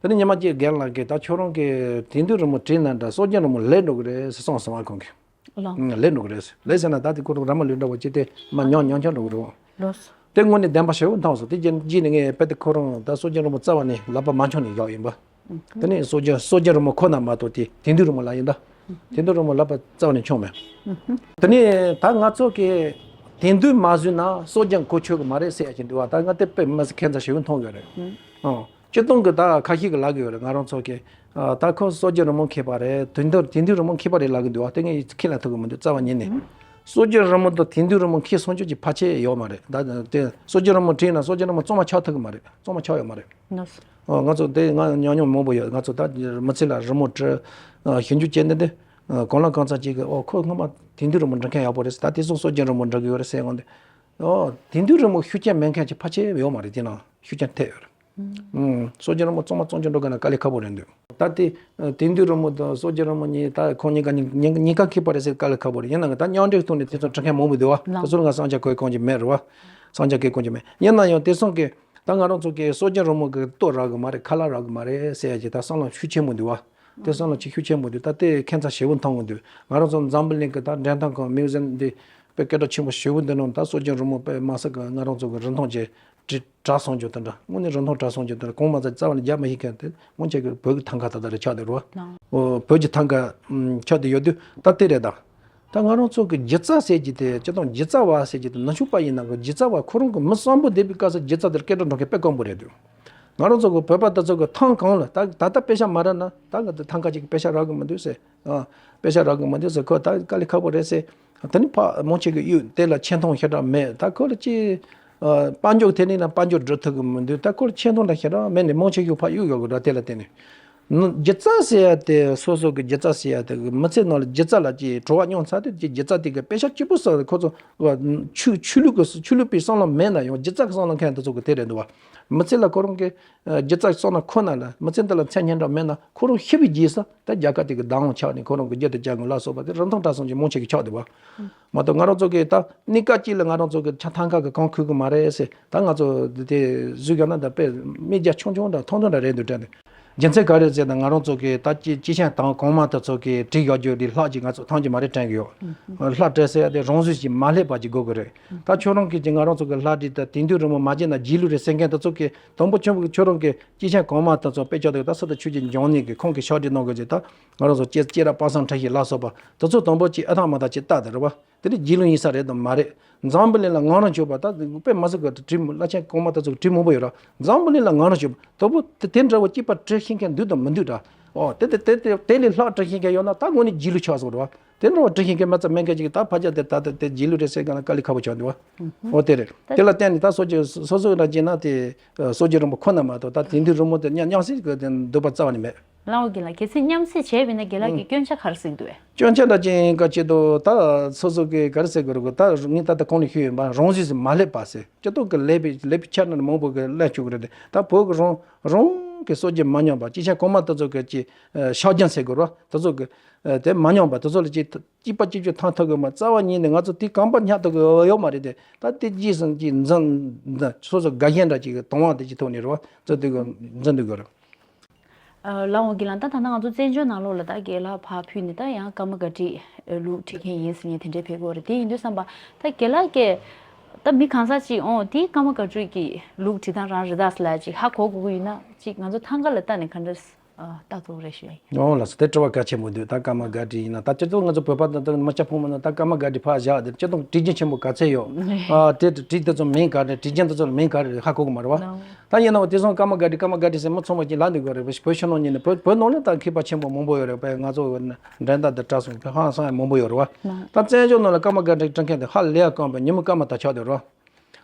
དེ་ནས་ཉི་མ་གཅིག་རྒན་ལགས་ཀྱིས་ད་ཁྱོད་རང་གིས་དེང་དུས་རི་མོ་བྲིས་ན་འདྲ་སྲོལ་རྒྱུན་རི་མོ་ལས་འགྲོ་གི་རེད་ཟེར་གསུངས་སོང་བ་ཁོང་གིས། ལགས། ལས་འགྲོ་གི་རེད། ལས་ཟེར་ན་ད་དེ་ཁོ་རང་ར་མ་ལུས་འདྲ་བོ་ཅི་སྟེ་མ་ཉམས་ཉམས་ཆག་འགྲོ་གི་རེད། ལགས། དེ་དངོས་གནས་བདེན་པ་ཞེ་པོ་མཐོང་སོང་། དེ་རྗེས་ནས་ངས་དཔེ་དེ་ཁོ་རང་ད་སྲོལ་རྒྱུན་རི་མོ་རྩ་བ་ནས་ལག་པ་མ་འཁྱོངས་ནས་བཞག་ཡིན་པ། དེ་ནས་སྲོལ་རྒྱུན་སྲོལ་རྒྱུན་རི་མོ་ཁོ་ན་མ་གཏོགས་དེ་དེང་དུས་རི་མོ་ལ་ཡིན་ད། དེང་དུས་རི་མོ་ལག་པ་རྩ་བ་ནས་འཁྱོངས་མེད། དེ་ནས་ད་ང་ཚོ་གི་དེང་དུས་མ་བཟོས་ན་སྲོལ་རྒྱུན་གོ་ཆོད་གི་མ་རེད་ཟེར་ཡ་ཅིག་འདུག་བ། ད་ང་དེ་དཔེ་མི་སྲིད་ཁྱད་མཚར་ཞེ་པོ་མཐོང་ཡོད་རེད། ཨང་། སྤྱིར་བཏང་གི་ད་ཁ་ཤས་ཀྱི་ལབ་ཀྱི་ཡོད་རེད། ང་རང་ཚོ་གི་ཨ་ད་ཁོ་སྲོལ་རྒྱུན་རི་མོ་མཁས་པ་རེད། དེང་དུས་དེང་དུས་རི་མོ་མཁས་པ་རེད་ལབ་ཀྱི་འདུག་བ། དེ་ངས་ཁས་ལེན་ཐུབ་ཀྱི་མི་འདུག་རྩ་བ་ཉིད་ནས། སྲོལ་རྒྱུན་རི་མོ་དང་དེང་དུས་རི་མོ་མཁས་སོང་ཆོག་ཅིག་ཕལ་ཆེར་ཡོད་མ་རེད། ད་དེ་སྲོལ་རྒྱུན་རི་མོ་བྲིས་ན་སྲོལ་རྒྱུན་རི་མོ་གཙང་མ་ཆགས་ཐུབ་ཀྱི་མ་རེད། གཙང་མ་ཆགས་ཡོད་མ་རེད། ཨ་ང་ཚོ་དེ་ང་ཉམས་མྱོང་མང་པོ་ཡོད། ང་ཚོ་ད་མི་ཚེ་ལ་རི་མོ་བྲི་ཨ་ཞིབ་འཇུག་བྱས་ནས་དེ་ ཨ། གང་ལ་གང་འཚམ་ཅིག་གིས་ཨོ་ཁོ་སྔོན་མ་དེང་དུས་རི་མོ་འབྲི་མཁན་ཡག་པོ་རེད་ཟེར། ད་དེང་སང་སྲོལ་རྒྱུན་རི་མོ་འབྲི་གི་ཡོད་རེད་ཟེར་འོང་དུས། ཨོ་དེང་དུས་རི་མོ་ཤུགས་རྐྱེན་མེད་མཁན་ཅིག་ཕལ་ཆེར་ཡོད་མ་རེད། དེ་ནང་ཤུགས་རྐྱེན་ཐེབས་ཡོད་རེད། ཨུམ། སྲོལ་རྒྱུན་རི་མོ་གཙང་མ་གཙང་རྐྱང་འགྲོ་དགོས་ན་དཀའ་ལས་ཁག་པོ་རེད་འདུག་ད་དེ་དེང་དུས་རི་མོ་དང་སྲོལ་རྒྱུན་རི་མོ་གཉིས་ད་ཁོང་གཉིས་ཀ་གཉིས་གཉིས་ཀ་མཁས་པ་རེད་ཟེར་དཀའ་ལས་ཁག་པོ་རེད། ཡིན་ནའང་ད་མཉམ་འབྲེལ་ཐོག་ནས་དེ་ཚོ་འབྲི་མཁན་མང་པོ་འདུག་བ། དེ་ཚོར་ང་བསམ་འཆར་གོ་ཡི་གང་ཅི་མེད་རེད་བ། བསམ་འཆར་གོ་ཡི་གང་ཅི་མེད། ཡིན་ན་ཡང་དེང་སང་གི་ད་ང་རང་ཚོ་གི་སྲོལ་རྒྱུན་རི་མོ་གི་ལྟོ་རག་གི་མ་རེད། ཁ་ལག་རག་གི་མ་རེད་ཟེར་ཡ་ཅིག་ད་བསམ་བློ་ཤུགས་ཆེན་པོ་འདུག་བ། དེ་བསམ་བློ་ཅིག་ཤུགས་ཆེན་པོ་འདུག་ད་དེ་ཁྱད་མཚར་ཞེ་པོ་མཐོང་གི་འདུག་ང་རང་ཚོ་འཛམ་བུ་གླིང་གི་ད་འགྲེམས་སྟོན་ཁང་མིའུ་ཟེམ་འདི་དཔེ་སྐད་གྲགས་ཆེན་པོ་ཞེ་པོ་འདི་ནང་ད་སྲོལ་རྒྱུན་རི་མོ་དཔེ་མ་སྲིད་གི་ང་རང་ཚོ་གི་རིན་ཐང་ཅིག་གྲ་སོང་རྒྱུ་དེ་འདྲ། དངོས་གནས་རིན་ཐང་གྲ་སོང་རྒྱུ་དེ་འདྲ། གོང་མ་ཚོ་རྩ་བ་ནས་རྒྱག་མི་ཤེས་མཁན་དེ་སྔོན་ཆད་ཀྱི་བོད་ཀྱི་ཐང་ག་ད་ལྟ་རེ་ཆགས་བསྡད་རེད་བ། ཨོ་བོད་ཀྱི་ཐང་ག་ཆགས་བསྡད་ཡོད་དུས་ད་དེ་རེད་ད། ད་ང་རང་ཚོ་གི་སྒྱུ་རྩལ་ཟེར་གྱི་དེ་སྤྱིར་བཏང་སྒྱུ་རྩལ་བ་ཟེར་གྱི་དེ་ནུབ་ཕྱོགས་པ་ཡིན་ན་གི་སྒྱུ་རྩལ་བ་ཁོ་རང་གི་མི་གསོན་པོ་བསྡད་པའི་སྐབས་སུ་སྒྱུ་རྩལ་དེར་སྐད་གྲགས་འགྲོ་མཁན་དཔེ་དཀོན་པོ་རེད་འདུག་ང་རང་ཚོ་གི་བོད་པ་དེ་ཚོ་གི་ཐང་གང་ལ་ད་ད་ལྟ་པེ་ཤ་མ་རག་ན་ད་ང་ཚོ་ཐང་ག་ཅིག་གི་པེ་ཤ་རག་གི་མི་འདུག་ཟེར། ཨ་པེ་ཤ་རག་གི་མི་འདུག་ཟེར། ཁོ་ད་དཀའ་ལས་ཁག་པོ་རེད་ཟེར། དེ་ནི་ཕ་མང་ཆེ་གི་གཡུག་དེ་ལ་ཆེ་མཐོང་ཞེ་དྲག་མེད། ད་ཁོ་ལ་ཅི་ཨ་དཔལ་འབྱོར་ཐད་ནས་ན་དཔལ་འབྱོར་སྒྲུབ་ཐུབ་གི་མི་འདུག་ད་ཁོ་ལ་ཆེ་མཐོང་ད་ཞེ་དྲག་མེད་ནས་མང་ཆེ་གི་ཕ་གཡུག་ཡོད་གི་འདྲ། དེ་ལ་བརྟེན་ནས་ནི་སྒྱུ་རྩལ་ཟེར་ཡ་དེ་སོ་སོ་གི་སྒྱུ་རྩལ་ཟེར་ཡ་དེ་གི་མི་ཚེ་ནང་ལ་སྒྱུ་རྩལ་ལ་ཅི་བྲོ་བ་མྱོང་ཚར་དུས་ཀྱི་སྒྱུ་རྩལ་དེ་གི་པེ་ཤ་གཅིག་པུ་ཟེར་ཁོ་ཚོ་ཆོས་ཆོས་ལུགས་གི་ཆོས་ལུགས་པའི་བསམ་བློ་མེད་ན་ཡང་སྒྱུ་རྩལ་གི་བསམ་བློ་མཁན་དེ་ཚོ་གི་དེ་རེད་འདུག་བ། མི་ཚེ་ལ་ཁོ་རང་གི་ཨ་སྒྱུ་རྩལ་གསོག་ན་ཁོ་ན་ལ་མི་ཚེ་འདི་ལ་མཚན་སྙན་གྲགས་མེད་ན་ཁོ་རང་ཤི་བའི་རྗེས་སུ་ད་རྒྱལ་ཁབ་དེ་གི་བདག་དབང་ཆགས་ནས་ཁོ་རང་གི་རྒྱུ་དེ་བཅག་དགོས་ལ་སོགས་པ་དེ་རིན་ཐང་གྲ་སོང་ཅིག་མང་ཆེ་གི་ཆགས་འདུག་བ། མ་གཏོགས་ང་རང་ཚོ་གི་ད་གནས་སྐབས་གཅིག་ལ་ང་རང་ཚོ་གི་ཆ་ཐང་ཁ་གི་གང་ཁུག་གི་མ་རེད་ཟེར། ད་ང་ཚོ་དེ་གཟུགས་ཀྱང་ན་ད་དཔེ་མིག་རྒྱ་ཆུང་ཆུང་འདྲ་མཐོང་ཆུང་འདྲ་རེད་འདུག་དྲན་ནས། རྒྱུ་མཚན་ག་རེ་ཟེར་ན་ང་རང་ཚོ་གི་ད་ཅི་ཅི་ཆེན་དང་གོང་མ་དེ་ཚོ་གི་བྲིས་ཡོད་རྒྱུ་དེ་ལྷག་ཅིག་ང་ཚོ་ཐང་ཅིག་མ་རེད་དྲན་གི་ཡོད། ལྷག་བྲིས་ཟེར་ཡ་དེ་རང་བཟོས་ཅིག་མ་སླེབས་པ་ཅིག་དགོས་གི་རེད། ད་ཁྱོད་རང་གི་ཅིག་ང་རང་ཚོ་གི་ལྷག་བྲིས་ད་དེང་དུས་རི་མོ་མ་བྱས་ན་རྗེས་ལུས་རེད་ཟེར་མཁན་དེ་ཚོ་གི་དང་པོ་ཁྱོད་ཁྱོད་རང་གི་ཅི་ཆེན་གོང་མ་དེ་ཚོ་དཔེ་ཆ་དེ་ད་སི་ཏུ་ཆོས་ཀྱི་འབྱུང་གནས་ཀྱི་ཁོང་གི་ཕྱག་བྲིས་གནང་གི་ཅིག་ད་ང་རང་ཚོ་སྐྱེ་སྐྱེ་རབས་དཔག་བསམ་འཁྲི་ཤིང་ལ་སོགས་པ་དེ་ཚོ་དང་པོ་ཅིག་ཨ་ཐང་མ་ཐང་ཅིག་བལྟ་དེ་རེད་བ། དེ་ནི་རྗེས་ལུས་ཡིན་ས་རེད་དམ་མ་རེད། འཛམ་བུ་གླིང་ལ་ངོ་རང་ཆོད་པ་ད་དཔེ་མ་སྲིད་གི་བྲིས་བླ་ཆེན་གོང་མ་དེ་ཚོ་གི་བྲིས་མང་པོ་ཡོད་ར། འཛམ་བུ་གླིང་ལ་ངོ་རང་ཆོད་པ་དོ་པོ་དེ་དེ་འདྲ་བོ་གཅིག་པ་བྲི་ཤེས་མཁན་འདུག་དམ་མི་འདུག་ར། ཨོ་དེ་དེ་དེ་དེ་དེ་ལས་ལྷག་བྲི་ཤེས་མཁན་ཡོད་ན་ད་དངོས་གནས་རྗེས་ལུས་ཆགས་སོང་ར་བ། དེ་འདྲ་བོ་བྲི་ཤེས་མཁན་མ་ཚད་མེད་མཁན་ཅིག་ད་ཕ་ཆ་དེ་ད་དེ་དེ་རྗེས་ལུས་རེད་ཟེར་ག་ན་དཀའ་ལས་ཁག་པོ་ཆགས་འདུག་བ། ཨོ་དེ་རེད། དེ་ལ་བརྟེན་ནས་ད་སོ་སོ་སོ་སོ་ར་བྱས་ན་དེ་སོ་སོའི་རི་མོ་ཁོ་ན་མ་གཏོགས་ད་དེང་དུས་རི་མོ་དེ་མཉམ་མཉམ་སྲིད་གི་དེ་འདོད་པ་རྩ་བ་ནས་མེད། ལའོ་དགེ་ལགས། གལ་སྲིད་མཉམ་བསྲེས་བྱས་པ་ཡིན་ན་དགེ་ལགས་ཀྱིས་ཨང་། སྐྱོན་ཆ་ག་རེ་གཟིགས་འདུག་བས། སྐྱོན་ཆ་འདྲ་ཅན་ག་ཅི་འདུག་ད་སོ་སོ་གི་ག་རེ་ཟེར་དགོས་རེད་གོ་ད་ངས་ད་ལྟ་གོང་ནས་ཞུས་ཡིན་པ་རང་བཞིན་ཟིན་མ་སླེབས་པ་ཟེར་སྤྱི་ཚོགས་ཀྱི་ལས་པའི་ལས་པའི་ཆ་ནས་མང་པོ་གི་ལས་བྱུང་གི་རེད་དེ་ད་བོད་ཀྱི་རང་རང་གི་སྲོལ་རྒྱུན་མ་ཉམས་པ་ཅི་ཆ་གོང་མ་དེ་ཚོ་གི་ཅི་ཕྱག་རྒྱུན་ཟེར་དགོས་རེད་བ་དེ་ཚོ་གི་དེ་མ་ཉམས་པ་དེ་ཚོ་ལ་ཅི་གཅིག་པ་གཅིག་རྐྱང་ཐང་ཐུབ་གི་མ་རྩ་བ་ཉིད་ནས་ང་ཚོ་དེ་གོམ་པ་ཉག་ཐུབ་གི་ཡོད་མ་རེད་དེ་ད་དེ་རྗེས་སུ་ཅི་འཛིན་འཛིན་སོ་སོ་དགའ་ཞེན་འདྲ་ཅིག་གི་དང་བ་དེ་ཅི་ཐོག་ནས་རེད་བ་འཛིན་ཐུབ་གི་འཛིན་ཐུབ་གི་རེད། ལའོ་དགེ་ལགས། ད་ད་ལྟ་ང་ཚོ་བཙན་བྱོལ་ནང་ལོགས་ལ་ད་དགེ་ལགས་ཕར་ཕུད་ནས་ད་ཡང་ཀརྨ་སྒར་བྲིས་ལུགས་བྲིས་མཁན་ཡིན་ཟེར་ནས་དེ་འདྲའི་ཕེབས་ཀྱི་ཡོད་རེད། དེ་ཡིན་དུས་ཙམ་པ་ད་དགེ་ལགས་ཀྱིས་ད་མི་གང་ཟག་ཅིག་ཨོ་དེ་ཀརྨ་སྒར་བྲིས་ཀྱི་ལུགས་བྲིས་སྟངས་རང་རེད་ད་ཟེར་ལ་ཅིག་ཧ་གོ་དགོས་ཀྱི་ཡོད་ན་ཅིག་ང་ཚོ་ཐང་ག་ལ་ལྟ་ནས་ག་འདྲ་ལྟ་ཐུབ་རེད་ཞུ་ཡ་ཡིན། ཨོ་ལགས་སོ། དེ་དྲི་བ་གལ་ཆེན་པོ་འདུག་ད་ཀརྨ་སྒར་བྲིས་ཡིན་ན་ད་སྤྱིར་བཏང་ང་ཚོ་བོད་པ་དང་ད་མི་སྐྱ་ཕོ་མོ་ན་ད་ཀརྨ་སྒར་བྲིས་ཕར་བཞག་དེ་སྤྱིར་བཏང་བྲིས་རྒྱུན་ཆེན་པོ་ག་ཚད་ཡོད། ཨ་དེ་བྲིས་དེ་ཚོ་མིང་ག་རེ་བྲིས་རྒྱུན་དེ་ཚོ་ལ་མིང་ག་རེ་ཧ་གོ་གི་མ་རེད་བ། ད་ཡིན་ནའང་དེང་སང་ཀརྨ་སྒར་བྲིས་ཀརྨ་སྒར་བྲིས་ཟེར་མི་ཚང་མ་ཅིག་ལབ་འདུག་གི་རེད། བོད་ཕྱི་ནང་གཉིས་ནས་བོད་བོད་ནང་ནས་ད་མཁས་པ་ཆེན་པོ་མང་པོ་ཡོད་རེད། བོད་ང་ཚོ་འགྲན་ཟླ་འདི་དྲག་སོང་བོད་ཧང་སང་ཡང་མང་པོ་ཡོད་རེད་བ། ད་བཙན་བྱོལ་ནང་ལ་ཀརྨ་སྒར་བྲིས་བྲིས་མཁན་དེ་ཧ་ལས་ཡ་རྐང་པའི་ཉིན་མོ་ཀརྨ་ད་ཆགས་བསྡད་རེད་བ།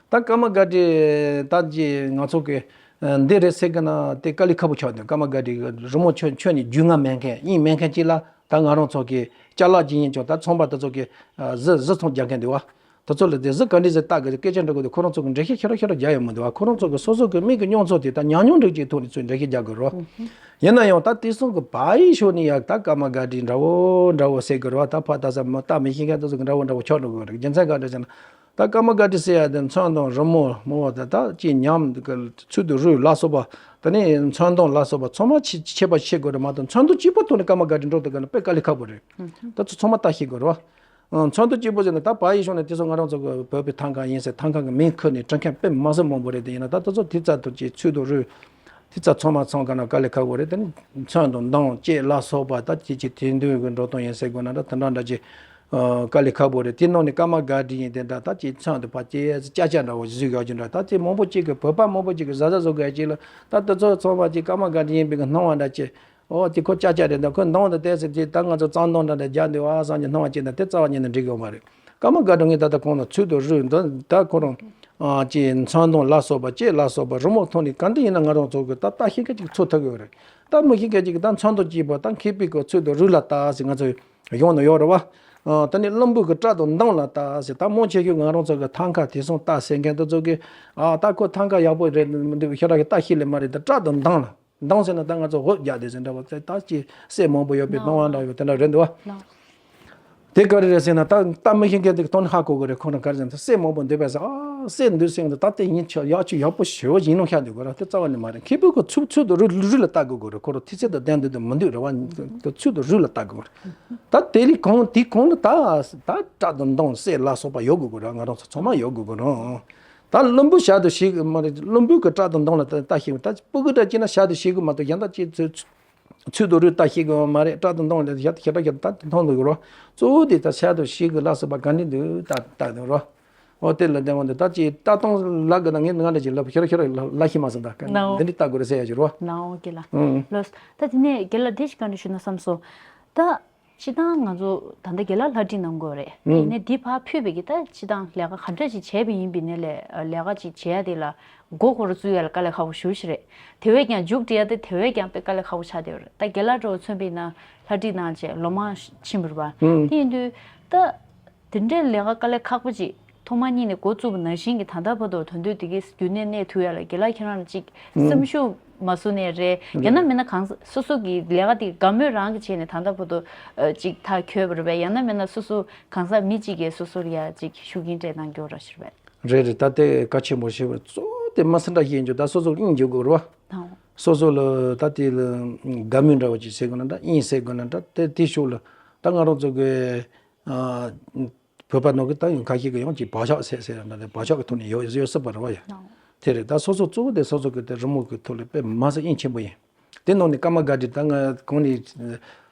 ད་ཀརྨ་སྒར་བྲིས་ད་ཅི་ང་ཚོ་གི་འདི་རེད་ཟེར་གི་ན་དེ་དཀའ་ལས་ཁག་པོ་ཆགས་འདུག་ཀརྨ་སྒར་བྲིས་རི་མོ་ཆོས་ཆོས་ནས་རྒྱུས་མངའ་མེད་མཁན་དབྱིངས་མེད་མཁན་ཅིག་ལ་ད་ང་རང་ཚོ་གི་ཅ་ལག་ཅིག་ཡིན་ཀྱང་ད་ཚོང་པ་དེ་ཚོ་གི་གཟི་གཟི་ཚོང་རྒྱག་མཁན་འདུག་བ། དེ་ཚོ་ལ་དེ་གཟི་ག་འདྲ་ཟེར་བཏགས་དགོས་དེ་སྐད་ཆ་འདྲི་དགོས་དེ་ཁོ་རང་ཚོ་གི་འགྲེལ་བཤད་ཤེས་རོགས་ཤེས་རོགས་རྒྱག་ཡོད་མི་འདུག་བ། ཁོ་རང་ཚོ་གི་སོ་སོ་གི་མིག་གི་མྱོང་ཚོར་དེ་ད་ཉམས་མྱོང་འདྲ་ཅིག་ཐོག་ནས་ཚུར་འགྲེལ་བཤད་རྒྱག་དགོས་རོགས། ཡིན་ན་ཡང་ད་དེང་སང་གི་བལ་ཡུལ་ཕྱོགས་ནས་ཡང་ད་ཀརྨ་སྒར་བྲིས་འདྲ་བོ་འདྲ་བོ་ཟེར་དགོས་རེད་བ། ད་ཕར་ལྟ་ས་མ་ལྟ་མི་ཤེས་མཁན་དེ་ཚོ་གི་འདྲ་བོ་འདྲ་བོ་ཆགས་འགྲོ་གི་རེད། རྒྱུ་མཚན་ག་འདྲ་ཟེར་ན། ད་ཀརྨ་སྒར་བྲིས་ཟེར་ཡ་དེ་ཚོན་དང་རི་མོ་མོ་བ་དེ་ད་ཅིག་ཉམས་འདི་གི་ཚུལ་དང་རུས་ལ་སོགས་པ་དེ་ནས་ཚོན་མདོག་ལ་སོགས་པ་ཚང་མ་ཕྱེ་ཕྱེ་བ་ཤེས་དགོས་རེད་མ་གཏོགས་ཚོན་མདོག་གཅིག་པོ་ཐོག་ནས་ཀརྨ་སྒར་བྲིས་འགྲོ་ཐུབ་དགོས་ན་དཔེ་དཀའ་ལས་ཁག་པོ་རེད། ད་ཚོ་ཚང་མ་ལྟ་ཤེས་དགོས་རེད་བ། ཚོན་མདོག་གཅིག་པོ་ཟེར་ན་ད་བལ་ཡུལ་ཕྱོགས་ནས་དེང་སང་ང་རང་ཚོ་གི་བོད་པའི་ཐང་ག་ཡིན་ཟེར་ཐང་ག་གི་མིང་ཁུར་ནས་བྲིས་མཁན་དཔེ་མ་སྲིད་མང་པོ་རེད། དེ་ཡིན་ན་ད་དེ་ཚོ་དེ་ཙམ་དུ་ཅིག་ཚུལ་དང་རུས། དེ་ཚོ་ཚང་མ་ཚང་ག་ན་དཀའ་ལས་ཁག་པོ་རེད། དེ་ནི་ཚོན་དང་མདོག་ཅན་ལ་སོགས་པ་ད་ཅི་ཅི་དེང་དུས་ཀྱི་འགྲོ་སྟངས་ཡིན་ཟེར་དགོས་ན་འདྲ་དེ་འདྲ་འདྲ་ཅིག་ཨ་དཀའ་ལས་ཁག་པོ་རེད། དེ་ནང་ནས་ཀརྨ་སྒར་བྲིས་ཡིན་དེ་འདྲ་ད་ཅི་ཚོན་དུ་ཕར་ཅི་ཅ་ཅ་འདྲ་བོ་བཟོས་ཡོད་ཀྱི་འདྲ། ད་དེ་མང་པོ་ཅིག་གི་བོད་པ་མང་པོ་ཅིག་གི་བཟའ་ཟླ་བཟོ་དགོས་ཅིག་ལ་ད་དེ་ཚོ་ཚང་མ་ཅིག་ཀརྨ་སྒར་བྲིས་ཡིན་པའི་གི་སྣང་བ་འདྲ་ཅིག་ཨོ་དེ་ཁོ་ཅ་ཅ་རེད་འདྲ། ཁོ་མདོག་འདྲ་བལྟས་ཟེར་དེ་ད་ང་ཚོ་གཙང་མདོག་འདྲ་འདྲ་རྒྱག་འདུག་ཨ་བསམ་གྱི་སྣང་བ་ཅིག་འདྲ་དེ་རྩ་བ་ཉིད་ནས་འགྲིག་གི་ཡོད་མ་རེད། ཀརྨ་སྒར་བྲིས་ངས་ད་ལྟ་གོང་ལ་ཚུལ་དང་རུས་འདི་ད་ཁོ་རང་། ཨ་ཅེ་མཚོན་དུང་ལ་སོགས་པ་ཅེ་ལ་སོགས་པ་རི་མོ་ཐོག་ནས་ག་འདྲ་ཡིན་ན་ང་རང་ཚོ་གི་ད་ལྟ་ཤེས་མཁན་ཅིག་ཚོད་ཐུབ་ཡོད་རེད། ད་མི་ཤེས་མཁན་ཅིག་གི་ད་མཚོན་དུང་གཅིག་པོ་ད་མཁས་པའི་གི་ཚུལ་དུ་རུས་ལ་བཏགས་ཟེར་ང་ཚོ་ཡོང་ནི་ཡོད་རེད་བ། ཨ་ད་ནི་བླུན་པོ་གི་སྐྲ་དང་མདངས་ལ་བལྟ་ཟེར། ད་མང་ཆེ་ཤོས་ང་རང་ཚོ་གི་ཐང་ཀ་དེ་སོང་ལྟ་ཟེར་མཁན་དེ་ཚོ་གི་ཨ་ད་ཁོ་ཐང་ཀ་ཡག་པོ་རེད་མི་འདུག་ཤ་ར་གི་ལྟ་ཤེས་ལེ་མ་རེད། ད་སྐྲ་དང་མདངས་ལ་མདངས་ཟེར་ན་ད་ང་ཚོ་འོད་རྒྱག་དེ་ཟེར་འདྲ་བ་ད་ཅི་སེ་མང་པོ་ཡོད་པའི་སྣང་བ་འདྲ་ཡོད་དེ་འདྲ་རེད་འདུག་བ། དེ་ག་རེ་རེད་ཟེར་ན་ད་ལྟ་མི་ཤེས་མཁན་དེ་གི་ཐོག་ནས་ཧ་གོ་གི་རེད། ཁོ་རང་ག་རེ་ཟེར་ན་ད་སེ་མང་པོ་འདུག་པས་ཟེར། ཨ་སེ་འདུག་སེ་འདུག་ད་དེ་ཡིན་ཆོག་ཡག་ཆོག་ཡག་པོ་ཞེ་པོ་ཡིན་ནོ་ཤ་འདུག་གོ་ར་དེ་རྩ་བ་ནས་མ་རེད། མཁས་པོ་གི་ཚུལ་ཚུལ་དུ་རུས་རུས་ལ་ལྟ་དགོས་གོ་རེད། ཁོ་རང་ཐིག་ཚད་དུ་ལྡན་འདུག་དུ་མི་འདུག་རེད་བ། ཚུལ་དུ་རུས་ལ་ལྟ་དགོས་གོ་རེད། ད་དེ་ལས་གང་དེ་གང་ལ་ད་ད་སྐྲ་དང་མདངས་སེ་ལ་སོགས་པ་ཡོད་དགོས་གོ་ར། ང་རང་ཚོ་ཚང་མ་ཡོད་དགོས་གོ་ར། ད་བླུན་པོ་ཞག་ཏུ་ཤེས་གི་མ་རེད། བླུན་པོའི་གི་སྐྲ་དང་མདངས་ལ་ད་ལྟ་ཤེས་གི་ད་སྤུ་གུ་འདྲ་སྐྱེས་ན་ཞག་ཏུ་ཤེས་གི་མ་གཏོགས་གཞན་དག་ཅིག་ཚུལ་ཚུལ་དུ་རུས་ལྟ་ཤེས་གི་མ་རེད། སྐྲ་དང་མདངས་ལ་ཞག་ཏུ་ཞེ་དྲག་ཞེ་དྲག་ད་མཐོང་འདུག་རོ། གཙོ་བོ་དེ་ད་ཞག་ཏུ་ཤེས་གི་ལ་སོགས་པ་ག་འདྲ་འདུག་ལྟ་ལྟ་འདུག་རོ། འོ་དེ་ལ་བདེན་དབང་འདི་ད་ཅི་ལྟ་སྟངས་ལ་གི་ན་ངས་ང་འདྲ་ཅིག་ལབ་ཤོར་ཤོར་ལ་ཤེས་མ་སོང་ད་ག་ནའོ། འདི་འདྲ་ལྟ་དགོས་རེད་ཟེར་ཡ་ཞིག་རོ། ནའོ་གི་ལ། ཨང་། ལོས། ད་དེ་ནས་གི་ལ་འདི་ཞིག་ག་འདྲ་ཞུ་ན་བསམ་སོང་། ད། སྤྱིར་བཏང་ང་ཚོ་ད་ལྟ་རྒན་ལགས་ལྷ་བྲིས་གནང་དགོས་རེད། ཨུམ། ཡིན་ནའི་འདི་ཕར་ཕུད་པའི་གི་ད་སྤྱིར་བཏང་ལས་ཀ་ག་འདྲ་ཞིག་བྱས་པ་ཡིན་པའི་ནས་ལས་ལས་ཀ་ཅིག་བྱས་ཡ་དེ་ལ་མགོ་སྐོར་བཙུགས་ཡ་ལ་དཀའ་ལས་ཁག་པོ་ཞེ་པོ་ཞིག་རེད། དེ་བས་ཀྱང་མཇུག་སྒྲིལ་ཡ་དེ་དེ་བས་ཀྱང་དཔེ་དཀའ་ལས་ཁག་པོ་ཆགས་བསྡད་ཡོད་རེད། ད་རྒན་ལགས་འདྲ་བོ་མཚོན་པ་ཡིན་ན་ལྷ་བྲིས་གནང་བྱས་ལོ་མང་ཕྱིན་པ་རེད་པ། ཨུམ། དེ་ཡིན་དུས་ད་དེ་འདྲའི་ལས་ཀ་དཀའ་ལས་ཁག་པོ་ཅིག་ཐོག་མ་ཉིད་ནས་འགོ་བཙུགས་པ་ནང་བཞིན་གྱི་ད་ལྟ་བར་དུ་དོན་དུ་དེ་གའི་རྒྱུན་གནས་གནས་ཐུབ་ཡ་ལ་རྒན་ལགས་ཁྱེད་རང་ལ་ཅིག་ཨུམ། སེམས་ཤུགས་མ་བཟོ་ནས་རེད། ཡང་ན་མིན་ན་གང་སོ་སོ་གི་ལས་ཀ་དེ་དགའ་མོས་རང་གིས་བྱས་ནས་ད་ལྟ་བར་དུ་ཨ་ཅིག་མཐར་འཁྱོལ་བ་རེད་པས། ཡང་ན་མིན་ན་སོ་སོ་གང་ཟག་མི་གཅིག་གིས་སོ་སོར་ཡ་ཅིག་ཤུགས་རྐྱེན་སྤྲད་གནང་རྒྱུ་ར་ཞིག་རེད་པས། རེད་རེད། ད་དེ་གལ་ཆེན་པོ་ཞིག་རེད། གཙོ་བོ་དེ་མ་སེ་འདྲ་ཤེས་རྒྱུ་ད་སོ་སོ་སྙིང་རྗེ་དགོས་རེད་བ། དང་། སོ་སོ་ལ་ད་དེ་ལ་དགའ་མོས་འདྲ་བ་ཅིག་ཟེར་དགོས་ན་འདྲ་དབྱིངས་ཟེར་དགོས་ན་འདྲ་དེ་དེ་ཕྱོགས་ལ་ད་ང་རང་ཚོ་གི་ཨ། བོད་པ་ནང་གི་ད་ཡང་ཁ་ཤས་ཀྱིས་ཡང་ཅིག་བག་ཆགས་ཟེར་ཟེར་ཡང་འདྲ་དེ་བག་ཆགས་ཀྱི་ཐོག་ནས་ཡོད་ཡོད་སྲིད་པ་རེད་བ་ཡ། ནའོ། དེ་རེད། ད་སོ་སོ་གཙོ་བོ་དེ་སོ་སོ་གི་དེ་རི་མོ་གི་ཐོག་ལ་དཔེ་མ་སྲིད་དབྱིངས་ཆེན་པོ་ཡིན། དེ་ནང་ནས་ཀརྨ་སྒར་བྲིས་ད་ང་གོང་ནས་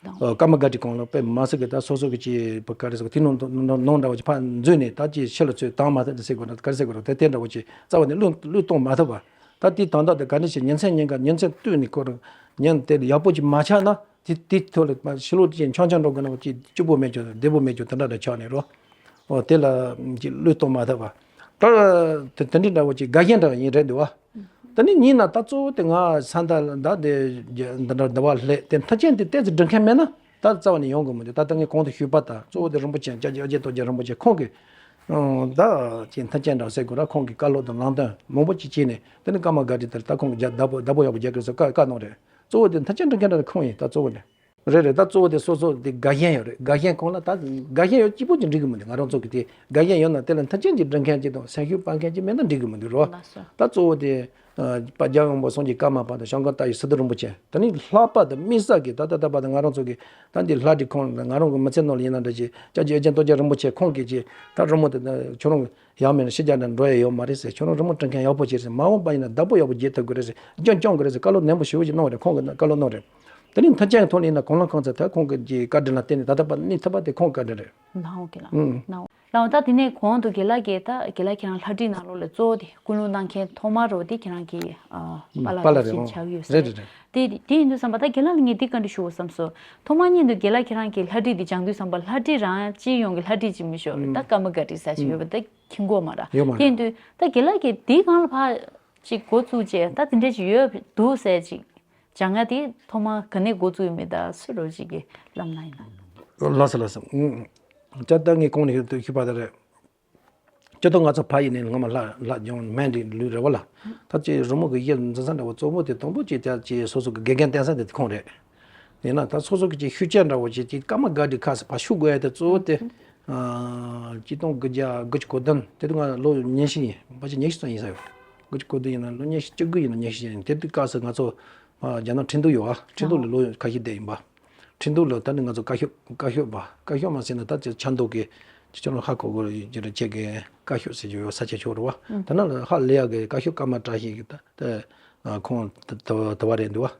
ནའོ། ཨ་ཀརྨ་སྒར་བྲིས་གོང་ལ་དཔེ་མ་སྲིད་གི་ད་སོ་སོ་གི་ཅིག་བ་ག་རེ་ཟེར་དེ་ནང་ནང་ནང་འདྲ་བ་ཅིག་ཕར་འཛུལ་ནས་ད་ཅིག་ཕྱི་ལ་ཚུར་བཏང་མ་ཐུབ་དེ་ཟེར་དགོས་ན་ག་རེ་ཟེར་དགོས་རེད། དེ་དེ་འདྲ་བ་ཅིག་རྩ་བ་ནས་བློས་བློས་གཏོང་མ་ཐུབ་པ། ད་དེ་ད་ལྟ་དེ་ག་འདྲ་ཞིག་ཉིན་མཚན་ཉིན་ག་ཉིན་མཚན་བསྟུད་ནས་ཁོ་རང་ཉིན་དེ་ཡག་པོ་ཅིག་མ་ཆགས་ན། དེ་དེ་ཐོག་ལ་མ་ཕྱི་ལོགས་ཅིག་འཆང་འཆང་འགྲོ་དགོས་ན་ཅིག་སྐྱིད་པོ་མེད་ཀྱང་བདེ་པོ་མེད་ཀྱང་དེ་འདྲ་འདྲ་ཆགས་ནས་རོ། འོ་དེ་ལ་ཅིག་བློས་གཏོང་མ་ཐུབ་པ། ད་དེ་དེ་འདྲ་འདྲ་བོ་ཅིག་དགའ་ཞེན་འདྲ་ཡིན་རེད་འདུག་བ། ད་ནི་ཉིན་ན་ད་གཙོ་བོ་དེ་ང་ས་མཐའ་ལ་ད་དེ་འདི་འདྲ་འདི་བ་སླེབས་དེ་མཐུན་རྐྱེན་དེ་ཏོག་ཙམ་སྒྲུབ་མཁན་མེད་ན་ད་རྩ་བ་ནས་ཡོང་གི་མི་འདུག་ད་ལྟ་ངས་གོང་དུ་ཞུས་པ་ལྟར་གཙོ་བོ་དེ་རིན་པོ་ཆེ་སྐྱབས་རྗེ་ཨོ་རྒྱན་རྡོ་རྗེ་རིན་པོ་ཆེ་ཁོང་གིས་ད་ཅིག་མཐུན་རྐྱེན་འདྲ་ཟེར་དགོས་ར། ཁོང་གིས་བཀའ་སློབ་དང་ལམ་སྟོན་མང་པོ་ཅིག་བྱས་ནས་དེ་ནི་ཀརྨ་སྒར་བྲིས་དེར་ད་ཁོང་གིས་རྒྱ་བདག་པོ་བདག་པོ་ཡག་པོ་རྒྱག་གི་རེད་ཟེར་བཀའ་བཀའ་གནང་རེད། གཙོ་བོ་དེ་མཐུན་རྐྱེན་སྒྲུབ་མཁན་འདྲ་ཁོང་ཡིན་ད་གཙོ་བོ་ནི། རེད་རེད། ད་གཙོ་བོ་དེ་སོ་སོ་དེ་དགའ་ཞེན་ཡོད་རེད། དགའ་ཞེན་གང་ལ་ད་དགའ་ཞེན་ཡོད་གཅིག་པོ་ཅིག་འགྲིག་གི་མི་འདུག་ང་རང་ཚོ་གི་དེ་དགའ་ཞེན་ཡོད་ན་དེ་ལ་མཐུན་རྐྱེན་ཅིག་སྒྲུབ་མཁན་ཅིག་དང་སེམས་ཤུགས་སྤར་མཁན་ཅིག་མེད་ན་འགྲིག་གི་མི་འདུག་རོ། ལགས་སོ། ད་གཙོ་བོ་དེ་ཨ་དཔལ་རྒྱལ་དབང་པོ་སངས་རྒྱས་ཀརྨ་པ་དང་བྱང་ཀུན་བལྟ་བའི་སི་ཏུ་རིན་པོ་ཆེ་ད་ནི་ལྷག་པར་དུ་དམིགས་བསལ་གྱི་ད་ལྟ་ད་བར་དུ་ང་རང་ཚོ་གི་ད་འདི་ལྷ་བྲིས་ཁང་ལ་ང་རང་གི་མི་ཚེ་ནང་ལ་ཡིན་ན་འདྲ་ཅིག་སྐྱབས་རྗེ་ཨོ་རྒྱན་རྡོ་རྗེ་རིན་པོ་ཆེ་ཁོང་གིས་ཅིག་ད་རི་མོ་དེ་ཁྱོད་རང་ཡང་མིན་ན་ཕྱི་རྒྱལ་ནང་འགྲོ་ཡ་ཡོད་མ་རེད་ཟེར། ཁྱོད་རང་རི་མོ་འབྲི་མཁན་ཡག་པོ་བྱེད་ཟེར། མ་འོངས་པ་ཡིན་ན་བདག་པོ་ཡག་པོ་རྒྱག་ཐུབ་དགོས་རེད་ཟེར། རྒྱུན་སྐྱོང་དགོས་རེད་ཟེར། བཀའ་སློབ་ནན་པོ་ཞེ་པོ་ཅིག་གནང་བ་རེད། ཁོང་གིས་བཀའ་སློབ་གནང་རེད། དེ་ནས་མཐུན་རྐྱེན་ཐོག་ནས་ཡིན་ན་གང་ལ་གང་འཚམ་ད་ཁོང་གི་བཀའ་དྲིན་ལ་བརྟེན་ནས་ད་ལྟ་བར་གནས་ཐུབ་པ་དེ་ཁོང་བཀའ་དྲིན་རེད། ནའོ་གི་ལ། ཨུམ། ནའོ། ལའོ་ད་དེ་ནས་གོང་དུ་དགེ་ལགས་ཀྱིས་ད་དགེ་ལགས་ཁྱེད་རང་ལྷ་བྲིས་ནང་ལོགས་ལ་གཙོ་བོ་དེ་ཀུན་སློང་གནང་མཁན་ཐོག་མར་རོ་དེ་ཁྱེད་རང་གི་ཨ་ཨུམ་པཱ་ལགས་པཱ་ལགས་རེད། ཆགས་ཡོད་ས་རེད། རེད་རེད་རེད། དེ་དེ་ཡིན་དུས་ཙམ་པ་ད་དགེ་ལགས་ལ་ངས་འདི་བཀའ་འདྲི་ཞུ་དགོས་བསམ་སོང་། ཐོག་མར་ཉིད་དུ་དགེ་ལགས་ཁྱེད་རང་གིས་ལྷ་བྲིས་འདི་སྦྱང་དུས་ཙམ་པ་ལྷ་བྲིས་རང་སྤྱི་ཡོངས་ཀྱི་ལྷ་བྲིས་ཅིག་མི་ཤོར་ད་ཀརྨ་སྒར་བྲིས་ཟེར་ཞིག་ཡོད་པ་ད་མཁྱེན་གྱི་ཡོད་མ་རེད། ཡོད་མ་རེད། དེ་ཡིན་དུས་ད་དགེ་ལགས་ཀྱིས་འདི་སྒང་ལ་ཕར་ཅིག་འགོ་བཙུགས་བྱས་ད་དེ་འདྲ་ཅིག་ཡོད་འདུག་ཟེར་ཅིག་སྦྱང་ཡ་དེ་ཐོག་མར་ག་ནས་འགོ་བཙུགས་ཡོད་མེད་ད་སུ་རོ་ཅིག་གིས་ལབ་ན་ཡིན་ན། ལགས་སོ་ལགས་སོ། ཨུམ། ད་ལྟ་ངས་གོང་ནས་ཞུས་པ་དེ་རེད། སྤྱིར་བཏང་ང་ཚོ་ཕ་ཡུལ་ནས་སྔོན་མ་ལྷ་ལྷ་སྦྱོང་སྨན་འདི་ལུས་རེད་བ་ལ། ད་ཅིག་རི་མོ་གི་ཡིད་འཛིན་ས་འདྲ་བོ་གཙོ་བོ་དེ་དང་པོ་ཅིག་ད་ཅིག་སོ་སོ་གི་དགེ་རྒན་བསྟེན་ས་དེ་ཁོང་རེད། ཡིན་ན་ད་སོ་སོ་གི་ཅིག་ཤུགས་རྐྱེན་འདྲ་བོ་ཅིག་ཅིག་ཀརྨ་སྒར་བྲིས་ཁ་ཟེར་ཕར་ཞུགས་དགོས་ཡ་དེ་གཙོ་བོ་དེ། ཨ་ཆིག་སྟོང་དགུ་བརྒྱ་དགུ་བཅུ་གོ་བདུན་དེ་དུས་ང་ལོ་ཉི་ཤུ་ཡིན་ཕལ་ཆེར་ཉི་ཤུ་ཙམ་ཡིན་ས་ཡོད། དགུ་བཅུ་གོ་བདུན་ཡིན་ན་ལོ་ཉི་ཤུ་བཅུ་དགུ་ཡིན་ན་ཉི་ཤུ་ཡིན་དེ་དུས་སྐབས་སུ་ང་ཚོ་ཨ་རྒྱ་ནག་ཁྲིན་ཏུའུ་ཡོད་ཨ་ཁྲིན་ཏུའུ་ལ་ལོ་ཁ་ཤས་བསྡད་ཡིན་པ། ཁྲིན་ཏུའུ་ལ་ད་ནི་ང་ཚོ་བཀའ་ཤོག་བཀའ་ཤོག་པ་བཀའ་ཤོག་མ་ཟེར་ན་ད་ཅི་ཆབ་མདོ་གི་ཅི་ཁྱོད་རང་ཧ་གོ་གོ་ཡོད་ཀྱི་རེད་ཁྱེད་ཀྱི་བཀའ་ཤོག་ཟེར་གྱི་ཡོད་ས་ཆ་ཆོག་རེད་བ། ད་ནང་ལ་ཧ་ལས་ཡག་གི་བཀའ་ཤོག་སྐར་མ་བཀྲ་ཤིས་ཀྱི་ད་ད་ཁོང་ད་ད་བ་རེད་འདུག་བ།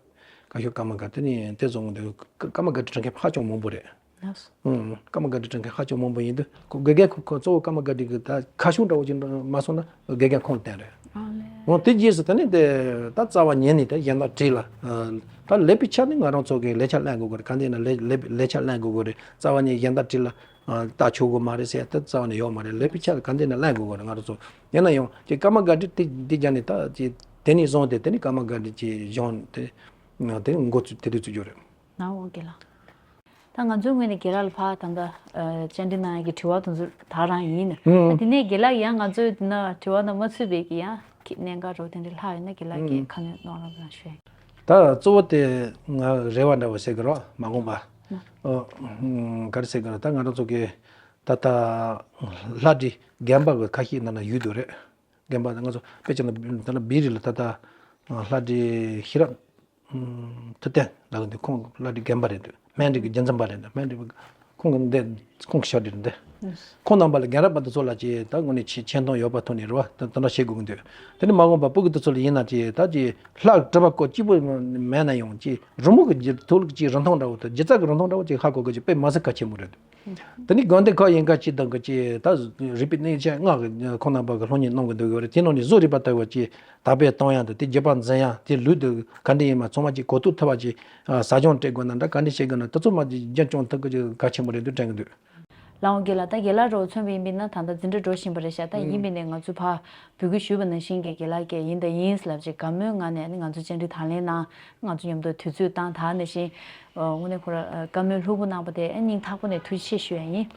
བཀའ་ཤོག་སྐར་མ་ག་དེ་ནི་དེ་བཟུང་འདུག་སྐར་མ་ག་དེ་དྲན་མཁན་ཧ་ཅང་མང་པོ་རེད། ཨུམ། སྐར་མ་སྒར་བྲིས་དྲན་མཁན་ཧ་ཅང་མང་པོ་ཡིན་དུས་ཁོ་དགེ་རྒན་ཁོ་ཁོ་གཙོ་བོ་སྐར་མ་སྒར་བྲིས་གི་ད་ཁ་བྱང་འདྲ་བོ་ཅིག་མ་སོང་ན་དགེ་རྒན་ཁོང་བསྟེན་རེད། ཨ་ལས། འོ་དེ་རྗེས་སུ་ད་ནི་དེ་ད་རྩ་བ་ཉིད་ནས་དེ་གཞན་དག་བྲིས་ལ། ད་ལས་པའི་ཆ་ནི་ང་རང་ཚོ་གི་ལས་ཆ་ལེན་དགོས་གི་རེད། ག་འདི་ན་ལས་ལས་ལས་ཆ་ལེན་དགོས་གི་རེད། རྩ་བ་ཉིད་གཞན་དག་བྲིས་ལ། ཨ་ལྟ་ཆོག་གི་མ་རེད་ཟེར་ཡ་ད་རྩ་བ་ནས་ཡོད་མ་རེད། ལས་པའི་ཆ་ལ་ག་འདྲ་ན་ལེན་དགོས་གོ་རེད། ང་རང་ཚོ་ཡིན་ན་ཡང་ཅིག་ཀརྨ་སྒར་ཌི་དེ་འདི་རྒྱ་ནས་ད་ཅིག་དེ་ནས་བཟུང་སྟེ་དེ་ནས་ཀརྨ་སྒར་ཌི་ཅིག་གཞུང་དེ་དེ་ནས་འགོ་ཚུགས་དེ་དུས་ཚུགས་རྒྱུ་རེད། ནང་འོང་རྒན་ལགས། ད་ང་ཚོའི་ངོས་ནས་རྒན་ལགས་ལ་ཕར་ད་ལྟ་ཨ་བཅར་འདྲི་གནང་ཡག་གི་དྲི་བ་དེ་ཚོ་ད་རང་ཡིན། ཨུམ། ད་དེ་ནས་རྒན་ལགས་ཡང་ང་ཚོའི་འདི་ན་དྲི་བ་ནང་མ་ཚུད་པའི་གི་ཡང་གི་གནད་འགག་རོ་དེ་འདྲ་ལྷག་ཡོད་ན་རྒན་ལགས་ཀྱིས་ཨུམ། ཁ་སྣོན་གནང་རོགས་གནང་ཞུ་ཡ་ཡིན། ད་གཙོ་བོ་དེ་ང་རེ་བ་འདྲ་བོ་ཟེར་གི་རོ་མ་འོངས་པ། ཨ་ག་རེ་ཟེར་གི་རོ། ད་ང་རང་ཚོ་གི་ད་ལྟ་ལྷ་བྲིས་རྒན་པ་གི་ཁ་ཤས་ནང་ན་ཡོད་འདུག་རེད། རྒན་པ་ང་ཚོ་དཔེ་ཆ་ལ་ད་ལ་བི་རི་ལ་ད་ལྟ་ལྷ་བྲིས་ཤེས་རབ་ཐུབ་བསྟན་ལགས་འདི་ཁོང་ལྷ་བྲིས་རྒན་པ་རེད་འདུག་སྨན་རིགས་ཀྱི་རྒྱུན་འཛིན་པ་རེད་འདུག་སྨན་རིགས་ཁོང་གི་འདི་ཁོང་གི་ཕྱག་བྲིས་རེད་འདི། ཁོང་རྣམ་པ་ལ་རྒན་རབས་པ་འདི་ཚོ་ལ་ཅིག་ད་དངོས་གནས་ཆེ་ཆེ་མཐོང་ཡོད་པ་ཐོག་ནས་རེད་བ། ད་དེ་འདྲ་བྱེད་དགོས་ཀྱི་འདུག་དེ་ནི་མ་འོངས་པ་སྤུ་གུ་འདི་ཚོ་ལ་ཡིན་ན་ཅིག་ད་ཅིག་ལྷ་གྲུབ་པ་སྐོར་གཅིག་པུ་མེད་ན་ཡང་ཅིག་རི་མོ་གི་རྒྱུ་ཐོག་ལ་ཅིག་རིན་ཐང་འདྲ་བོ་དང་སྒྱུ་རྩལ་གྱི་རིན་ཐང་འདྲ་བོ་ཅིག་ཧ་གོ་དགོས་ཀྱི་དཔེ་མི་སྲིད་གལ་ཆེན་པོ་རེད་འདུག་དེ་ནི་དགོན་སྡེ་ཁག་ཡིན་ཁ་ཅིག་དང་གི་ཅིག་ད་རིག་པའི་གནས་ཆེན་ལྔ་གི་ཁོང་རྣམ་པ་གི་སློབ་གཉེར་གནང་གི་འདུག་ཡོད་རེད། དེ་ནང་ནས་བཟོ་རིག་པ་ལྟ་བུ་ཅིག་དར་སྤེལ་གཏོང་ཡ་དང་དེ་རྒྱུད་པ་འཛིན་ཡ་དེ་ལུས་དང་ག་འདྲ་ཡིན་མ་ཚང་མ་ཅིག་གོ་རྟོགས་ཐུབ་པ་ཅིག་ཨ་ཟབ་སྦྱོང་སྤྲད་དགོས་ན་འདྲ་ག་འདྲ་བྱེད་དགོས་ན་དེ་ཚོ་མ་ཅིག་རྒྱུན་སྐྱོང་ཐུབ་དགོས་ཅིག་གལ་ཆེན་པོ་རེད་འདུག་དྲན་གི་འདུག་ལའོ་རྒན་ལགས། ད་རྒན་ལགས་རོགས་མཚོན་པ་ཡིན་པས་ན་ད་ལྟ་འཛིན་གྲྭ་འགྲོ་བཞིན་པ་རེད་ཤག་ད་ཡིན་པས་ན་ང་ཚོ་ཕར་འབོད་སྐུལ་ཞུས་པ་ནང་བཞིན་གྱི་རྒན་ལགས་ཀྱིས་ཡིན་དང་ཡིན་ལབ་ཅིག་དགའ་མོས་ངང་ནས་ནི་ང་ཚོ་བཅར་འདྲི་དང་ལེན་གནང་། ང་ཚོ་མཉམ་དུ་དུས་ཚོད་བཏང་། ད་ནང་བཞིན་དངོས་གནས་ཁོ་རང་བཀའ་མོལ་ལྷུག་པོ་གནང་པ་དེ་སྙིང་ཐག་པ་ནས་ཐུགས་རྗེ་ཆེ་ཞུ་ཡ་ཡིན།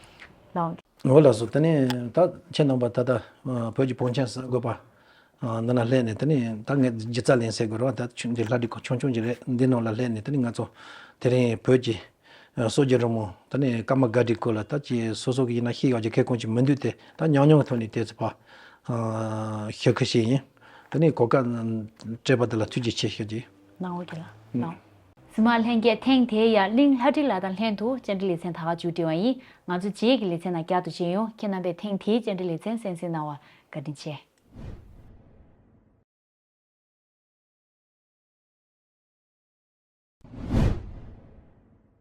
ལའོ། འོ་ལགས་སོ། དེ་ནས་ད་ཁྱེད་རྣམ་པ་ད་ལྟ་བོད་ཀྱི་བོན་ཆེན་གསར་འགོད་པ་འདི་ན་སླེབས་ནས་དེ་ནས་ད་ངས་སྒྱུ་རྩལ་ལེན་ཟེར་དགོས་རེད་བ། ད་ཆུ་འདི་ལྷ་བྲིས་ཁང་ཆུང་ཆུང་ཅིག་རེད། འདི་ནང་ལ་སླེབས་ནས་དེ་ནས་ང་ཚོ་དེ་རིང་བོད་ཀྱི་སྲོལ་རྒྱུན་རི་མོ་དེ་ནས་ཀརྨ་སྒར་ཌིའི་སྐོར་ལ་ད་ཅི་སོ་སོ་གི་ཡིན་ན་ཤེས་ཡོད་ཀྱི་ཁེ་ཁོང་ཅིག་མི་འདུག་དེ་ད་ཉམས་མྱོང་གི་ཐོག་ནས་དེ་ཚོ་ཕར་ཞུ་ཁུལ་ཞིག་ཡིན། དེ་ནས་གོ་སྐབས་སྤྲད་པ་དེ་ལ་ཐུགས་རྗེ་ཆེ་ཞུ་རྒྱུ། ནང་འོ་རྒན་ལགས་ནང་། གཟིགས་མོ་བ་ལྷན་རྒྱས། ཐེངས་དེའི་ཡང་གླིང་ལྷ་བྲིས་ལགས་དང་ལྷན་དུ་བཅར་འདྲི་ལེ་ཚན་ད་ག་མཇུག་སྒྲིལ་བ་ཡིན། ང་ཚོ་རྗེས་ཀྱི་ལེ་ཚན་ནང་བསྐྱར་དུ་མཇལ་ཡོང་། ཁྱེད་རྣམ་པས་ཐེངས་དེའི་བཅར་འདྲི་ལེ་ཚན་གསན་གཟིགས་གནང་བར་བཀའ་དྲིན་ཆེ།